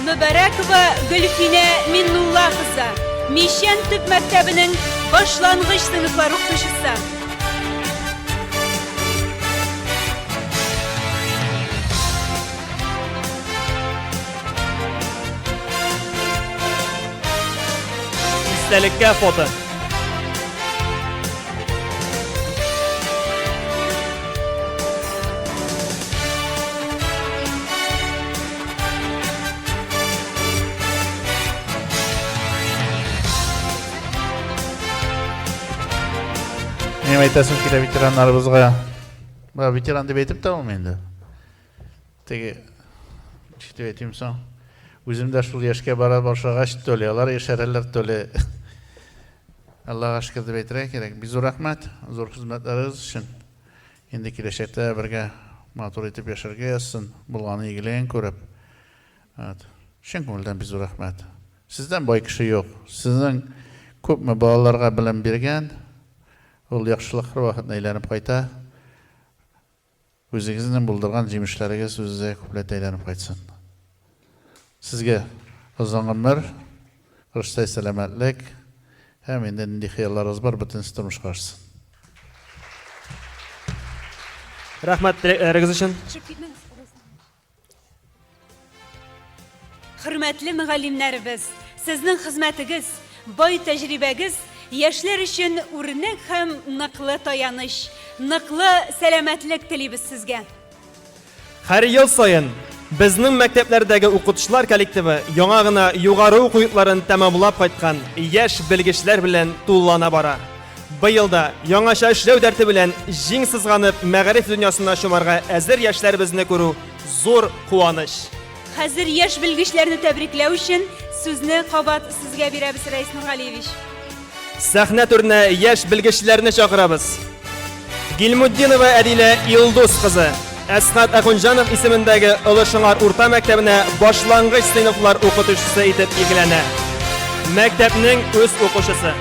H: Мөбәрәкова Гөлфинә Миннулла кызы, Мичән төп мәктәбенең башлангыч сыйныфлар укытучысы.
G: Истәлеккә фото.
A: Минем әйтәсем килә ветераннарыбызга. Бу ветеран дип әйтеп тә булмый инде. Теге ничек дип әйтим соң? Үзем дә шул яшькә бара башлагач, то ли алар яшәрәләр, то ли Аллага шөкер дип әйтергә кирәк. Бик зур рәхмәт, зур хезмәтләрегез өчен. Инде киләчәктә бергә матур итеп яшәргә язсын, булган игелеген күреп. Вот. Чын күңелдән бик зур рәхмәт. Сездән бай кеше юк. Сезнең күпме балаларга белем биргән, ул яхшылык һәрвакыт әйләнеп кайта. Үзегезнең булдырган җимешләрегез үзегезгә күпләтә әйләнеп кайтсын. Сезгә озын гомер, корычтай сәламәтлек һәм инде нинди хыялларыгыз бар, бөтенесе тормышка ашсын.
G: Рәхмәт теләкләрегез өчен.
H: Хөрмәтле мөгаллимнәребез, сезнең хезмәтегез, бай тәҗрибәгез яшьләр өчен үрнәк һәм ныклы таяныч, ныклы сәламәтлек телибез сезгә.
G: Һәр ел саен безнең мәктәпләрдәге укытучылар коллективы яңа гына югары уку йортларын тәмамлап кайткан яшь белгечләр белән тулылана бара. Быел да яңача эшләү дәрте белән җиң сызганып мәгариф дөньясына чумарга әзер яшьләребезне күрү зур куаныч.
H: Хәзер яшь белгечләрне тәбрикләү өчен сүзне кабат сезгә бирәбез, Рәис Нургалиевич.
G: Сәхнә түренә яшь белгечләрне чакырабыз. Гильмутдинова Әдилә Илдус кызы, Әсхәт Ахунҗанов исемендәге Олы Шыңар урта мәктәбенә башлангыч сыйныфлар укытучысы итеп билгеләнә. Мәктәпнең үз укучысы.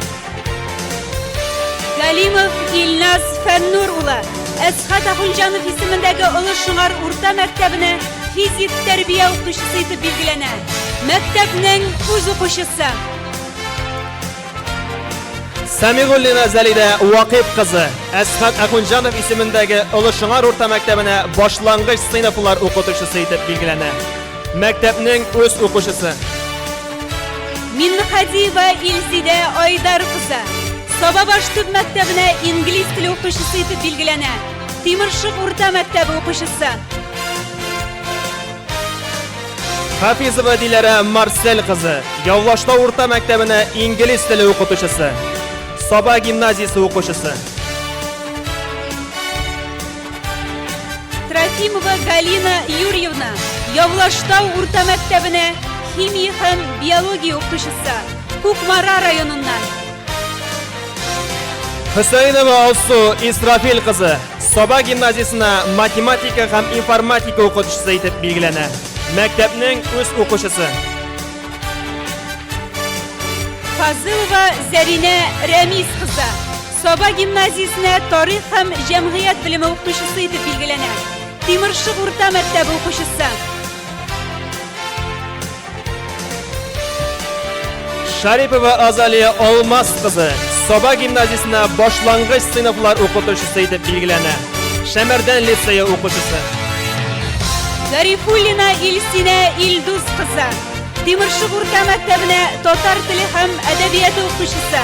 H: Галимов Илназ Фәннур улы, Әсхәт Ахунҗанов исемендәге Олы Шыңар урта мәктәбенә физик тәрбия укытучысы итеп билгеләнә. Мәктәпнең үз укучысы.
G: Сәмигуллина Зәлидә Вакыйф кызы, Әсхәт Ахунҗанов исемендәге Олы Шыңар урта мәктәбенә башлангыч сыйныфлар укытучысы итеп билгеләнә. Мәктәпнең үз укучысы.
H: Миннехадиева Илзидә Айдар кызы, Сабабаш төп мәктәбенә инглиз теле укытучысы итеп билгеләнә. Тимершык урта мәктәбе укучысы.
G: Хафизова Диләрә Марсель кызы, Явлаштау урта мәктәбенә инглиз теле укытучысы. Саба гимназиясе укучысы.
H: Трофимова Галина Юрьевна, Явлаштау урта мәктәбенә химия һәм биология укытучысы, Кукмара районыннан.
G: Хөсәенова Алсу Исрафил кызы, Саба гимназиясенә математика һәм информатика укытучысы итеп билгеләнә. Мәктәпнең үз укучысы.
H: Фазылова Зәринә Рәмис кызы, Саба гимназиясенә тарих һәм җәмгыять белеме укытучысы итеп билгеләнә. Тимершык урта мәктәбе укучысы.
G: Шарипова Азалия Алмаз кызы, Саба гимназиясенә башлангыч сыйныфлар укытучысы итеп билгеләнә. Шәмәрдән лицее укучысы.
H: Гарифуллина Илсинә Илдус кызы, Тимершык урта мәктәбенә татар теле һәм әдәбияты укытучысы,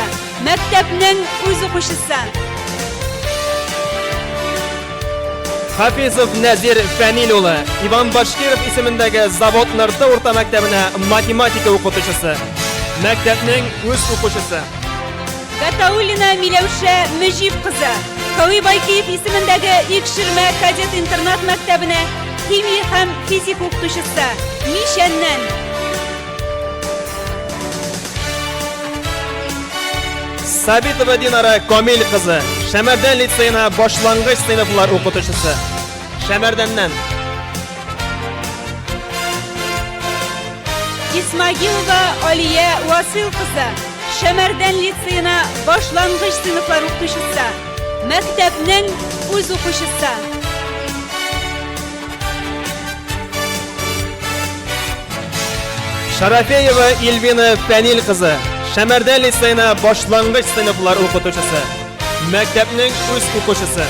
H: мәктәпнең үз укучысы.
G: Хафизов Нәзир Фәнил улы, Иван Башкиров исемендәге Завод Нырты урта мәктәбенә математика укытучысы. Мәктәпнең үз укучысы.
H: Гатауллина Миләүшә Мөҗип кызы, Кави Байкиев исемендәге Икшермә кадет интернат мәктәбенә химия һәм физика укытучысы, Мичәннән.
G: Сабитова Динара Камил кызы, Шәмәрдән лицеена башлангыч сыйныфлар укытучысы. Шәмәрдәннән.
H: Исмагилова Алия Васил кызы, Шәмәрдән лицеена башлангыч сыйныфлар укытучысы. Мәктәпнең үз укучысы.
G: Шарафеева Ильвина Фәнил кызы, Шәмәрдән лицеена башлангыч сыйныфлар укытучысы. Мәктәпнең үз укучысы.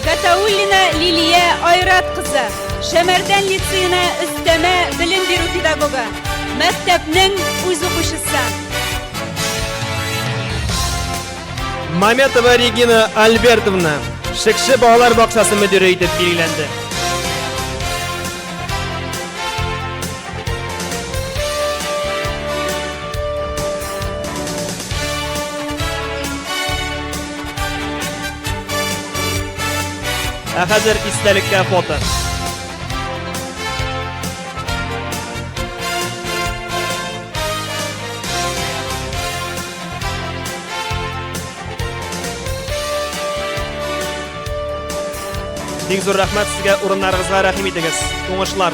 H: Гатауллина Лилия Айрат кызы, Шәмәрдән лицеена өстәмә белем бирү педагогы. Мәктәпнең үз укучысы.
G: Маметова Регина Альбертовна, Шекше балалар бакчасы мөдире итеп билгеләнде. Ә хәзер истәлеккә фото. Бик зур рәхмәт сезгә, урыннарыгызга рәхим итегез. Уңышлар!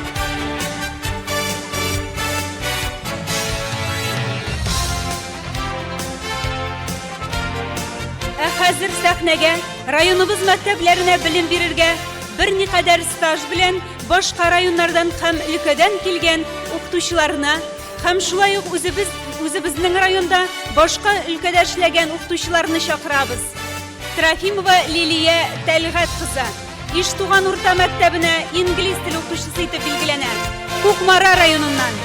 H: Ә хәзер сәхнәгә районыбыз мәктәпләренә белем бирергә берникадәр стаж белән башка районнардан һәм өлкәдән килгән укытучыларны Һәм шулай ук үзебез, үзебезнең районда башка өлкәдә эшләгән укытучыларны чакырабыз. Трофимова Лилия Тәлгать кызы, Иштуган урта мәктәбенә инглиз теле укытучысы итеп билгеләнә. Кукмара районыннан.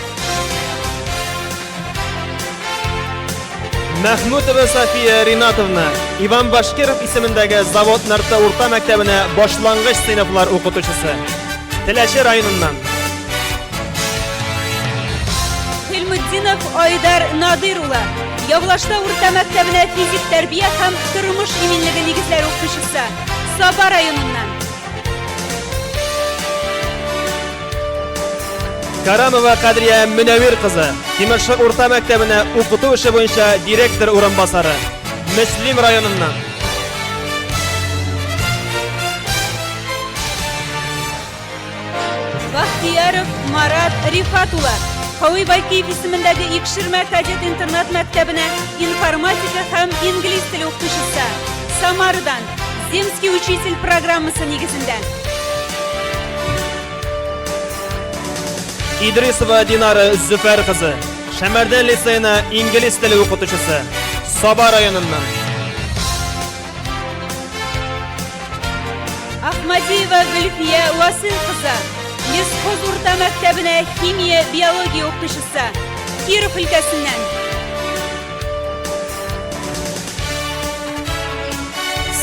G: Мәхмүтова София Ринатовна, Иван Башкиров исемендәге Завод Нырты урта мәктәбенә башлангыч сыйныфлар укытучысы. Теләче районыннан.
H: Хилмутдинов Айдар Надир улы, Явлашта урта мәктәбенә физик тәрбия һәм тормыш иминлеге нигезләре укытучысы, Саба районыннан.
G: Карамова Кадрия Мөнәвир кызы, Тимершык урта мәктәбенә укыту эше буенча директор урынбасары, Мөслим районыннан.
H: Бахтияров Марат Рифат улы, Кави Байкиев исемендәге Икшермә кадет интернат мәктәбенә информатика һәм инглиз теле укытучысы, Самарадан, Земский учитель программасы нигезендә.
G: Идрисова Динара Зөфәр кызы, Шәмәрдән лицеена инглиз теле укытучысы, Саба районыннан.
H: Ахмадиева Гөлфия Васил кызы, Лесхоз урта мәктәбенә химия, биология укытучысы, Киров өлкәсеннән.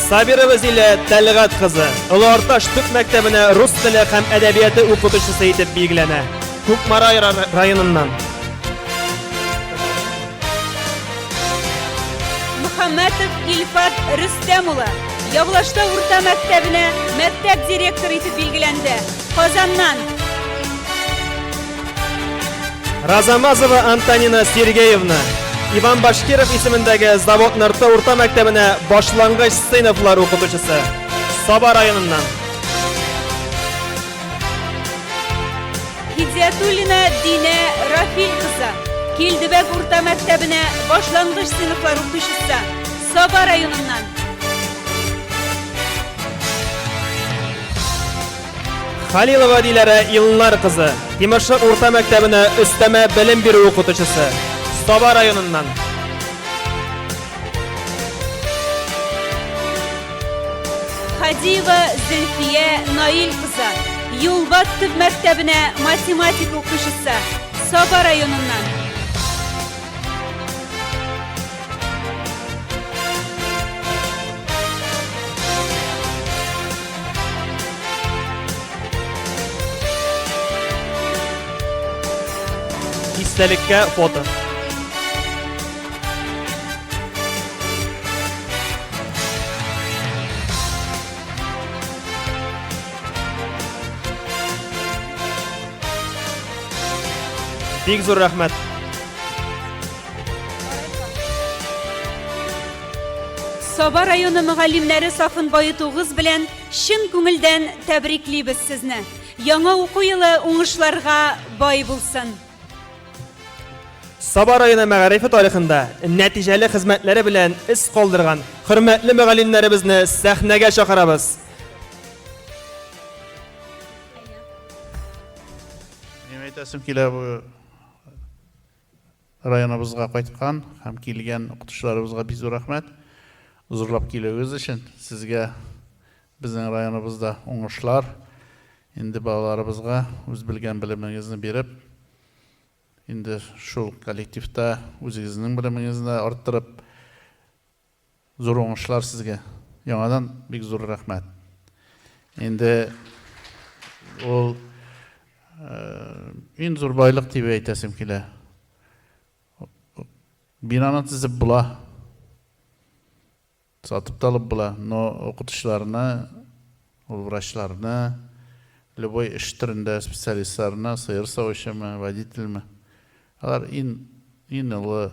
G: Сабирова Зилә Тәлгать кызы, Олы Арташ төп мәктәбенә рус теле һәм әдәбияты укытучысы итеп билгеләнә. Кукмара районыннан.
H: Мөхәммәтов Илфат Рөстәм улы, Явлашта урта мәктәбенә мәктәп директоры итеп билгеләнде. Казаннан.
G: Разамазова Антонина Сергеевна, Иван Башкиров исемендәге Завод Нырты урта мәктәбенә башлангыч сыйныфлар укытучысы. Саба районыннан.
H: Хидиятуллина Динә Рафил кызы, Килдебәк урта мәктәбенә башлангыч сыйныфлар укытучысы, Саба районыннан.
G: Халилова Диләрә Илнар кызы, Тимершык урта мәктәбенә өстәмә белем бирү укытучысы, Саба районыннан.
H: Хадиева Зөлфия Наил кызы, Юлбат төп мәктәбенә математика укытучысы, Саба районыннан.
G: Истәлеккә фото. Бик зур рәхмәт.
H: Саба районы мөгаллимнәре сафын баетуыгыз белән чын күңелдән тәбриклибез сезне. Яңа уку елы уңышларга бай булсын.
G: Саба районы мәгарифе тарихында нәтиҗәле хезмәтләре белән эз калдырган хөрмәтле мөгаллимнәребезне сәхнәгә чакырабыз.
A: Минем әйтәсем килә бу районыбызга кайткан һәм килгән укытучыларыбызга бик зур рәхмәт. Зурлап килүегез өчен сезгә безнең районыбызда уңышлар. Инде балаларыбызга үз белгән белемегезне биреп, инде шул коллективта үзегезнең белемегезне арттырып, Зур уңышлар сезгә. Яңадан бик зур рәхмәт. Инде ул иң зур байлык дип әйтәсем килә. Бинаны төзеп була. Сатып та алып була, но укытучыларны, ул врачларны, любой эш төрендә специалистларны, сыер савучымы, водительме, Алар ин, ин олы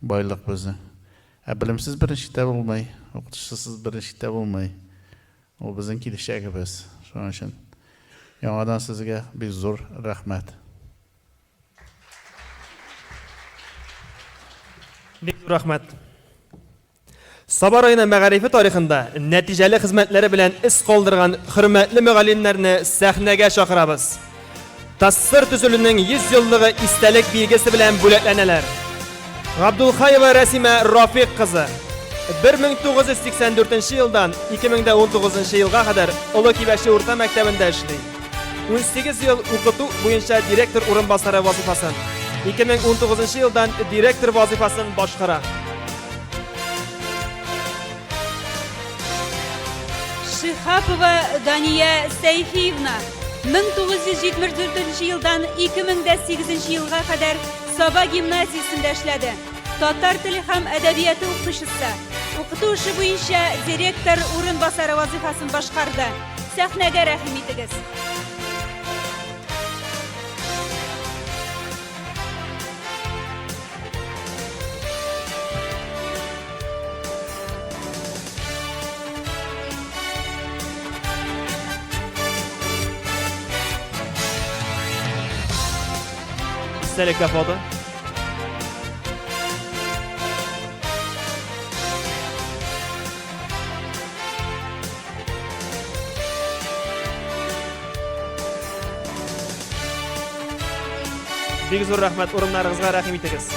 A: байлык безнең. Ә белемсез берничек тә булмый, укытучысыз берничек тә булмый. Ул безнең киләчәгебез. Шуның өчен яңадан сезгә бик зур рәхмәт.
G: Бик зур рәхмәт. Саба районы мәгарифе тарихында нәтиҗәле хезмәтләре белән эз калдырган хөрмәтле мөгаллимнәрне сәхнәгә чакырабыз. ТАССР төзелүнең 100 еллыгы истәлек билгесе белән бүләкләнәләр. Габдулхаева Рәсимә Рафик кызы 1984 елдан 2019 елга кадәр Олы Кибәче урта мәктәбендә эшли. 18 ел укыту буенча директор урынбасары вазыйфасын, 2019 елдан директор вазыйфасын башкара.
H: Шихапова Дания Сәйфиевна 1974 елдан 2008 елга кадәр Саба гимназиясендә эшләде. Татар теле һәм әдәбияты укытучысы. Укыту эше буенча директор урынбасары вазыйфасын башкарды. Сәхнәгә рәхим итегез.
G: Истәлеккә фото. Бик зур рәхмәт, урыннарыгызга рәхим итегез.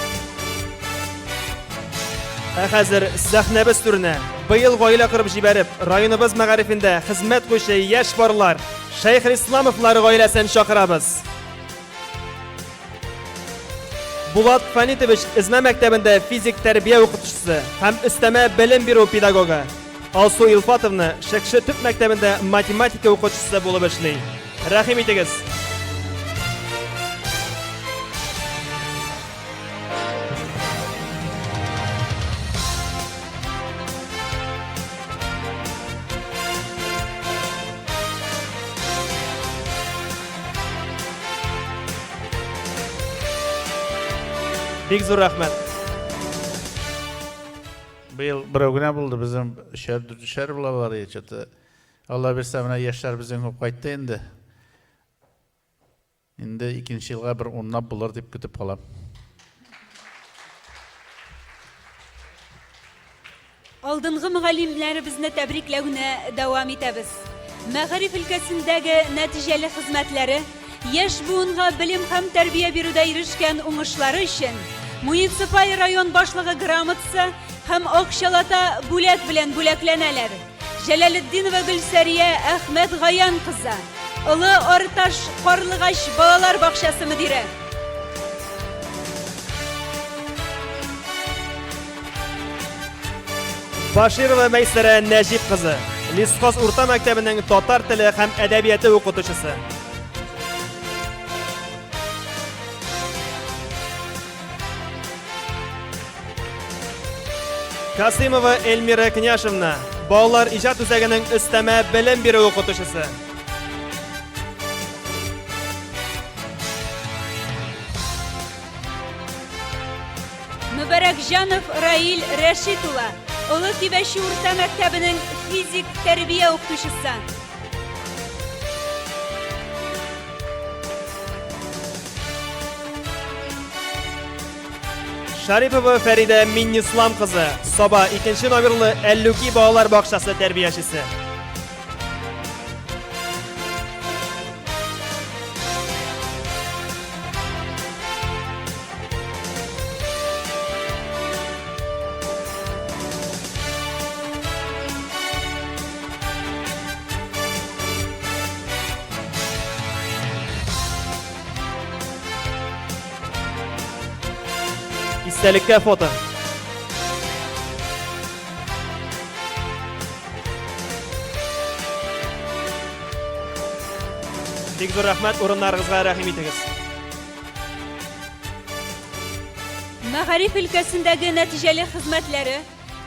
G: Ә хәзер сәхнәбез түренә быел гаилә корып җибәреп, районыбыз мәгарифендә хезмәт куючы яшь парлар Шәйхелисламовлар гаиләсен чакырабыз. Булат Фанитович Эзмә мәктәбендә физик тәрбия укытучысы һәм өстәмә белем бирү педагогы. Алсу Илфатовна Шекше төп мәктәбендә математика укытучысы булып эшли. Рәхим итегез! Бик зур рәхмәт.
A: Быел берәү генә булды, безнең өчәр, дүртешәр булалар иде что-то. Алла бирсә, менә яшьләр безнең күп кайтты инде. Инде икенче елга бер унлап булыр дип көтеп калам.
H: Алдынгы мөгаллимнәребезне тәбрикләүне дәвам итәбез. Мәгариф өлкәсендәге нәтиҗәле хезмәтләре, яшь буынга белем һәм тәрбия бирүдә ирешкән уңышлары өчен Муниципаль район башлыгы грамотасы һәм акчалата бүләк белән бүләкләнәләр. Җәләлетдинова Гөлсәрия Әхмәт Гаян кызы, Олы Арташ Карлыгач балалар бакчасы мөдире.
G: Баширова Мәйсәрә Нәҗип кызы, Лесхоз урта мәктәбенең татар теле һәм әдәбияты укытучысы. Касыймова Эльмира Княшевна, балалар иҗат үзәгенең өстәмә белем бирү укытучысы.
H: Мөбәрәкҗанов Раил Рәшит улы, Олы Кибәче урта мәктәбенең физик тәрбия укытучысы.
G: Шарипова Фәридә Миннислам кызы, Саба икенче номерлы Әллүки балалар бакчасы тәрбиячесе. Истәлеккә фото. Бик зур рәхмәт, урыннарыгызга рәхим итегез.
H: Мәгариф өлкәсендәге нәтиҗәле хезмәтләре,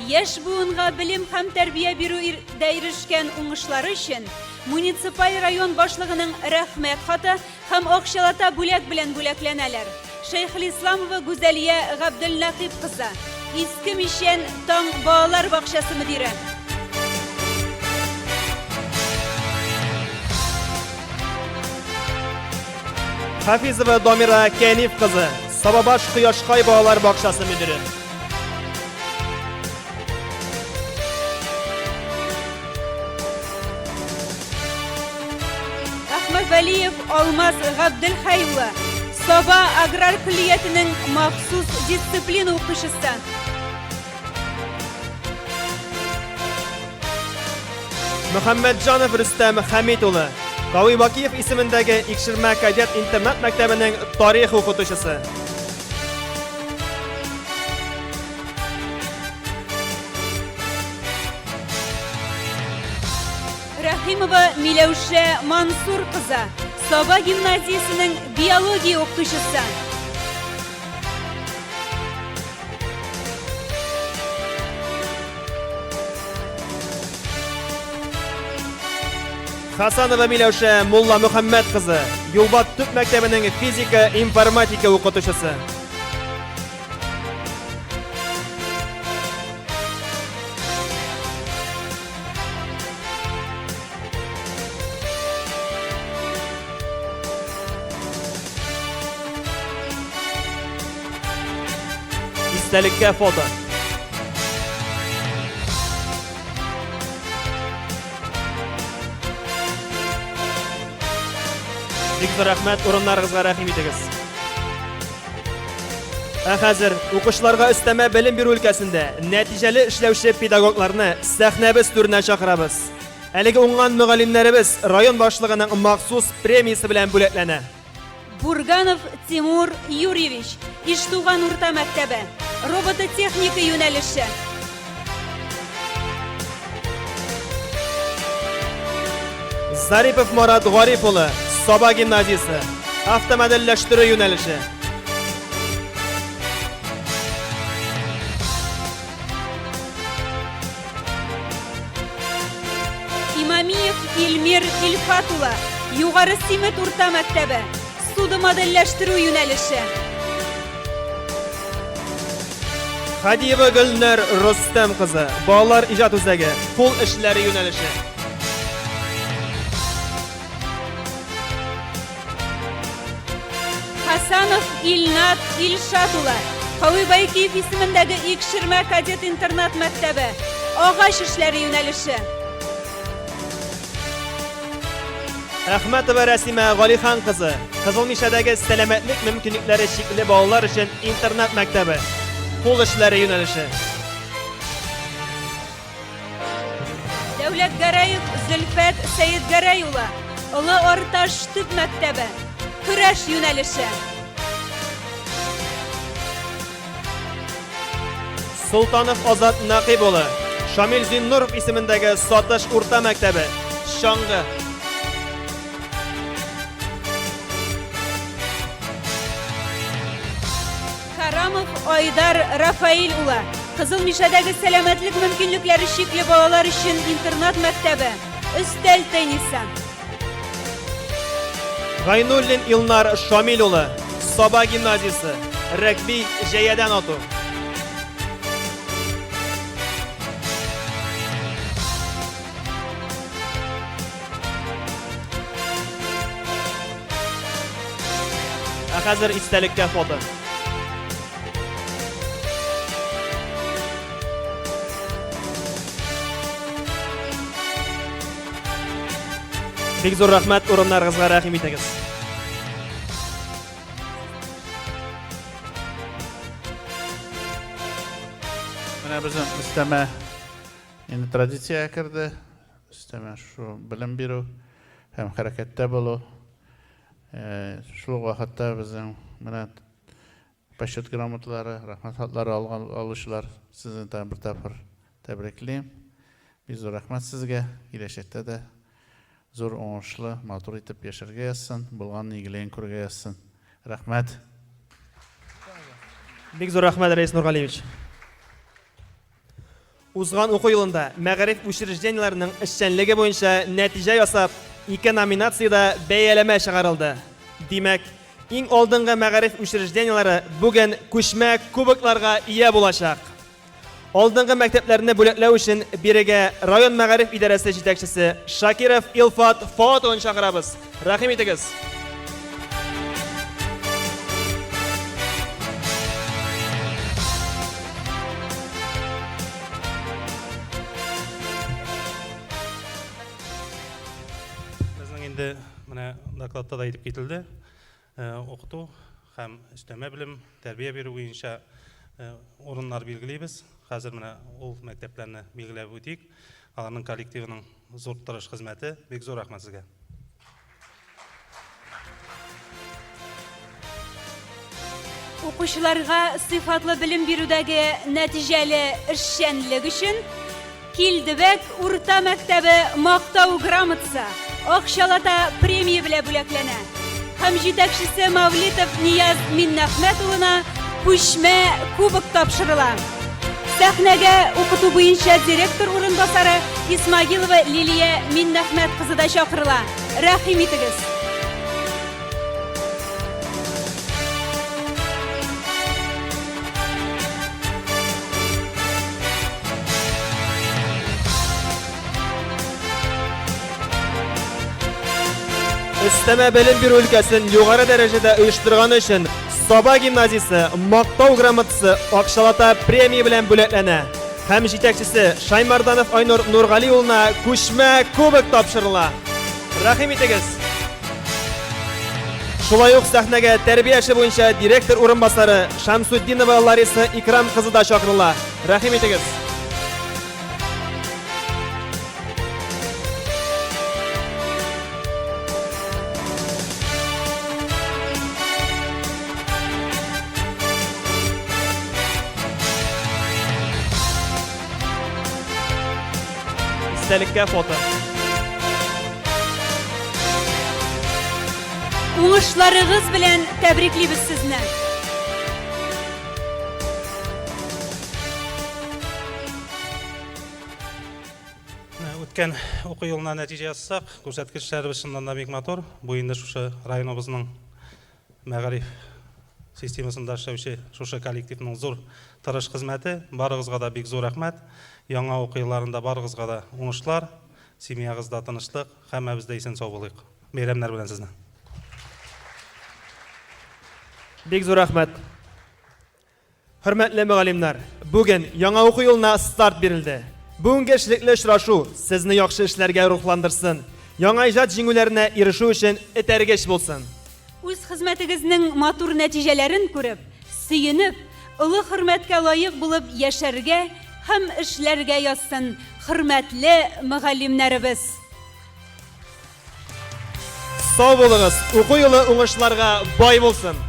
H: яшь буынга белем һәм тәрбия бирүдә ирешкән уңышлары өчен муниципаль район башлыгының Рәхмәт хаты һәм акчалата бүләк белән бүләкләнәләр. Шәйхелисламова Гүзәлия Габделнәкыйп кызы, Иске Мичән Таң балалар бакчасы мөдире.
G: Хафизова Дамира Кәниф кызы, Сабабаш Кояшкай балалар бакчасы мөдире.
H: Әхмәтвәлиев Алмаз Габделхәй улы, Саба аграр көллиятенең махсус дисциплина укытучысы.
G: Мөхәммәтҗанов Рөстәм Хәмит улы, Кави Бакиев исемендәге Икшермә кадет интернат мәктәбенең тарих укытучысы.
H: Рәхимова Миләүшә Мансур кызы, Саба гимназиясенең биология укытучысы.
G: Хасанова Миләүшә Мулла Мөхәммәт кызы, Юлбат төп мәктәбенең физика, информатика укытучысы. Истәлеккә фото. Бик зур рәхмәт, урыннарыгызга рәхим итегез. Ә хәзер укучыларга өстәмә белем бирү өлкәсендә нәтиҗәле эшләүче педагогларны сәхнәбез түренә чакырабыз. Әлеге уңган мөгаллимнәребез район башлыгының махсус премиясе белән бүләкләнә.
H: Бурганов Тимур Юрьевич, Иштуган урта мәктәбе, робототехника юнәлеше.
G: Зарипов Марат Гариф улы, Саба гимназиясе, автомодельләштерү юнәлеше.
H: Имамиев Илмир Илфат улы, Югары Симет урта мәктәбе, судомодельләштерү юнәлеше.
G: Хадиева Гөлнар Рөстәм кызы, балалар иҗат үзәге, кул эшләре юнәлеше.
H: Хасанов Илнат Илшат улы, Кави Байкиев исемендәге Икшермә кадет интернат мәктәбе, агач эшләре юнәлеше.
G: Әхмәтова Рәсимә Галихан кызы, Кызыл Мишәдәге сәламәтлек мөмкинлекләре чикле балалар өчен интернат мәктәбе, кул эшләре юнәлеше.
H: Дәүләтгәрәев Зөлфәт Сәетгәрәй улы, Олы Арташ төп мәктәбе, көрәш юнәлеше.
G: Солтанов Азат Нәкыйп улы, Шамил Зиннуров исемендәге Сатыш урта мәктәбе, чаңгы.
H: Карамов Айдар Рафаил улы, Кызыл Мишәдәге сәламәтлек мөмкинлекләре чикле балалар өчен интернат мәктәбе, өстәл теннисы.
G: Гайнуллин Илнар Шамил улы, Саба гимназиясе, регби җәядән ату. Ә хәзер истәлеккә фото. Бик зур рәхмәт, урыннарыгызга рәхим итегез.
A: Менә безнең өстәмә инде традициягә керде. Өстәмә шу белем бирү һәм хәрәкәттә булу. Шул ук вакытта безнең менә Почет грамоталары, рәхмәт хатлары алган алучылар, сезне тагын бер тапкыр тәбриклим. Бик зур рәхмәт сезгә. Киләчәктә дә зур уңышлы, матур итеп яшәргә язсын, булган игелеген күрергә язсын. Рәхмәт.
G: Бик зур рәхмәт, Рәис Нургалиевич. Узган уку елында мәгариф учреждениеләренең эшчәнлеге буенча нәтиҗә ясап, ике номинациядә бәяләмә чыгарылды. Димәк, иң алдынгы мәгариф учреждениеләре бүген күчмә кубокларга ия булачак. Алдынгы мәктәпләрне бүләкләү өчен бирегә район мәгариф идарәсе җитәкчесе Шакиров Илфат Фоат улын чакырабыз. Рәхим итегез!
C: Безнең инде менә докладта да әйтеп кителде. Э, укыту һәм өстәмә белем, тәрбия бирү буенча э, урыннар билгелибез. Хәзер менә ул мәктәпләрне билгеләп үтик. Аларның коллективының зур тырыш хезмәте. Бик зур рәхмәт сезгә.
H: Укучыларга сыйфатлы белем бирүдәге нәтиҗәле эшчәнлек өчен Килдебәк урта мәктәбе Мактау грамотасы, акчалата премия белән бүләкләнә. Һәм җитәкчесе Мавлитов Нияз Миннәхмәт улына күчмә кубок тапшырыла. Сәхнәгә укыту буенча директор урынбасары Исмагилова Лилия Миннәхмәт кызы да чакырыла. Рәхим итегез!
G: Өстәмә белем бирү өлкәсен югары дәрәҗәдә оештырган өчен Саба гимназиясе Мактау грамотасы акчалата премия белән бүләкләнә. Һәм җитәкчесе Шаймарданов Айнур Нургали улына күчмә кубок тапшырыла. Рәхим итегез! Шулай ук сәхнәгә тәрбия эше буенча директор урынбасары Шамсутдинова Лариса Икрам кызы да чакырыла. Рәхим итегез! Истәлеккә фото.
H: Уңышларыгыз белән тәбриклибез сезне!
C: Үткән уку елына нәтиҗә ясасак, күрсәткечләребез чыннан да бик матур. Бу инде шушы районыбызның мәгариф системасында эшләүче шушы коллективның зур тырыш хезмәте. Барыгызга да бик зур рәхмәт. Яңа уку елларында барыгызга да уңышлар, семьягызда тынычлык, һәммәбез дә исән-сау булыйк. Бәйрәмнәр белән сезне!
G: Бик зур рәхмәт. Хөрмәтле мөгаллимнәр, бүген яңа уку елына старт бирелде. Бүгенге эшлекле очрашу сезне яхшы эшләргә рухландырсын. яңа иҗат җиңүләренә ирешү өчен этәргеч булсын.
H: Үз хезмәтегезнең матур нәтиҗәләрен күреп, сөенеп, олы хөрмәткә лаек булып яшәргә һәм эшләргә язсын, хөрмәтле мөгаллимнәребез!
G: Сау булыгыз, уку елы уңышларга бай булсын!